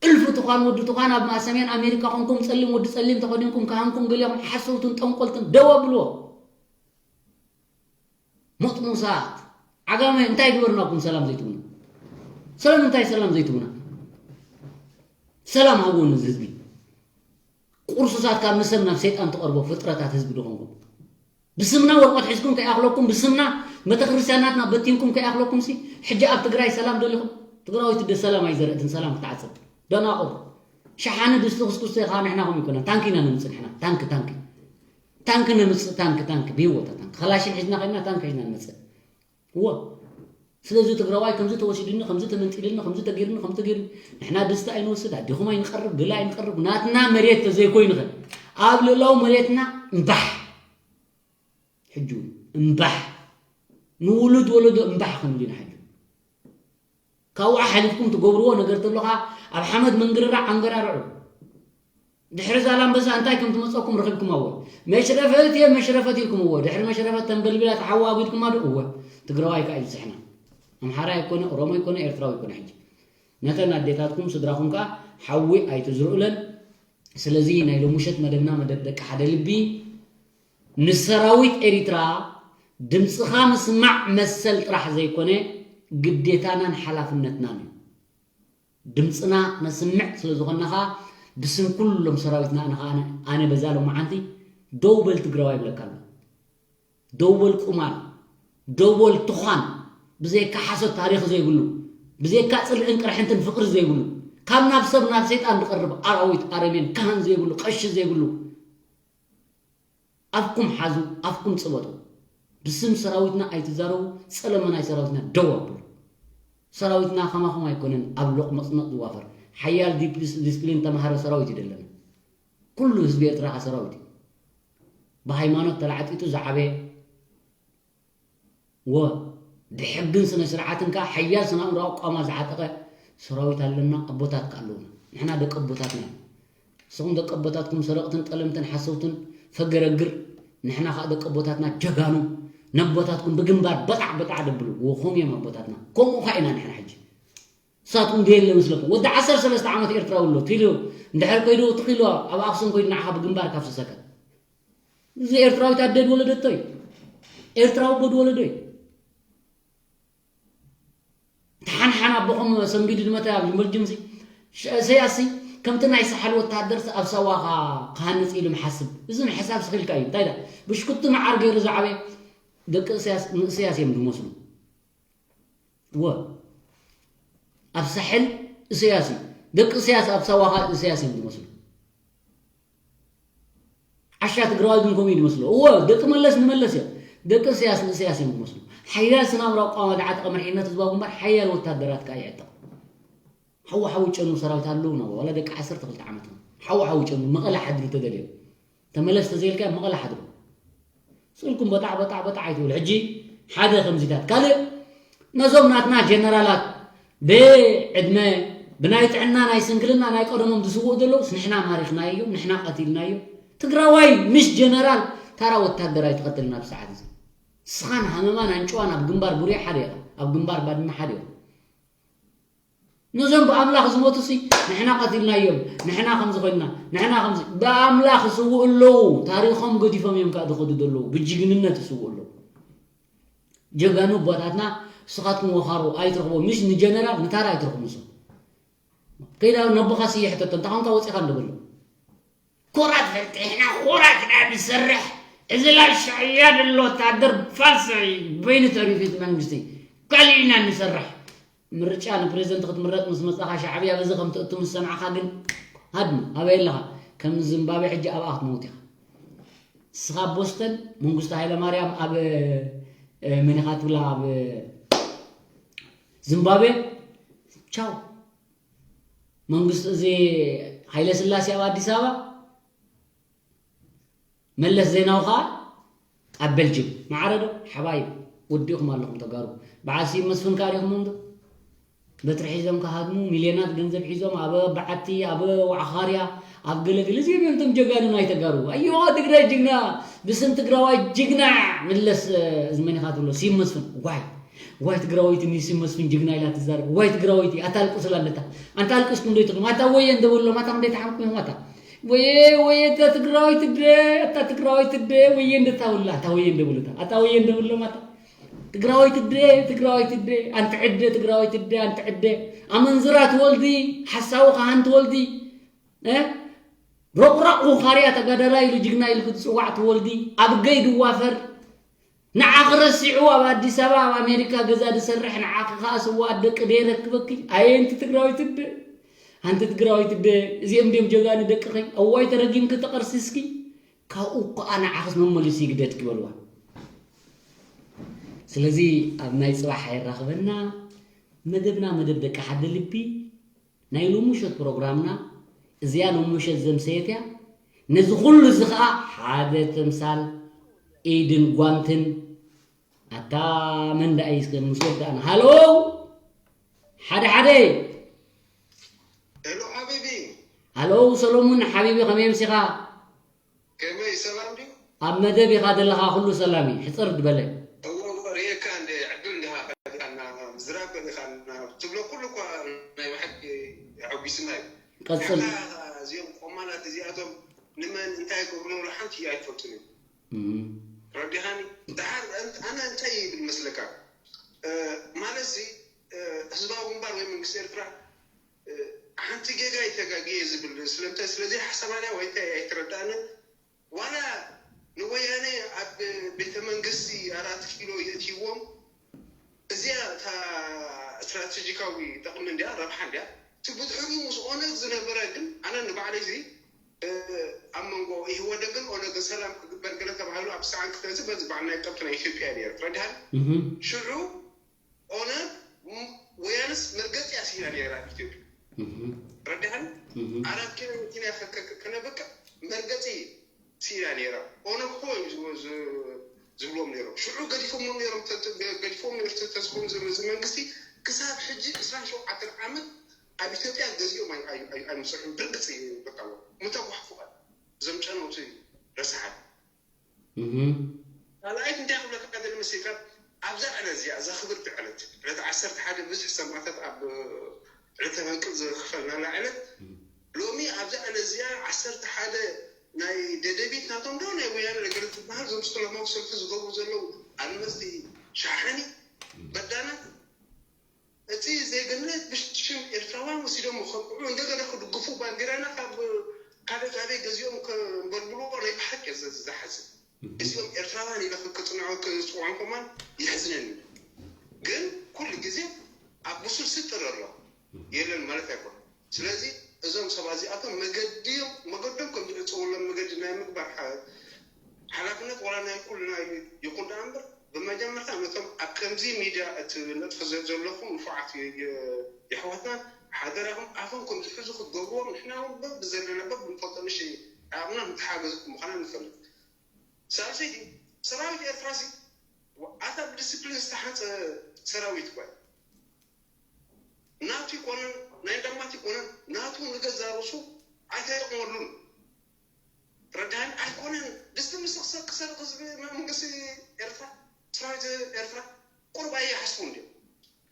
እልፊ ትዃን ወዲ ትዃን ኣብ ሰሜን ኣሜሪካ ኮንኩም ጸሊም ወዲ ጸሊም ተኸዲንኩም ካህንኩም ገሊኹም ሓሰውትን ጠንቆልትን ደው ኣብልዎ። መጥሙሳት ዓጋመ እንታይ ግበርናኩም ሰላም ዘይትብሉና? ስለምንታይ ሰላም ዘይትብሉና? ሰላም ሃብዎ ነዚ ህዝቢ። ቁርሱሳት ካብ ንሰብ ናብ ሰይጣን ትቐርቦ ፍጥረታት ህዝቢ ድኾንኩም። ብስምና ወረቐት ሒዝኩም ከይኣኽለኩም፣ ብስምና ቤተክርስትያናትና በቲንኩም ከይኣኽለኩም ሲ፣ ሕጂ ኣብ ትግራይ ሰላም ደሊኹም? ትግራዊት ደ ሰላም ኣይዘረእትን ሰላም ክትዓጽብ። ደናቑር። ሸሓኒ ድስቲ ክስኩስቶ ኢኻ ንሕና ከምኡ ኣይኮነን። ታንኪ ኢና ነምጽእ ንሕና። ታንኪ፣ ታንኪ። ታንኪ ነምጽእ፣ ታንኪ፣ ታንኪ። ብህይወታ ታንኪ። ከላሽን ሒዝና ከይድና ታንኪ ሒዝና ንመጽእ። እወ። ስለዚ ትግራዋይ ከምዚ ተወሲድኒ፣ ከምዚ ተመንጢልኒ፣ ከምዚ ተገይርኒ፣ ከምዚ ተገይርኒ። ንሕና ድስቲ ኣይንወስድ፣ ኣዴኹም ኣይንቐርብ፣ ገለ ኣይንቐርብ። ናትና መሬት ተዘይኮይኑ ኸ ኣብ ልእላዊ መሬትና እምባሕ። ሕጂ እውን እምባሕ። ንውሉድ ወለዶ እምባሕ ክንብል ኢና ሕጂ። ካብኡ ሓሊፍኩም ትገብርዎ ነገር ተሎ ኸዓ ኣብ ሓመድ መንግርራዕ ኣንገራርዑ። ድሕሪ ዛላምበሳ እንታይ ከም ትመፀኩም ረኺብኩም እወ። መሽረፈት እየ መሽረፈት ኢልኩም እወ። ድሕሪ መሽረፈት ተንበልቢላ ተሓዊ ኣጒድኩማ ዶ? እወ። ትግራዋይ ከዓ ይብዝሕና። ኣምሓራይ ኣይኮነ፣ ኦሮሞ ኣይኮነ፣ ኤርትራዊ ኣይኮነ። ሕጂ ነተን ኣዴታትኩም ስድራኹም ከዓ ሓዊ ኣይትዝርኡለን። ስለዚ ናይ ሎምሸት መደብና መደብ ደቂ ሓደ ልቢ ንሰራዊት ኤሪትራ ድምፅኻ ምስማዕ መሰል ጥራሕ ዘይኮነ ግዴታናን ሓላፍነትናን እዩ። ድምፅና ነስምዕ ስለ ዝኾንና ኸዓ ብስም ኩሎም ሰራዊትና ኣነ ኸዓ ኣነ በዛ ሎማዓንቲ ደው በል ትግራዋይ ይብለካ ኣሎ። ደው በል ቁማል፣ ደው በል ትዃን፣ ብዘይካ ሓሶት ታሪኽ ዘይብሉ፣ ብዘይካ ፅልእን ቅርሕንትን ፍቕሪ ዘይብሉ፣ ካብ ናብ ሰብ ናብ ሰይጣን ዝቐርብ ኣራዊት ኣረሜን ካህን ዘይብሉ ቀሺ ዘይብሉ ኣፍኩም ሓዙ፣ ኣፍኩም ጽበጡ። ብስም ሰራዊትና ኣይትዛረቡ፣ ጸለመ ናይ ሰራዊትና ደው ኣብሉ። ሰራዊትና ከማኹም ኣይኮነን ኣብ ሎቕ መጽመጽ ዝዋፈር። ሓያል ዲፕሊስ-፣ ዲስፕሊን ተማሃረ ሰራዊት እዩ ደለና። ኩሉ ህዝቢ ኤርትራ ከ ሰራዊት እዩ። ብሃይማኖት ተላዕጢጡ ዝዓበየ ወ ብሕግን ስነ ስርዓትን ከኣ ሓያል ስነ ኣእምሮኣዊ ኣቋማ ዝዓጠቐ ሰራዊት ኣለና፣ ኣቦታት ከኣ ኣለዉና። ንሕና ደቂ ኣቦታትና ኢና። ንስኹም ደቂ ኣቦታትኩም ሰረቕትን ጠለምትን ሓሰውትን ፈገረግር፣ ንሕና ከኣ ደቂ ኣቦታትና ጀጋኑ፣ ነቦታትኩም ብግንባር በጣዕ በጣዕ ደብሉ። ወ ከምኡ እዮም ኣቦታትና። ከምኡ ከኣ ኢና ንሕና ሕጂ። ንሳትኩም ደየለ መስለኩም። ወዲ ዓሰርተ ሰለስተ ዓመት ኤርትራዊ ኣሎ፣ ትኢሉ እንድሕር ከይዱ ትኺሉ ኣብ ኣኽሱም ከይዱ ንዓኻ ብግንባር ካብ ሰሰከ። እዚ ኤርትራዊት ኣደ ድወለደቶ እዩ። ኤርትራዊ ኣቦ ድወለዶ እዩ። እቲ ሓንሓን ኣቦኹም ሰንቢዱ ድመተ ኣብ ዩኒቨርሲቲ ሲ፣ ሸ-፣ ኢሰያስ ሲ፣ ከምቲ ናይ ሳሕል ወተሃደር ኣብ ሳዋ ኻ-፣ ክሃንጽ ኢሉ ምሓስብ። እዚ ምሕሳብ ስኺልካ እዩ። እንታይ ዳ? ብሽኩቲ መዓር ገይሩ ዝዓበየ ደቂ ኢሰያስ፣ ንኢሰያስ እዮም ዝመስሉ። ወ ኣብ ሳሕል ኢሰያስ እዩ። ደቂ ኢሰያስ ኣብ ሳዋ ኸኣ ኢሰያስ እዮም ዝመስሉ። ዓሻ ትግራዋይ ግን ከምኡ እዩ ዝመስሎ። እወ፣ ደቂ መለስ ንመለስ እዮም። ደቂ ኢሰያስ ንኢሰያስ እዮም ዝመስሉ። ሓያል ስነ ኣእምሮ ኣቋም ዝዓጠቐ መሪሕነት ህዝባዊ ግንባር ሓያል ወታደራት ከኣ ይዕጠቕ። ሓዊ ሓዊ ጨኑ ሰራዊት ኣለዉ ነው። ዋላ ደቂ ዓሰርተ ክልተ ዓመት ነው። ሓዊ ሓዊ ጨኑ መቐለ ሓድሩ ተደልዮም። ተመለስ ተዘይልካ መቐለ ሓድሩ። ስእልኩም በጣዕ በጣዕ በጣዕ ኣይትበሉ። ሕጂ ሓደ ከምዚታት። ካልእ ነዞም ናትና ጀነራላት ብዕድመ፣ ብናይ ጥዕና፣ ናይ ስንክልና፣ ናይ ቀደሞም ዝስውኡ ዘለውስ ንሕና ማሪኽናዮም፣ ንሕና ቀቲልናዮም። ትግራዋይ ምስ ጀነራል ታራ ወታደር ኣይትቐትልን ኣብ ሰዓት እዚ። ንስኻን ሃመማን ኣንጭዋን ኣብ ግንባር ቡሬ ሓደ ኢኻ፣ ኣብ ግንባር ባድመ ሓደ ኢኻ። ነዞም ብኣምላኽ ዝሞቱ ሲ ንሕና ቀቲልናዮም፣ ንሕና ከምዚ ኮይንና፣ ንሕና ከምዚ፣ ብኣምላኽ ዝስውኡ ኣለዉ። ታሪኾም ገዲፎም እዮም ከኣ ዝኸዱ ዘለዉ፣ ብጅግንነት ይስውኡ ኣለዉ። ጀጋኑ ኣቦታትና ንስኻትኩም ወኻሩ ኣይትረኽቦም፣ ምሽ ንጀነራል ንታራ ኣይትረኽቡ ንሱ። ከይዳ ነቦኻ ስየ ሕተቶ፣ እንታይ ኾንካ ወፂኻ እንዶ በሎ። ኩራት ፈልጢሕና፣ ኩራት ኢና ንሰርሕ። እዚ ላሻያ ዘሎ ወታደር ፋልሳይ በይኑ ተሪፉ እቲ መንግስቲ። ካልእ ኢና ንሰርሕ። ምርጫ ንፕሬዝደንት ክትምረጥ ምስ መጻኻ ሻዕብያ በዚ ከም ትእቱ ምስ ሰማዕኻ ግን ሃድሙ። ኣበይ ኣለኻ? ከም ዚምባብዌ ሕጂ ኣብኣ ክትመውት ኢኻ። ንስኻ ኣብ ቦስተን፣ መንግስቱ ሃይለማርያም ኣብ፣ እ፣ መን ኢኻ ትብላ ኣብ ዚምባብዌ? ቻው። መንግስቱ እዚ ሃይለ ስላሴ ኣብ ኣዲስ ኣበባ፣ መለስ ዜናዊ ኸኣ ኣብ ቤልጅም። ማዕረ ዶ? ሓባይብ፣ ወዲእኹም ኣለኹም ተጋሩ። በዓል ስዩም መስፍን ከኣ ዲኹም ዶ? በትሪ ሒዞም ክሃድሙ፣ ሚልዮናት ገንዘብ ሒዞም ኣብ በዓቲ፣ ኣብ ዋዕኻርያ፣ ኣብ ገለገለ፣ እዚኦም እዮም እቶም ጀጋኑ ናይ ተጋሩ። ኣየዋ ትግራይ ጅግና፣ ብስም ትግራዋይ ጅግና ምለስ። እዚ መን ኢኻ ትብሎ? ሲም መስፍን። ዋይ ዋይ ትግራወይቲ ንሲም መስፍን ጅግና ኢላ ትዛረብ። ዋይ ትግራወይቲ ኣታ ኣልቅሱላ ኣለታ። ኣንታ ኣልቅስኩም ዶ ይትኹም? ኣታ ወየ እንደበሎም ኣታ ክንደይ ተሓምኩም ኣታ። ወየ ወየ እታ ትግራወይቲ ደ፣ እታ ትግራወይቲ ደ ወየ እንደታውላ፣ ኣታ ወየ እንደብሉታ። ኣታ ወየ እንደብሎም ኣታ ትግራወይቲ ደ፣ ትግራወይቲ ደ፣ ኣንቲ ዕደ ትግራወይቲ ደ፣ ኣንቲ ዕደ። ኣመንዝራ ትወልዲ፣ ሓሳዊ ካህን ትወልዲ፣ እ? ሮቅራቅ ኹንኻርያ ተጋዳላይ ኢሉ ጅግና ኢሉ ክትጽዋዕ ትወልዲ፣ ኣብ ገይ ድዋፈር፣ ንዓኺ ረሲዑ ኣብ ኣዲስ ኣበባ ኣብ ኣሜሪካ ገዛ ዝሰርሕ ንዓኺ ከኣ ስዋኣት ደቂ ደየረክበኪ። ኣየ ኣንቲ ትግራወይቲ ደ፣ ኣንቲ ትግራወይቲ ደ፣ እዚኦም ድዮም ጀጋኑ ደቅኺ? እዋይ ተረጊምኪ ተቐርሲስኪ። ካብኡ ከኣ ንዓኽስ መመሊሱ ይግደድኪ በልዋ። ስለዚ ኣብ ናይ ጽባሕ የራኽበና። መደብና መደብ ደቂ ሓደ ልቢ ናይ ሎሚ ምሸት ፕሮግራምና እዚኣ ሎሚ ምሸት ዘምሰየት እያ። ነዚ ኩሉ እዚ ኸኣ ሓደ ተምሳል ኢድን ጓንትን ኣታ መን ደኣ እዩ እስከ ምስ ወዳእና። ሃሎ ሓደ ሓደ ሄሎ ሓቢቢ ሃሎ ሰሎሙን ሓቢቢ ከመይ ኣምሲኻ? ከመይ ሰላም ድዩ? ኣብ መደብ ኢኻ ዘለኻ ኩሉ ሰላም እዩ። ሕጽር ዝበለ እዎ እዎ ርእየካ እንደ ዕድል እንዲኻ ከዲኻና ምዝራብ ከዲኻና ትብሎ ኩሉ እኳ ናይ ብሓቂ የሐጒስና እዩ። ቀጽል። ንሕና እዚኦም ቆማላት እዚኣቶም ንመን እንታይ ይገብሩ ነብሎ ሓንቲ ኣይፈልጡን እዮም። እም። ረዲኻኒ ደሓር ኣን- ኣነ እንታይ ይብል መስለካ እ፣ ማለት ሲ እ፣ ህዝባዊ ግንባር ወይ መንግስቲ ኤርትራ እ፣ ሓንቲ ጌጋ ይተጋግየ ዝብል ስለምንታይ ስለዚ ሓሳባና ወይ እንታይ ኣይተረዳእነ ዋላ ንወያነ ኣብ ቤተ መንግስቲ ኣራት ኪሎ የእትይዎም እዚኣ እታ ስትራቴጂካዊ ጥቕሚ እንዲያ ረብሓ እንዲያ እቲ ብድሕሪኡ ምስ ኦነግ ዝነበረ ግን ኣነ ንባዕለይ እዚ እ፣ ኣብ መንጎ ኢህወደግን ኦነግን ሰላም ክግበር ገለ ተባሂሉ ኣብ ሰዓን ክተዚ በዚ በዓል ናይ ቀብቲ ናይ ኢትዮጵያ ነይሩ ረድሃል እም። ሽዑ ኦነግ ም- ወያነስ መርገፂ ኣስኢና ነይራ ኣብ ኢትዮጵያ እም። ረድሃል እም። ኣራት ኪሎ መኪና ከ- ከ- ከነበቅዕ መርገፂ ስኢና ነይራ ኦነግ እኮ እዮም ዝብ- ዝ- ዝብልዎም ነይሮም ሽዑ ገዲፎምዎም ነይሮም ተ- ተ- ገ- ገዲፎም ነይሩ ተ- ተዝኾኑ ዝብ- እዚ መንግስቲ ክሳብ ሕጂ ዕስራን ሸውዓተን ዓመት ኣብ ኢትዮጵያ ገዚኦም ኣይ- ኣይ- ኣይ- ኣይምሰርሑን ብርግፂ እዩ በቃ ምተጓሕፉ እዞም ጨነውቲ ረስሓት እም። ካልኣይት እንታይ ክብለካ ደሊ መሲልካ ኣብዛ ዕለት እዚኣ እዛ ክብርቲ ዕለት ዕለት ዓሰርተ ሓደ ብዙሕ ሰማእታት ኣብ ዕለተ በንቅል ዝኸፈልናላ ዕለት ሎሚ ኣብዛ ዕለት እዚኣ ዓሰርተ ሓደ ናይ ደደቢት ናቶም ዶ ናይ ወያነ ነገር ዝበሃል ዞም ሰላማዊ ሰልፊ ዝገብሩ ዘለዉ ኣልመዝቲ ሸሓኒ በዳናት እቲ ዜግነት ብሽም ኤርትራውያን ወሲዶም ከብቅዑ እንደገና ክድግፉ ባንዲራና ካብ ካልእ ካበይ ገዚኦም ከንበልብልዎ ናይ ብሓቂ እየ ዘ- ዝሓዝን። እዚኦም ኤርትራውያን ኢለ ክጽንዖ ክጽውዖም ከማን የሕዝነኒ። ግን ኩሉ ግዜ ኣብ ብሱል ስጥር ኣሎ የለን ማለት ኣይኮነን። ስለዚ እዞም ሰባት እዚኣቶም መገዲኦም መገዶም ከም ዝዕጸወሎም መገዲ ናይ ምግባር ሓ- ሓላፍነት ዋላ ናይ ኩልና እዩ ይኹን ደኣ እምበር ብመጀመርታ ነቶም ኣብ ከምዚ ሚድያ እትነጥፉ ዘ- ዘለኹም ንፉዓት የ- የ- የሕዋትና ሓደራኹም ኣፎም ከም ዝሕዙ ክትገብርዎም ንሕና እውን በብ ዘለና በብ ንፈልጦ ንሽ ዓቕምና ምተሓገዝኩም ምዃና ንፈልጥ። ሳልሰይቲ ሰራዊት ኤርትራ ሲ ኣታ ብዲስፕሊን ዝተሓንፀ ሰራዊት እኳ እዩ። ናቱ ይኮነን ናይ እንዳማት ይኮነን ናቱ ንገዛ ርእሱ ኣይተጠቅመሉን። ረዳን ኣይኮነን ድስቲ ምስክሰር ክሰርቅ ህዝቢ መንግስቲ ኤርትራ ሰራዊት ኤርትራ ቁርብ ኣይሓስቡ እንዲዮም።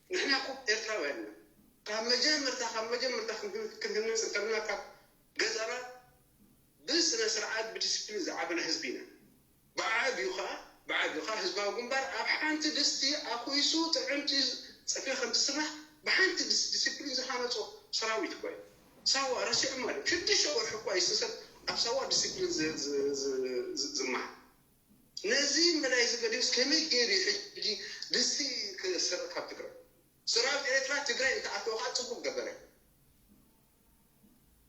ንሕና እኮ ኤርትራውያን ኢና። ካብ መጀመርታ ካብ መጀመርታ ክንህንፅ እንተልና ካብ ገዛና ብስነ ስርዓት ብዲስፕሊን ዝዓበና ህዝቢ ኢና። ብዓብዩ ከዓ ብዓብዩ ከዓ ህዝባዊ ግንባር ኣብ ሓንቲ ድስቲ ኣኩይሱ ጥዕምቲ ፀፊ ከምትስራሕ ብሓንቲ ዲስፕሊን ዝሃነፆ ሰራዊት እኳ እዩ። ሳዋ ረሲዖም ማለት ሽዱሽተ ወርሒ እኳ እዩ ሰብ ኣብ ሳዋ ዲስፕሊን ዝመሃር። ነዚ መዳይ ዝገዲስ ከመይ ገይሩ ሕጂ ድስቲ ክሰርቅ ካብ ትግራይ ሰራዊት ኤርትራ ትግራይ እንተኣተወ ከዓ ፅቡቅ ገበረ።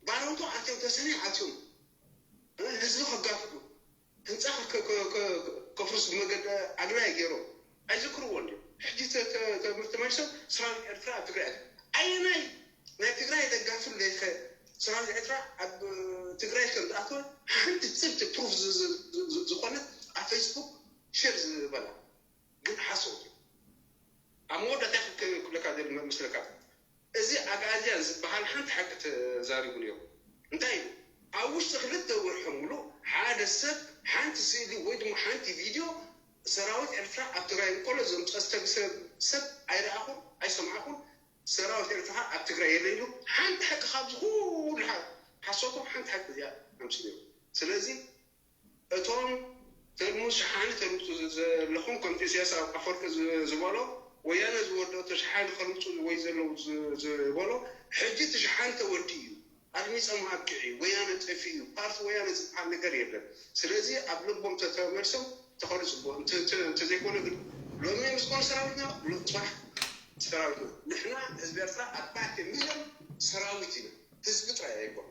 ባረንቱ ኣትዮም ተሰነይ ኣትዮም ህዝቢ ከጋፍጡ ህንፃ ከፍርስ ብመገዲ ኣግላይ ገይሮም ኣይዝክርዎ እንዲ ሕጂ ተመልሶም ሰራዊት ኤርትራ ኣብ ትግራይ ኣየናይ ናይ ትግራይ ደጋፊ ለይከ ሰራዊት ኤርትራ ኣብ ትግራይ ከም ዝኣተወ ሓንቲ ፅብቲ ፕሩፍ ዝኾነት ኣብ ፌስቡክ ሼር ዝበላ ግን ሓሶት እዩ። ኣብ መወዳእታ ክብለካ ደሊ መስለካ እዚ ኣግኣዝያን ዝበሃል ሓንቲ ሓቂ ተዛሪቡ ነይሩ። እንታይ ኢሉ? ኣብ ውሽጢ ክልተ ወርሒ ሙሉእ ሓደ ሰብ ሓንቲ ስእሊ ወይ ድማ ሓንቲ ቪድዮ ሰራዊት ኤርትራ ኣብ ትግራይ እንከሎ ዘምፀ ሰብ ሰብ ኣይረኣኹን ኣይሰማዕኹን። ሰራዊት ኤርትራ ኣብ ትግራይ የለን ኢሉ ሓንቲ ሓቂ ካብዚ ኩሉ ሓ- ሓሶቶም ሓንቲ ሓቂ እዚኣ ኣምፅኡ ነይሩ። ስለዚ እቶም ተርሙዝ ሸሓኒ ተርምፁ ዘለኹም ከምቲ ኢሳያስ ኣፈወርቂ ዝበሎ ወያነ ዝወደኦ ተሸሓኒ ከርምፁ ወይ ዘለዉ ዝበሎ ሕጂ እቲ ሸሓኒ ተወዲ እዩ። ኣድሚፀም ኣብቂዑ እዩ። ወያነ ጠፊኡ እዩ። ፓርቲ ወያነ ዝበሃል ነገር የለን። ስለዚ ኣብ ልቦም ተተመልሶም ተኸሪ ፅቡቅ እንተዘይኮነ ግን ሎሚ ምስ ኮነ ሰራዊትና ጽባሕ ሰራዊትና ንሕና ህዝቢ ኤርትራ ኣርባዕተ ሚልዮን ሰራዊት ኢና። ህዝቢ ጥራይ ኣይኮነ።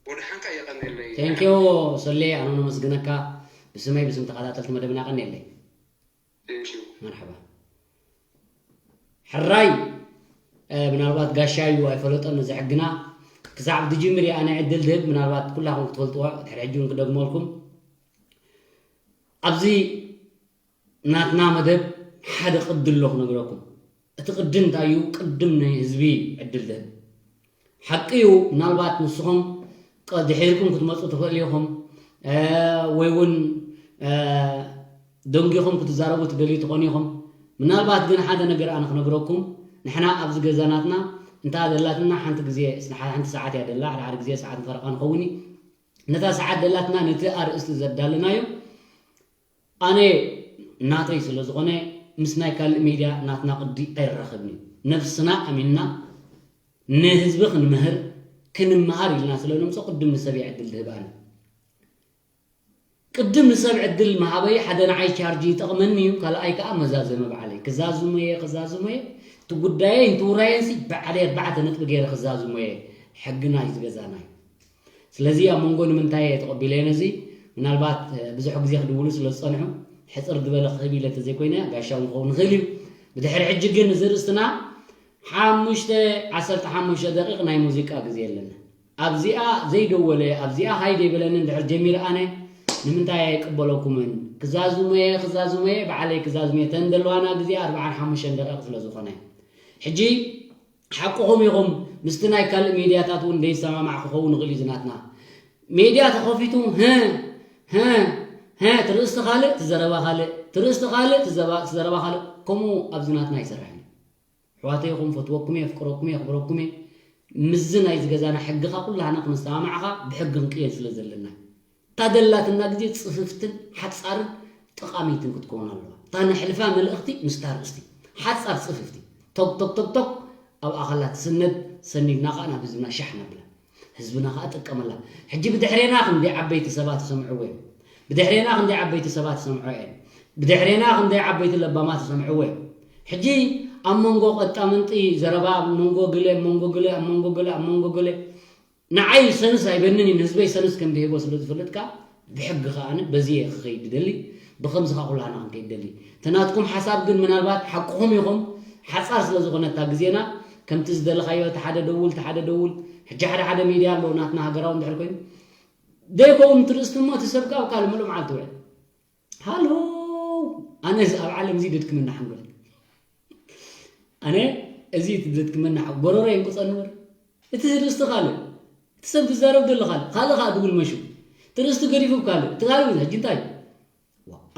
ወደ ሓንካ የቀንየለይ። Thank you። ሰሌ ኣነ ነመስግነካ ብስመይ ብስም ተኸታተልቲ መደብና ቀንየለይ። መርሓባ። ሕራይ ምናልባት ጋሻ እዩ ኣይፈለጦን እዚ ሕግና ክሳዕ ብትጅምር እያ ናይ ዕድል ድህብ ምናልባት ኩላኹም ክትፈልጥዋ ድሕሪ ሕጂ እውን ክደግመልኩም ኣብዚ ናትና መደብ ሓደ ቅዲ ኣሎ ክነግረኩም እቲ ቅዲ እንታይ እዩ ቅድም ንህዝቢ ዕድል ድህብ ሓቂ እዩ ምናልባት ንስኹም ድሒርኩም ክትመፁ ትኽእል ኢኹም ወይ እውን ደንጊኹም ክትዛረቡ ትደልዩ ትኾኑ ኢኹም ምናልባት ግን ሓደ ነገር ኣነ ክነግረኩም ንሕና ኣብዚ ገዛ ናትና እንታ ደላትና ሓንቲ ግዜ ሓንቲ ሰዓት እያ ደላ ሓደ ሓደ ግዜ ሰዓት ንፈረቓ ንኸውን እዩ ነታ ሰዓት ደላትና ነቲ ኣርእስቲ ዘዳለናዮ ኣነ ናተይ ስለ ዝኾነ ምስ ናይ ካልእ ሚድያ ናትና ቅዲ ኣይራኸብን እዩ ነብስና ኣሚንና ንህዝቢ ክንምህር ክንመሃር ኢልና ስለ ነምፅኦ ቅድም ንሰብ እየ ዕድል ዝህብ ኣነ ቅድም ንሰብ ዕድል ምሃበይ ሓደ ንዓይ ቻርጅ ይጠቕመኒ እዩ ካልኣይ ከዓ መዛዘመ ባዕለይ ክዛዝሞ እየ ክዛዝሞ እየ እቲ ጉዳየይ እንትውራየንሲ ባዕለይ ኣርባዕተ ነጥቢ ገይረ ክዛዝሞ እየ ሕግና እዩ ዝገዛና እዩ ስለዚ ኣብ መንጎ ንምንታይ እየ ተቐቢለዮ ነዚ ምናልባት ብዙሕ ግዜ ክድውሉ ስለ ዝፀንሑ ሕፅር ዝበለ ክህብ ኢለ ተዘይኮይነ ጋሻ እውን ክኸውን ይኽእል እዩ ብድሕሪ ሕጂ ግን እዚ ርእስትና ሓሙሽተ ዓሰርተ ሓሙሽተ ደቂቕ ናይ ሙዚቃ ግዜ ኣለና ኣብዚኣ ዘይደወለ ኣብዚኣ ሃይ ዘይበለኒ እንድሕር ጀሚረ ኣነ ንምንታይ ኣይቅበለኩምን ክዛዝሞየ ክዛዝሞየ ባዕለይ ክዛዝሞየ ተን ዘለዋና ግዜ ኣርባዓን ሓሙሽተን ደቂቕ ስለ ዝኾነ ሕጂ ሓቅኹም ኢኹም ምስቲ ናይ ካልእ ሜድያታት እውን ደይሰማማዕ ክኸውን ይኽእል እዩ ዝናትና ሜድያ ተኸፊቱ ህ ህ ህ ትርእስቲ ካልእ ትዘረባ ካልእ ትርእስቲ ካልእ ትዘባ- ትዘረባ ካልእ ከምኡ ኣብዚ ናትና ኣይሰርሕን እዩ ኣሕዋተይ ይኹም ፈትወኩም እየ የፍቅረኩም እየ የኽብረኩም እየ ምስዚ ናይዚ ገዛና ሕግኻ ኩላህና ክንሰማማዕኻ ብሕጊ ክንቅየድ ስለ ዘለና እዩ እታ ደላትና ግዜ ፅፍፍትን ሓፃርን ጠቓሚትን ክትከውን ኣለዋ እታ ነሕልፋ መልእኽቲ ምስታ ርእስቲ ሓፃር ፅፍፍቲ ቶክ ቶክ ቶክ ቶክ ኣብ ኣኸላ ትስነድ ሰኒድና ከዓ ናብ ህዝብና ሻሕ ነብላ ህዝብና ከዓ ጥቀመላ ሕጂ ብድሕሬና ክንደይ ዓበይቲ ሰባት ይሰምዕዎ እዮም ብድሕሬና ክንደይ ዓበይቲ ሰባት ይሰምዖ እየን ብድሕሬና ክንደይ ዓበይቲ ለባማት ይሰምዕዎ እዮም ሕጂ ኣብ መንጎ ቀጣምንጢ ዘረባ ኣብ መንጎ ግለ ኣብ መንጎ ግለ ኣብ መንጎ ግለ ኣብ መንጎ ግለ ንዓይ ሰንስ ኣይበንን እዩ ንህዝበይ ሰንስ ከም ዝህቦ ስለ ዝፈልጥ ከዓ ብሕጊ ከዓ በዚ እየ ክኸይድ ደሊ ብከምዚ ከዓ ኩላና ክንከይድ ደሊ ተናትኩም ሓሳብ ግን ምናልባት ሓቅኹም ኢኹም ሓፃር ስለ ዝኾነታ ግዜና ከምቲ ዝደለኻዮ እቲ ሓደ ደውል እቲ ሓደ ደውል ሕጂ ሓደ ሓደ ሚድያ ኣለዉ ናትና ሃገራዊ እንድሕር ኮይኑ ዘይከውን ትርእስቲ እሞ እቲ ሰብ ከዓ ኣብ ካልእ ምሉእ መዓልቲ ውዕል ሃሎ ኣነ ኣብ ዓለም እዚ ደድክመና ሓንጎል ኣነ እዚ ደድክመና ጎረሮ የንቅፀ ንበር እቲ ዝርእስቲ ካልእ እቲ ሰብ ዝዛረብ ዘሎ ካልእ ካልእ ከዓ ድጉል መሹ ትርእስቲ ገዲፉ ካልእ እቲ ካልእ ሕጂ እንታይ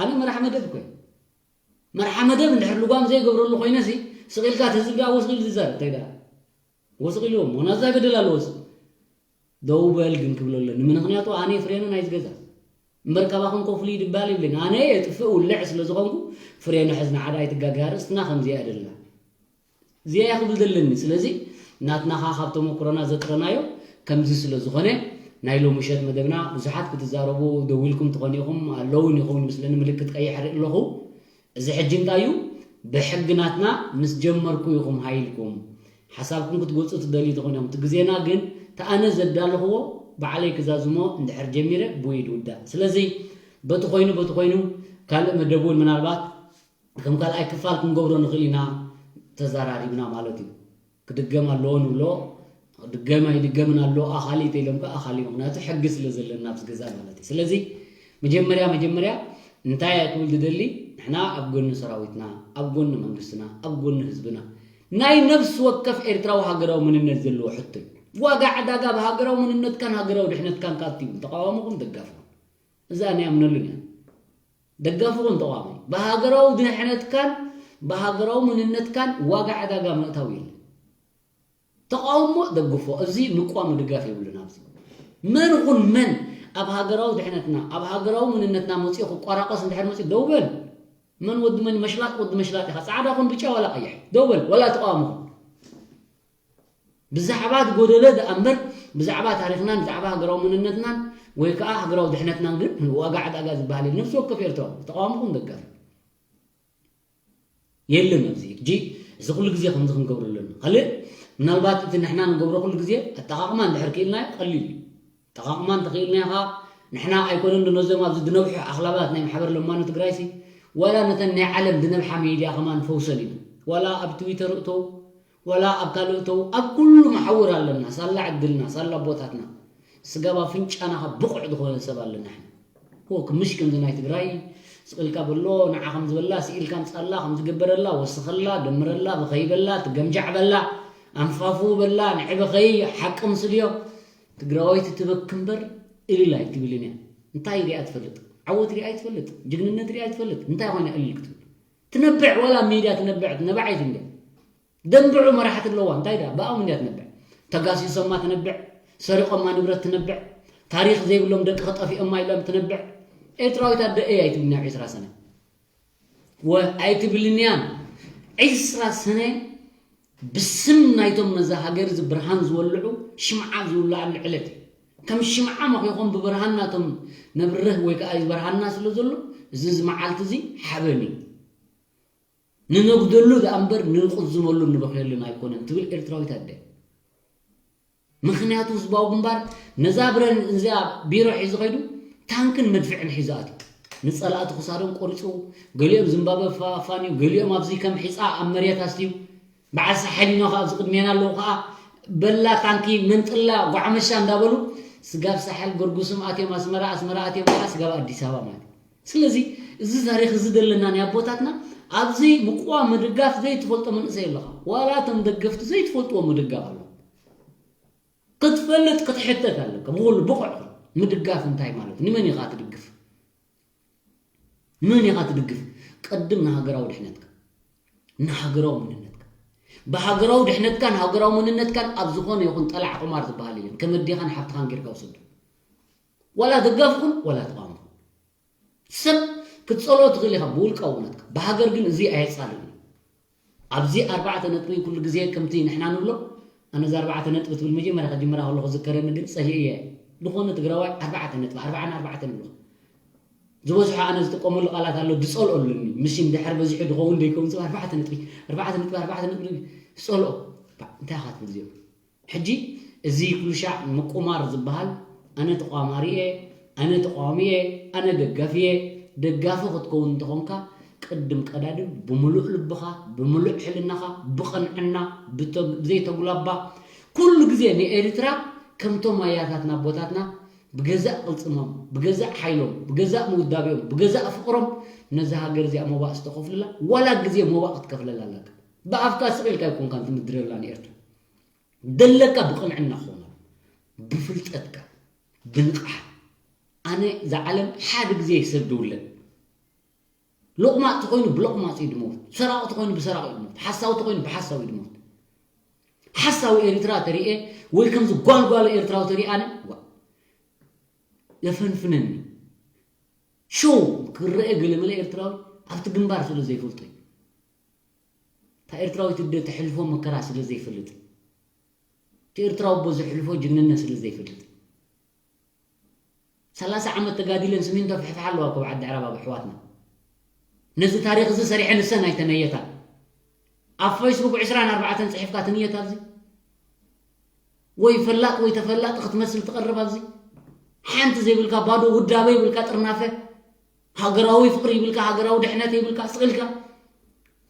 ኣነ መራሕ መደብ እኮ መርሓ መደብ እንድሕር ልጓም ዘይገብረሉ ኮይነሲ ስቕ ኢልካ እቲ ህዝቢ ደኣ ወስቕ ኢሉ ዝዛረብ እንታይ ደኣ ወስቕ ኢልዎ እሞ ናዛ በደል ኣለዎስ ደው በል ግን ክብሎ ኣለኒ ምንክንያቱ ኣነ ፍሬነ ናይዚ ገዛ እምበር ካባኹም ኮፍሊ ድባል ይብልን ኣነ የጥፍእ ውልዕ ስለ ዝኾንኩ ፍሬነ ሕዝና ሓደ ኣይትጋጋ ርእስትና ከምዚኣ ደልና እዚኣ ክብል ዘለኒ ስለዚ ናትና ኸዓ ካብ ተመኩሮና ዘጥረናዮ ከምዚ ስለ ዝኾነ ናይ ሎምሸት መደብና ብዙሓት ክትዛረቡ ደዊልኩም ትኾኑ ኢኹም ኣለውን ይኸውን ምስለኒ ምልክት ቀይሕ ርኢ ኣለኹ እዚ ሕጂ እንታይ እዩ ብሕጊ ናትና ምስ ጀመርኩ ኢኹም ሃይልኩም ሓሳብኩም ክትገልፁ ትደልዩ ተኾይኖም እቲ ግዜና ግን ተኣነ ዘዳለኽዎ ባዕለይ ክዛዝሞ እንድሕር ጀሚረ ብውይ ድውዳእ ስለዚ በቲ ኮይኑ በቲ ኮይኑ ካልእ መደብ እውን ምናልባት ከም ካልኣይ ክፋል ክንገብሮ ንኽእል ኢና ተዛራሪብና ማለት እዩ ክድገም ኣለዎ ንብሎ ድገም ኣይድገምን ኣሎ ኣኻሊ ተኢሎም ከዓ ኣኻሊ ምክንያቱ ሕጊ ስለ ዘለና ኣብዚ ገዛ ማለት እዩ ስለዚ መጀመርያ መጀመርያ እንታይ እያ ክብል ዝደሊ ንሕና ኣብ ጎኒ ሰራዊትና ኣብ ጎኒ መንግስትና ኣብ ጎኒ ህዝብና ናይ ነፍሲ ወከፍ ኤርትራዊ ሃገራዊ መንነት ዘለዎ ሕቶ እዩ። ዋጋ ዕዳጋ ብሃገራዊ መንነትካን ሃገራዊ ድሕነትካን ካብቲ እዩ ተቃዋምኹም ደጋፍኹም። እዛ ናይ ኣምነሉን እያ። ደጋፍኹም ተቃዋሚ ብሃገራዊ ድሕነትካን ብሃገራዊ መንነትካን ዋጋ ዕዳጋ ምእታው የለን። ተቃውሞ ደግፎ፣ እዚ ምቋም ድጋፍ የብሉን። ኣብዚ መን ኹን መን ኣብ ሃገራዊ ድሕነትና ኣብ ሃገራዊ መንነትና መፂኡ ክቋራቆስ እንድሕር መፂኡ ደው በል። መን ወዲ መን መሽላጥ ወዲ መሽላጥ ኢኻ፣ ፃዕዳ ኹን ብጫ ዋላ ቀይሕ ደው በል፣ ዋላ ተቃውሞ ኹን። ብዛዕባ ዝጎደለ ደኣ እምበር ብዛዕባ ታሪኽናን ብዛዕባ ሃገራዊ መንነትናን ወይ ከዓ ሃገራዊ ድሕነትናን ግን ዋጋ ዕዳጋ ዝበሃል የለን። ነፍሲ ወከፍ ኤርትራዊ ተቃዋሚ ኹን ደጋፊ የለን ኣብዚ ሕጂ። እዚ ኩሉ ግዜ ከምዚ ክንገብሮ ኣለና። ካልእ ምናልባት እቲ ንሕና ንገብሮ ኩሉ ግዜ ኣጠቓቕማ እንድሕር ክኢልናዮ ቀሊል እዩ። ኣጠቓቕማ እንተኽኢልናዮ ከዓ ንሕና ኣይኮነን ዶ ነዞም ኣብዚ ዝነብሑ ኣኽላባት ናይ ማሕበር ለማኒ ትግራይሲ ዋላ ነተን ናይ ዓለም ዝነብሓ ሚድያ ከማን ፈውሰን ኢና። ዋላ ኣብ ትዊተር እተው ዋላ ኣብ ካልእ እተው ኣብ ኩሉ መሓውር ኣለና። ሳላ ዕድልና ሳላ ኣቦታትና ስጋብ ኣፍንጫና ካብ ብቑዕ ዝኾነ ሰብ ኣለና። ሕና ኮክ ምሽ ከምዚ ናይ ትግራይ ስቕ ኢልካ በሎ ንዓ ከም ዝበላ ስኢልካ ምፃላ ከም ዝገበረላ ወስኸላ ደምረላ ብኸይ በላ ትገምጃዕ በላ ኣንፋፉ በላ ንዕበኸይ ሓቂ ምስልዮ ትግራወይቲ ትበክ እምበር እልል ኣይትብልን እያ። እንታይ ሪኣ ትፈልጥ? ዓወት ሪኣ ኣይትፈልጥ? ጅግንነት ሪኣ ኣይትፈልጥ? እንታይ ኮይና እልል ክትብል ትነብዕ? ዋላ ሚድያ ትነብዕ ትነባዓይት እንድያ ደንብዑ መራሕቲ ኣለዋ እንታይ ዳ ብኣም እንድያ ትነብዕ? ተጋሲሶማ ትነብዕ፣ ሰሪቆማ ንብረት ትነብዕ፣ ታሪኽ ዘይብሎም ደቂ ከጠፊኦማ ኢሎም ትነብዕ። ኤርትራዊት ኣደ እየ ኣይትብልኒ ኣብ ዒስራ ሰነ ወ ኣይትብልንያን። ዒስራ ሰነ ብስም ናይቶም ነዛ ሃገር እዚ ብርሃን ዝወልዑ ሽምዓ ዝውልዓሉ ዕለት እዩ። ከም ሽምዓ መኺኾም ብብርሃን ናቶም ነብርህ ወይ ከዓ ይበርሃና ስለ ዘሎ እዚ እዚ መዓልቲ እዚ ሓበን እዩ። ንነጉደሉ ደኣ እምበር ንንቕዝመሉን ንበኽየሉን ኣይኮነን ትብል ኤርትራዊት ኣደ። ምኽንያቱ ህዝባዊ ግንባር ነዛ ብረን እዚኣ ቢሮ ሒዙ ከይዱ ታንክን መድፍዕን ሒዙ ኣትዩ። ንጸላእቲ ክሳዶም ቆሪጹ፣ ገሊኦም ዝምባበ ኣፋንዩ፣ ገሊኦም ኣብዚ ከም ሒጻ ኣብ መሬት ኣስትዩ፣ በዓል ሳሕል ኢኖ ከኣ ኣብዚ ቅድሜና ኣለዉ ከኣ በላ ታንኪ መንጥላ ጓዕመሻ እንዳበሉ ስጋብ ሳሕል ጎርጉስም ኣትዮም ኣስመራ፣ ኣስመራ ኣትዮም ከኣ ስጋብ ኣዲስ ኣበባ ማለት እዩ። ስለዚ እዚ ታሪኽ እዚ ዘለና ናይ ኣቦታትና ኣብዚ ምቁዋም ምድጋፍ ዘይትፈልጦ መንእሰይ ኣለኻ። ዋላ እቶም ደገፍቲ ዘይትፈልጥዎ ምድጋፍ ኣሎ። ክትፈልጥ ክትሕተት ኣለካ። ብኹሉ ብቑዕ ምድጋፍ እንታይ ማለት እዩ? ንመን ኢኻ ትድግፍ? ንመን ኢኻ ትድግፍ? ቅድም ንሃገራዊ ድሕነትካ ንሃገራዊ መንነትካ ብሃገራዊ ድሕነትካን ሃገራዊ መንነትካን ኣብ ዝኾነ ይኹን ጠላዕ ቁማር ዝበሃል የለን። ከመዴኻን ሓብትኻን ጌርካ ውሰዶ። ዋላ ደጋፊ ኩን ዋላ ተቃዋሚ ኩን። ሰብ ክትጸልኦ ትኽእል ኢኻ ብውልቃዊ እውነትካ። ብሃገር ግን እዚ ኣየጻልእን እዩ። ኣብዚ ኣርባዕተ ነጥቢ ኩሉ ግዜ ከምቲ ንሕና ንብሎ ኣነ እዚ ኣርባዕተ ነጥቢ ትብል መጀመርያ ከጅምራ ከለኹ ዝከረኒ ግን ጸሊእየ ዝኾነ ትግራዋይ ኣርባዕተ ነጥቢ ኣርባዓ ኣርባዕተ ንብሎ ዝበዝሖ ኣነ ዝጥቀመሉ ቃላት ኣሎ ዝጸልኦ ኣለኒ ምሽ እንድሕር በዚሑ ድኸውን ደይከውን ዝብ ኣርባዕተ ነጥቢ ኣርባዕተ ነጥቢ ኣርባዕተ ነጥቢ ዝጸልኦ እንታይ ኢኻ ትብል እዚኦም ሕጂ እዚ ኩሉ ሻዕ ምቁማር ዝበሃል ኣነ ተቋማሪ እየ፣ ኣነ ተቃዋሚ እየ፣ ኣነ ደጋፊ እየ። ደጋፊ ክትከውን እንተኾንካ ቅድም ቀዳድም ብምሉእ ልብኻ፣ ብምሉእ ሕልናኻ፣ ብቐንዕና፣ ብዘይተጉላባ ኩሉ ግዜ ንኤርትራ ከምቶም ኣያታትና ኣቦታትና ብገዛእ ቅልጽሞም፣ ብገዛእ ሓይሎም፣ ብገዛእ ምውዳቢኦም፣ ብገዛእ ፍቕሮም ነዛ ሃገር እዚኣ ሞባእ ዝተኸፍሉላ ዋላ ግዜ ሞባእ ክትከፍለላ ኣለካ። ብኣፍካ ስቕ ኢልካ ኣይኮንካን ትምድረላ ንኤርትራ። ደለካ ብቕንዕና ክኾን ብፍልጠትካ ብንቕሓት ኣነ እዛ ዓለም ሓደ ግዜ ሰብ ድውለድ ሎቕማፅ ተኮይኑ ብሎቕማፅ እዩ ድሞት ሰራቂ ተኮይኑ ብሰራቂ እዩ ድሞት ሓሳዊ ተኮይኑ ብሓሳዊ እዩ ድሞት ሓሳዊ ኤርትራ ተሪኤ ወይ ከምዚ ጓልጓል ኤርትራዊ ተሪእ ኣነ የፈንፍነኒ ሾው ክረአ ገለመለ ኤርትራዊ ኣብቲ ግንባር ስለ ዘይፈልጦ እዩ እታ ኤርትራዊት ኣደ ተሕልፎ መከራ ስለ ዘይፈልጥ እቲ ኤርትራዊ ኣቦ ዘሕልፎ ጅግንነት ስለ ዘይፈልጥ ሰላሳ ዓመት ተጋዲለን ስሚንቶ ፍሕፍሓ ኣለዋ ኮብ ዓዲ ዕራብ ኣብ ኣሕዋትና ነዚ ታሪኽ እዚ ሰሪሐ ንሰን ኣይተነየታ ኣብ ፌስቡክ ዕስራን ኣርባዕተን ጽሒፍካ ትንየት ኣብዚ ወይ ፈላጥ ወይ ተፈላጢ ክትመስል ትቐርብ ኣብዚ ሓንቲ ዘይብልካ ባዶ ውዳበ ይብልካ ጥርናፈ ሃገራዊ ፍቕሪ ይብልካ ሃገራዊ ድሕነት ይብልካ ስቕ ኢልካ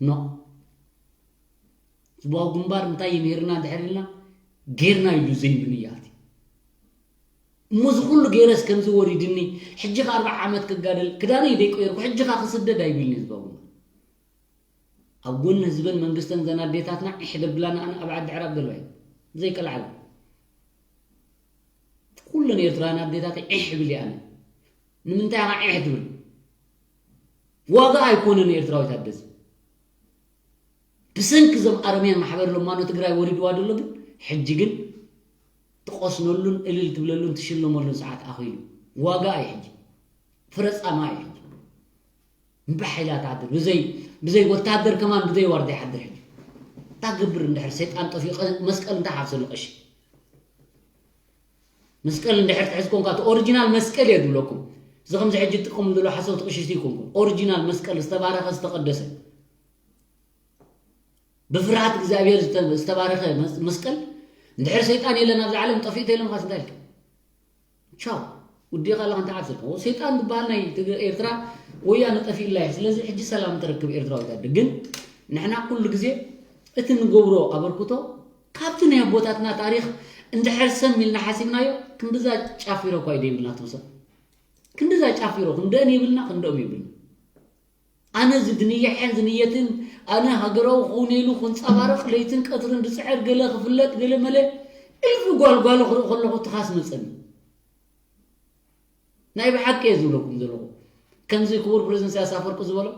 ኖ ህዝባዊ ግንባር እንታይ ይምህርና እንድሕር ኢልና ጌርና ኢሉ ዘይምንያት እሞ እዚ ኩሉ ገይረስ ከምዚ ወሪድኒ ሕጂ ከ ኣርባዓ ዓመት ክጋደል ክዳነይ ደይቀየርኩ ሕጂ ከ ክስደድ ኣይብልኒ ህዝባዊ ግንባር ኣብ ጎኒ ህዝብን መንግስትን ዘን ኣዴታትና ዒሕ ደብላና ኣነ ኣብ ዓዲ ዕራብ ዘለዋ እዩ። ዘይቀልዓላ። ኩለን ኤርትራውያን ኣዴታተይ ዒሕ ብል ኣነ። ንምንታይ ኢኻ ዒሕ ትብል? ዋጋ ኣይኮነን ኤርትራዊት ኣደዚ። ብሰንኪ እዞም ኣረምያን ማሕበር ለማኖ ትግራይ ወሪድዋ ደሎ ግን ሕጂ ግን ትቆስነሉን እልል ትብለሉን ትሽለመሉን ሰዓት ኣኺሉ። ዋጋ እዩ ሕጂ። ፍረጻማ እዩ ሕጂ። እምባ ሓይላ ትዓድር። ብዘይ ብዘይ ወታደር ከማን ብዘይ ዋርዳ ይሓድር ሕጂ። እንታይ ገብር እንድሕር ሰይጣን ጠፊኡ ቀ- መስቀል እንታይ ሓፍሰሉ ቀሺ? መስቀል እንድሕር ትሕዝ ኮንካ እቲ ኦሪጂናል መስቀል እየ ዝብለኩም። እዚ ከምዚ ሕጂ ትጥቀሙ ዘሎ ሓሰውቲ ቀሽቲ ይኮንኩም። ኦሪጂናል መስቀል ዝተባረኸ ዝተቀደሰ ብፍርሃት እግዚኣብሔር ዝተ- ዝተባረኸ መስ- መስቀል እንድሕር ሰይጣን የለን ኣብዚ ዓለም ጠፊኡ ተይለምካ እንታይ ኢልካ? ቻው ውዲኻ ኣለኻ እንታይ ዓብሰልካ? ሰይጣን ዝበሃል ናይ ትግ- ኤርትራ ወያነ ጠፊእላ እዩ። ስለዚ ሕጂ ሰላም ትረክብ ኤርትራዊት ኣደ። ግን ንሕና ኩሉ ግዜ እቲ ንገብሮ ኣበርክቶ ካብቲ ናይ ኣቦታትና ታሪኽ እንድሕር ሰም ኢልና ሓሲብናዮ ክንድዛ ጫፍ ኢሮ እኳ እዩ ደይብልና ትምሰል። ክንድዛ ጫፍ ኢሮ ክንደእን ይብልና ክንደኦም ይብልና። ኣነ ዝድንየሐን ዝንየትን ኣነ ሃገራዊ ክኸውን ኢሉ ክንጸባረቕ ለይትን ቀትርን ዝጽዕር ገለ ክፍለጥ ገለ መለ እልፊ ጓልጓሎ ክርኢ ከለኹ ትኻስ መጸኒ። ናይ ብሓቂ እየ ዝብለኩም ዘለኹ። ከምዚ ክቡር ፕሬዝደንት ኢሳያስ ኣፈወርቂ ዝበሎ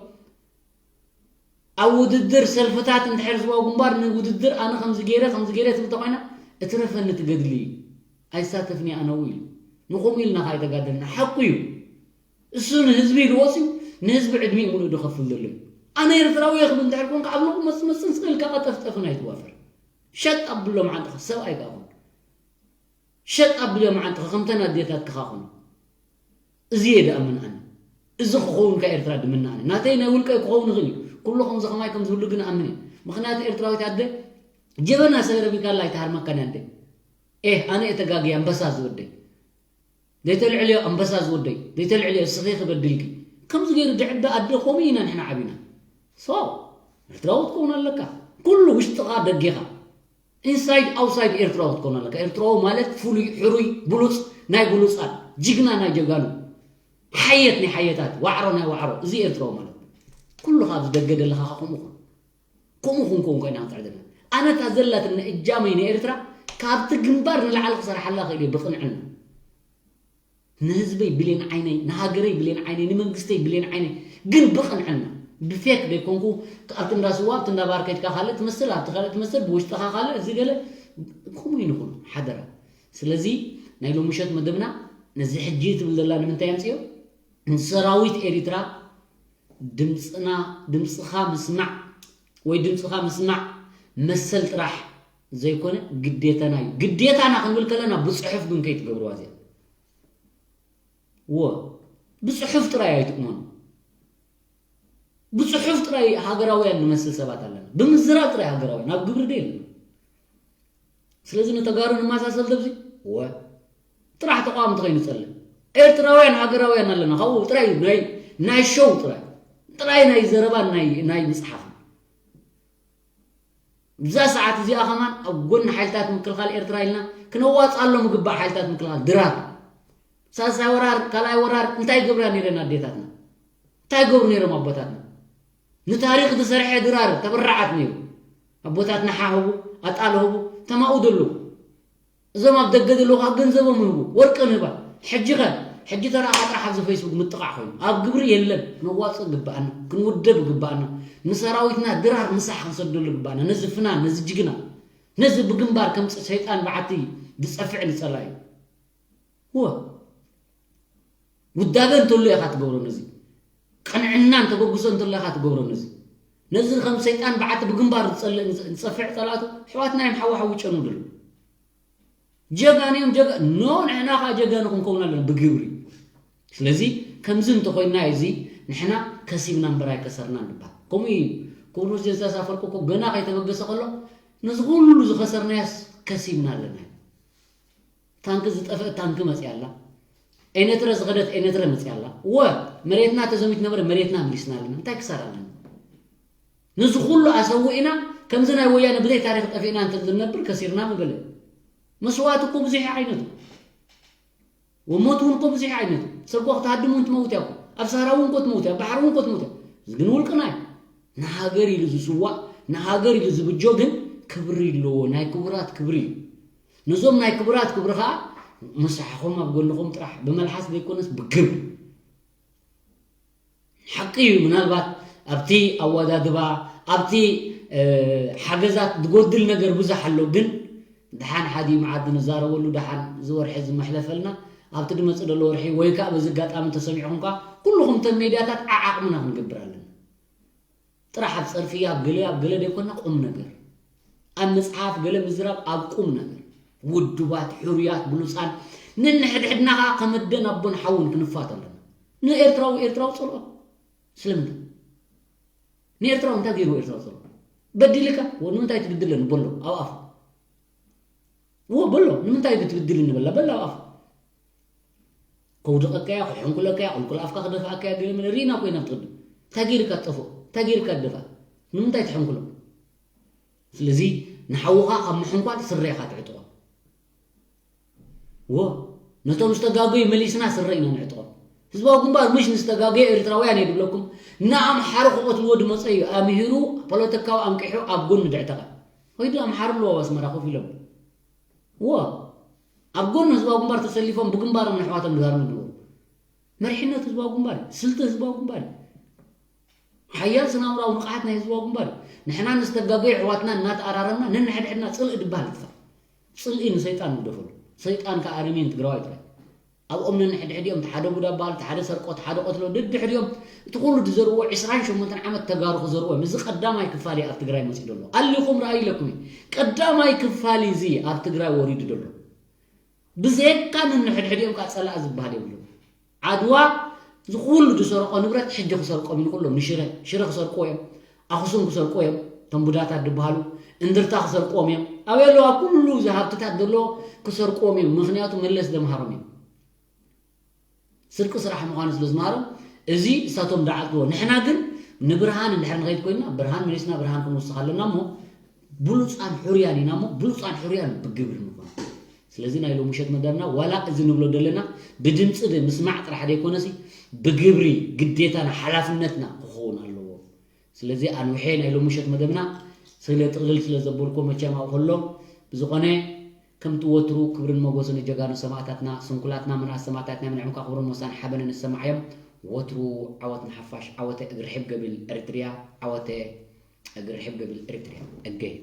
ኣብ ውድድር ሰልፍታት እንድሕር ዝባው ግንባር ንውድድር ኣነ ከምዚ ገይረ ከምዚ ገይረ ትብል ተኮይና እትረፈኒ ትገድሊ እዩ። ኣይሳተፍን እየ ኣነ እውን ኢሉ። ንኸምኡ ኢልና ከዓ ኣይተጋደልና። ሓቁ እዩ። እሱ ንህዝቢ ኢሉ ወፂኡ ንህዝቢ ዕድሚኡ ሙሉእ ዝኸፍል ዘሎ እዩ። ኣነ ኤርትራዊ እየ ክብል እንድሕር ኮንካ ኣብ ልቑ መፅመፅን ስቕ ኢልካ ቀጠፍጠፍን ኣይትዋፈር። ሸጥ ኣብሎ መዓንጥኻ ሰብኣይ ከዓ ኩን። ሸጥ ኣብሎ መዓንጥኻ ከምተን ኣዴታትካ ኩን። እዚ እየ ድኣምን ኣነ። እዚ ክኸውን ከ ኤርትራ ድምነ ኣነ። ናተይ ናይ ውልቀይ ክኸውን ይኽእል እዩ። ኩሉ ከምዚ ከማይ ከም ዝህሉ ግን ኣምን እየ። ምኽንያቱ ኤርትራዊት ኣደ ጀበና ሰረቢካላ ኣይትሃርመካን ኣደ። ኤህ ኣነ እየ ተጋግየ ኣንበሳ ዝወደይ። ዘይተልዕልዮ ኣንበሳ ዝወደይ። ዘይተልዕልዮ ስኺ ክበድልኪ። ከምዚ ገይሩ ድዕቢ ኣደ ከምኡ ኢና ንሕና ዓቢና። ሶ ኤርትራዊ ክትከውን ኣለካ። ኩሉ ውሽጥኻ ደጌኻ። ኢንሳይድ ኣውትሳይድ ኤርትራዊ ክትኮን ኣለካ። ኤርትራዊ ማለት ፍሉይ፣ ሕሩይ፣ ብሉጽ ናይ ብሉጻት፣ ጅግና ናይ ጀጋኑ፣ ሓየት ናይ ሓየታት፣ ዋዕሮ ናይ ዋዕሮ። እዚ ኤርትራዊ ማለት ኩሉ ካብ ዝደገ ደለኻ ከምኡ ኩን። ከምኡ ክንከውን ኮይና ክንጽዕደና። ኣነ እታ ዘላትኒ እጃመይ ንኤርትራ ካብቲ ግንባር ንላዕሊ ክሰርሓላ ክእል እየ ብቕንዕና። ንህዝበይ ብሌን ዓይነይ፣ ንሃገረይ ብሌን ዓይነይ፣ ንመንግስተይ ብሌን ዓይነይ፣ ግን ብቕንዕና፣ ብፌክ ደይኮንኩ፣ ኣብቲ እንዳ ስዋ፣ ኣብቲ እንዳ ባር ከይድካ ካልእ ትመስል፣ ኣብቲ ካልእ ትመስል፣ ብውሽጥኻ ካልእ፣ እዚ ገለ፣ ከምኡ ይንኹን፣ ሓደራ። ስለዚ፣ ናይ ሎሚ ምሸት መደብና፣ ነዚ ሕጂ ትብል ዘላ ንምንታይ ኣምፅዮ? ንሰራዊት ኤሪትራ ድምፅና፣ ድምፅኻ ምስማዕ ወይ ድምፅኻ ምስማዕ መሰል ጥራሕ ዘይኮነ ግዴታና እዩ። ግዴታና ክንብል ከለና ብፅሑፍ ግን ከይትገብርዋ እዚኣ። እወ፣ ብፅሑፍ ጥራይ ኣይትእመኑ። ብፅሑፍ ጥራይ ሃገራውያን ንመስል ሰባት ኣለና። ብምዝራብ ጥራይ ሃገራውያን፣ ኣብ ግብሪ ዶ የለና። ስለዚ ንተጋሩ ንመሳሰል ደብዚ፣ እወ፣ ጥራሕ ተቃወምቲ ከይንጸልእ። ኤርትራውያን ሃገራውያን ኣለና። ካብኡ ጥራይ ናይ፣ ናይ ሾው ጥራይ። ጥራይ ናይ ዘረባን ናይ፣ ናይ ምጽሓፍን። ብዛ ሰዓት እዚኣ ከማን ኣብ ጎኒ ሓይልታት ምክልኻል ኤርትራ ኢልና ክነዋጽኣሎም ዝግባእ ሓይልታት ምክልኻል ድራር። ሳልሳይ ወራር፣ ካልኣይ ወራር እንታይ ገብራ ነይረን ኣዴታትና? እንታይ ገብሩ ነይሮም ኣቦታትና? ንታሪኽ ዝሰርሐ ድራር ተበራዓት ነይሩ። ኣቦታትና ሓ ህቡ፣ ኣጣል ህቡ፣ ተማኡ ደለዉ። እዞም ኣብ ደገ ዘለዉ ከዓ ገንዘቦም ይህቡ፣ ወርቂ ንህባ። ሕጂ ኸ? ሕጂ ተራ ጥራሕ ኣብዚ ፌስቡክ ምጥቓዕ ኮይኑ። ኣብ ግብሪ የለን። ክነዋፅእ ግባኣና፣ ክንውደብ ግባኣና። ንሰራዊትና ድራር ምሳሕ ክንሰደሉ ግባኣና። ነዚ ፍናን፣ ነዚ ጅግና፣ ነዚ ብግንባር ከም ሰይጣን በዓቲ ዝፀፍዕ ንፀላኢ። እወ። ውዳበ እንተሎ ኢኻ ትገብሮ ነዚ። ቅንዕናን ተበግሶ እንተሎ ኢኻ ትገብሮ ነዚ። ነዚ ከም ሰይጣን በዓቲ ብግንባር ዝጸልእ፣ ዝጸፍዕ ጸላእቱ ኣሕዋትና እዮም ሓዊ ሓዊ ጨኑ ድሉ። ጀጋኑ እዮም ጀጋ-፣ ኖ፣ ንሕና ኸዓ ጀጋኑ ክንከውን ኣለና ብግብሪ። ስለዚ ከምዚ እንተኾይንና እዚ ንሕና ከሲብና እምበር ኣይከሰርናን ንበሃል። ከምኡ እዩ ክቡር ፕረዚደንት ኢሳያስ ኣፈወርቂ እኮ ገና ከይተበገሰ ከሎ ነዚ ኩሉ ዝኸሰርናዮስ ከሲብና ኣለና። ታንኪ ዝጠፍአት ታንኪ መፅያ ኣላ። ኤነትረ ዝኸደት ኤነትረ መፅያ ኣላ። እወ፣ መሬትና ተዘሚት ነበረ፣ መሬትና መሊስና ኣለና። እንታይ ክሳራ ኣለና? ነዚ ኩሉ ኣሰዊእና፣ ከምዚ ናይ ወያነ ብዘይ ታሪኽ ጠፊእና እንተ ዝነብር ከሲርና ምበለ። መስዋእቲ እኮ ብዙሕ ዓይነቱ። ወሞት እውን እኮ ብዙሕ ዓይነቱ። ሰብ እኮ ክትሃድም እውን ትመውት እያ እኮ። ኣብ ሳህራ እውን እኮ ትመውት እያ፣ ኣብ ባሕሪ እውን እኮ ትመውት እያ። እዚ ግን ውልቅና እዩ። ንሃገር ኢሉ ዝስዋእ፣ ንሃገር ኢሉ ዝብጆ ግን ክብሪ ኣለዎ። ናይ ክቡራት ክብሪ እዩ። ነዞም ናይ ክቡራት ክብሪ ከዓ ምሳሕኹም ኣብ ጎንኹም ጥራሕ፣ ብመልሓስ ዘይኮነስ ብግብሪ። ሓቂ እዩ፣ ምናልባት ኣብቲ ኣወዳድባ፣ ኣብቲ ሓገዛት ዝጎድል ነገር ብዙሕ ኣሎ። ግን ደሓን ሓዲ መዓዲ ንዛረበሉ፣ ደሓን ዝወርሒ ዝመሕለፈልና፣ ኣብቲ ድመፅእ ዘሎ ወርሒ ወይ ከዓ በዚ ኣጋጣሚ ተሰሚዕኹም ከዓ ኩልኹም ተን ሜድያታት ዓዓቕምና ክንገብር ኣለና። ጥራሕ ኣብ ፀርፊ ኣብ ገለ ኣብ ገለ ዘይኮና ቁም ነገር ኣብ መፅሓፍ ገለ ምዝራብ ኣብ ቁም ነገር ውዱባት ሕሩያት ብሉፃን ንንሕድሕድና ከዓ ከም ኣደን ኣቦን ሓውን ክንፋት ኣለና። ንኤርትራዊ ኤርትራዊ ፅልኦ ስለምንታይ ንኤርትራዊ እንታይ ገይሩ ኤርትራዊ ፅልኦ በዲልካ ንምንታይ ትብድለኒ በሎ ኣብ ኣፉ እዎ በሎ ንምንታይ ብትብድልኒ በላ በላ ኣብ ኣፉ ከውድቐካያ ክሕንኩለካያ ቁልቁል ኣፍካ ክደፍኣካያ ገለ መለ ርኢና ኮይና ብትቕድም እንታይ ገይርካ ትጠፍኦ እንታይ ገይርካ ትደፍኣ ንምንታይ ትሕንኩሎ ስለዚ ንሓውኻ ካብ ምሕንኳል ስረ ኢኻ ትዕጥቖ እዎ ነቶም ዝተጋገዩ መሊስና ስረ ኢና ንዕጥቖም ህዝባዊ ግንባር ምሽ ንዝተጋገዩ ኤርትራውያን እየ ድብለኩም ንኣምሓሩ ክቐትልዎ ድመፀ እዩ ኣምሂሩ ፖለቲካዊ ኣንቂሑ ኣብ ጎኒ ድዕተቐ ወይዲ ኣምሓሩ ኣለዎ ኣብ ኣስመራ ኮፍ ኢሎም እዎ ኣብ ጎኒ ህዝባዊ ግንባር ተሰሊፎም ብግንባሮም ንኣሕዋቶም ዝሃርሙ ኣለዉ መሪሕነት ህዝባዊ ግንባር እዩ ስልቲ ህዝባዊ ግንባር እዩ ሓያል ስናምራዊ ንቕሓት ናይ ህዝባዊ ግንባር እዩ ንሕና ንዝተጋገዩ ኣሕዋትና እናተኣራረምና ነንሕድሕድና ፅልኢ ድበሃል ይጥፋእ ፅልኢ ንሰይጣን ንግደፈሉ ሰይጣን ከዓ ኣረሜን ትግራዋይ ጥራይ ኣብኦም ነንሕድሕዲኦም እቲ ሓደ ቡዳ በሃል እቲ ሓደ ሰርቆ እቲ ሓደ ቆትሎ ደድሕሪኦም እቲ ኩሉ ዝዘርዎ ዕስራን ሸሞንተን ዓመት ተጋሩ ክዘርዎ እዮም እዚ ቀዳማይ ክፋል እዩ ኣብ ትግራይ መፂኡ ዘሎ ኣሊኹም ረኣዩ ኢለኩም እዩ ቀዳማይ ክፋል እዩ እዚ ኣብ ትግራይ ወሪዱ ዘሎ ብዘየካ ነንሕድሕዲኦም ከዓ ፀላኢ ዝበሃል የብሎም ዓድዋ እዚ ኩሉ ዝሰረቆ ንብረት ሕጂ ክሰርቆም ኢሉ ኩሎም ንሽረ ሽረ ክሰርቅዎ እዮም ኣክሱም ክሰርቅዎ እዮም እቶም ቡዳታት ዝበሃሉ እንድርታ ክሰርቅዎም እዮም ኣበይ ኣለዋ ኩሉ እዚ ሃብትታት ዘለዎ ክሰርቅዎም እዮም ምክንያቱ መለስ ዘምሃሮም እዮም ስርቂ ስራሕ ምዃኑ ስለ ዝምሃሮም እዚ እሳቶም ደዓልትዎ ንሕና ግን ንብርሃን እንድሕር ንኸይድ ኮይንና ብርሃን መሊስና ብርሃን ክንውስኽ ኣለና እሞ ብሉፃን ሕሩያን ኢና እሞ ብሉፃን ሕሩያን ብግብሪ ንኾን ስለዚ ናይ ሎሚ ምሸት መደብና ዋላ እዚ ንብሎ ዘለና ብድምፂ ምስማዕ ጥራሕ ዘይኮነሲ ብግብሪ ግዴታና ሓላፍነትና ክኸውን ኣለዎ ስለዚ ኣንውሐ ናይ ሎሚ ምሸት መደብና ስለ ጥቕልል ስለ ዘበልኮ መቸም ኣብ ከሎ ብዝኾነ ከምቲ ወትሩ ክብርን መጎስን ንጀጋኑ ሰማእታትና ስንኩላትና ምንኣስ ሰማእታትና ምንዕምካ ክብርን ሞሳን ሓበንን ንሰማዓዮም ወትሩ ዓወት ንሓፋሽ ዓወተ እግሪ ሕብ ገቢል ኤርትርያ ዓወተ እግሪ ሕብ ገቢል ኤርትርያ እገይ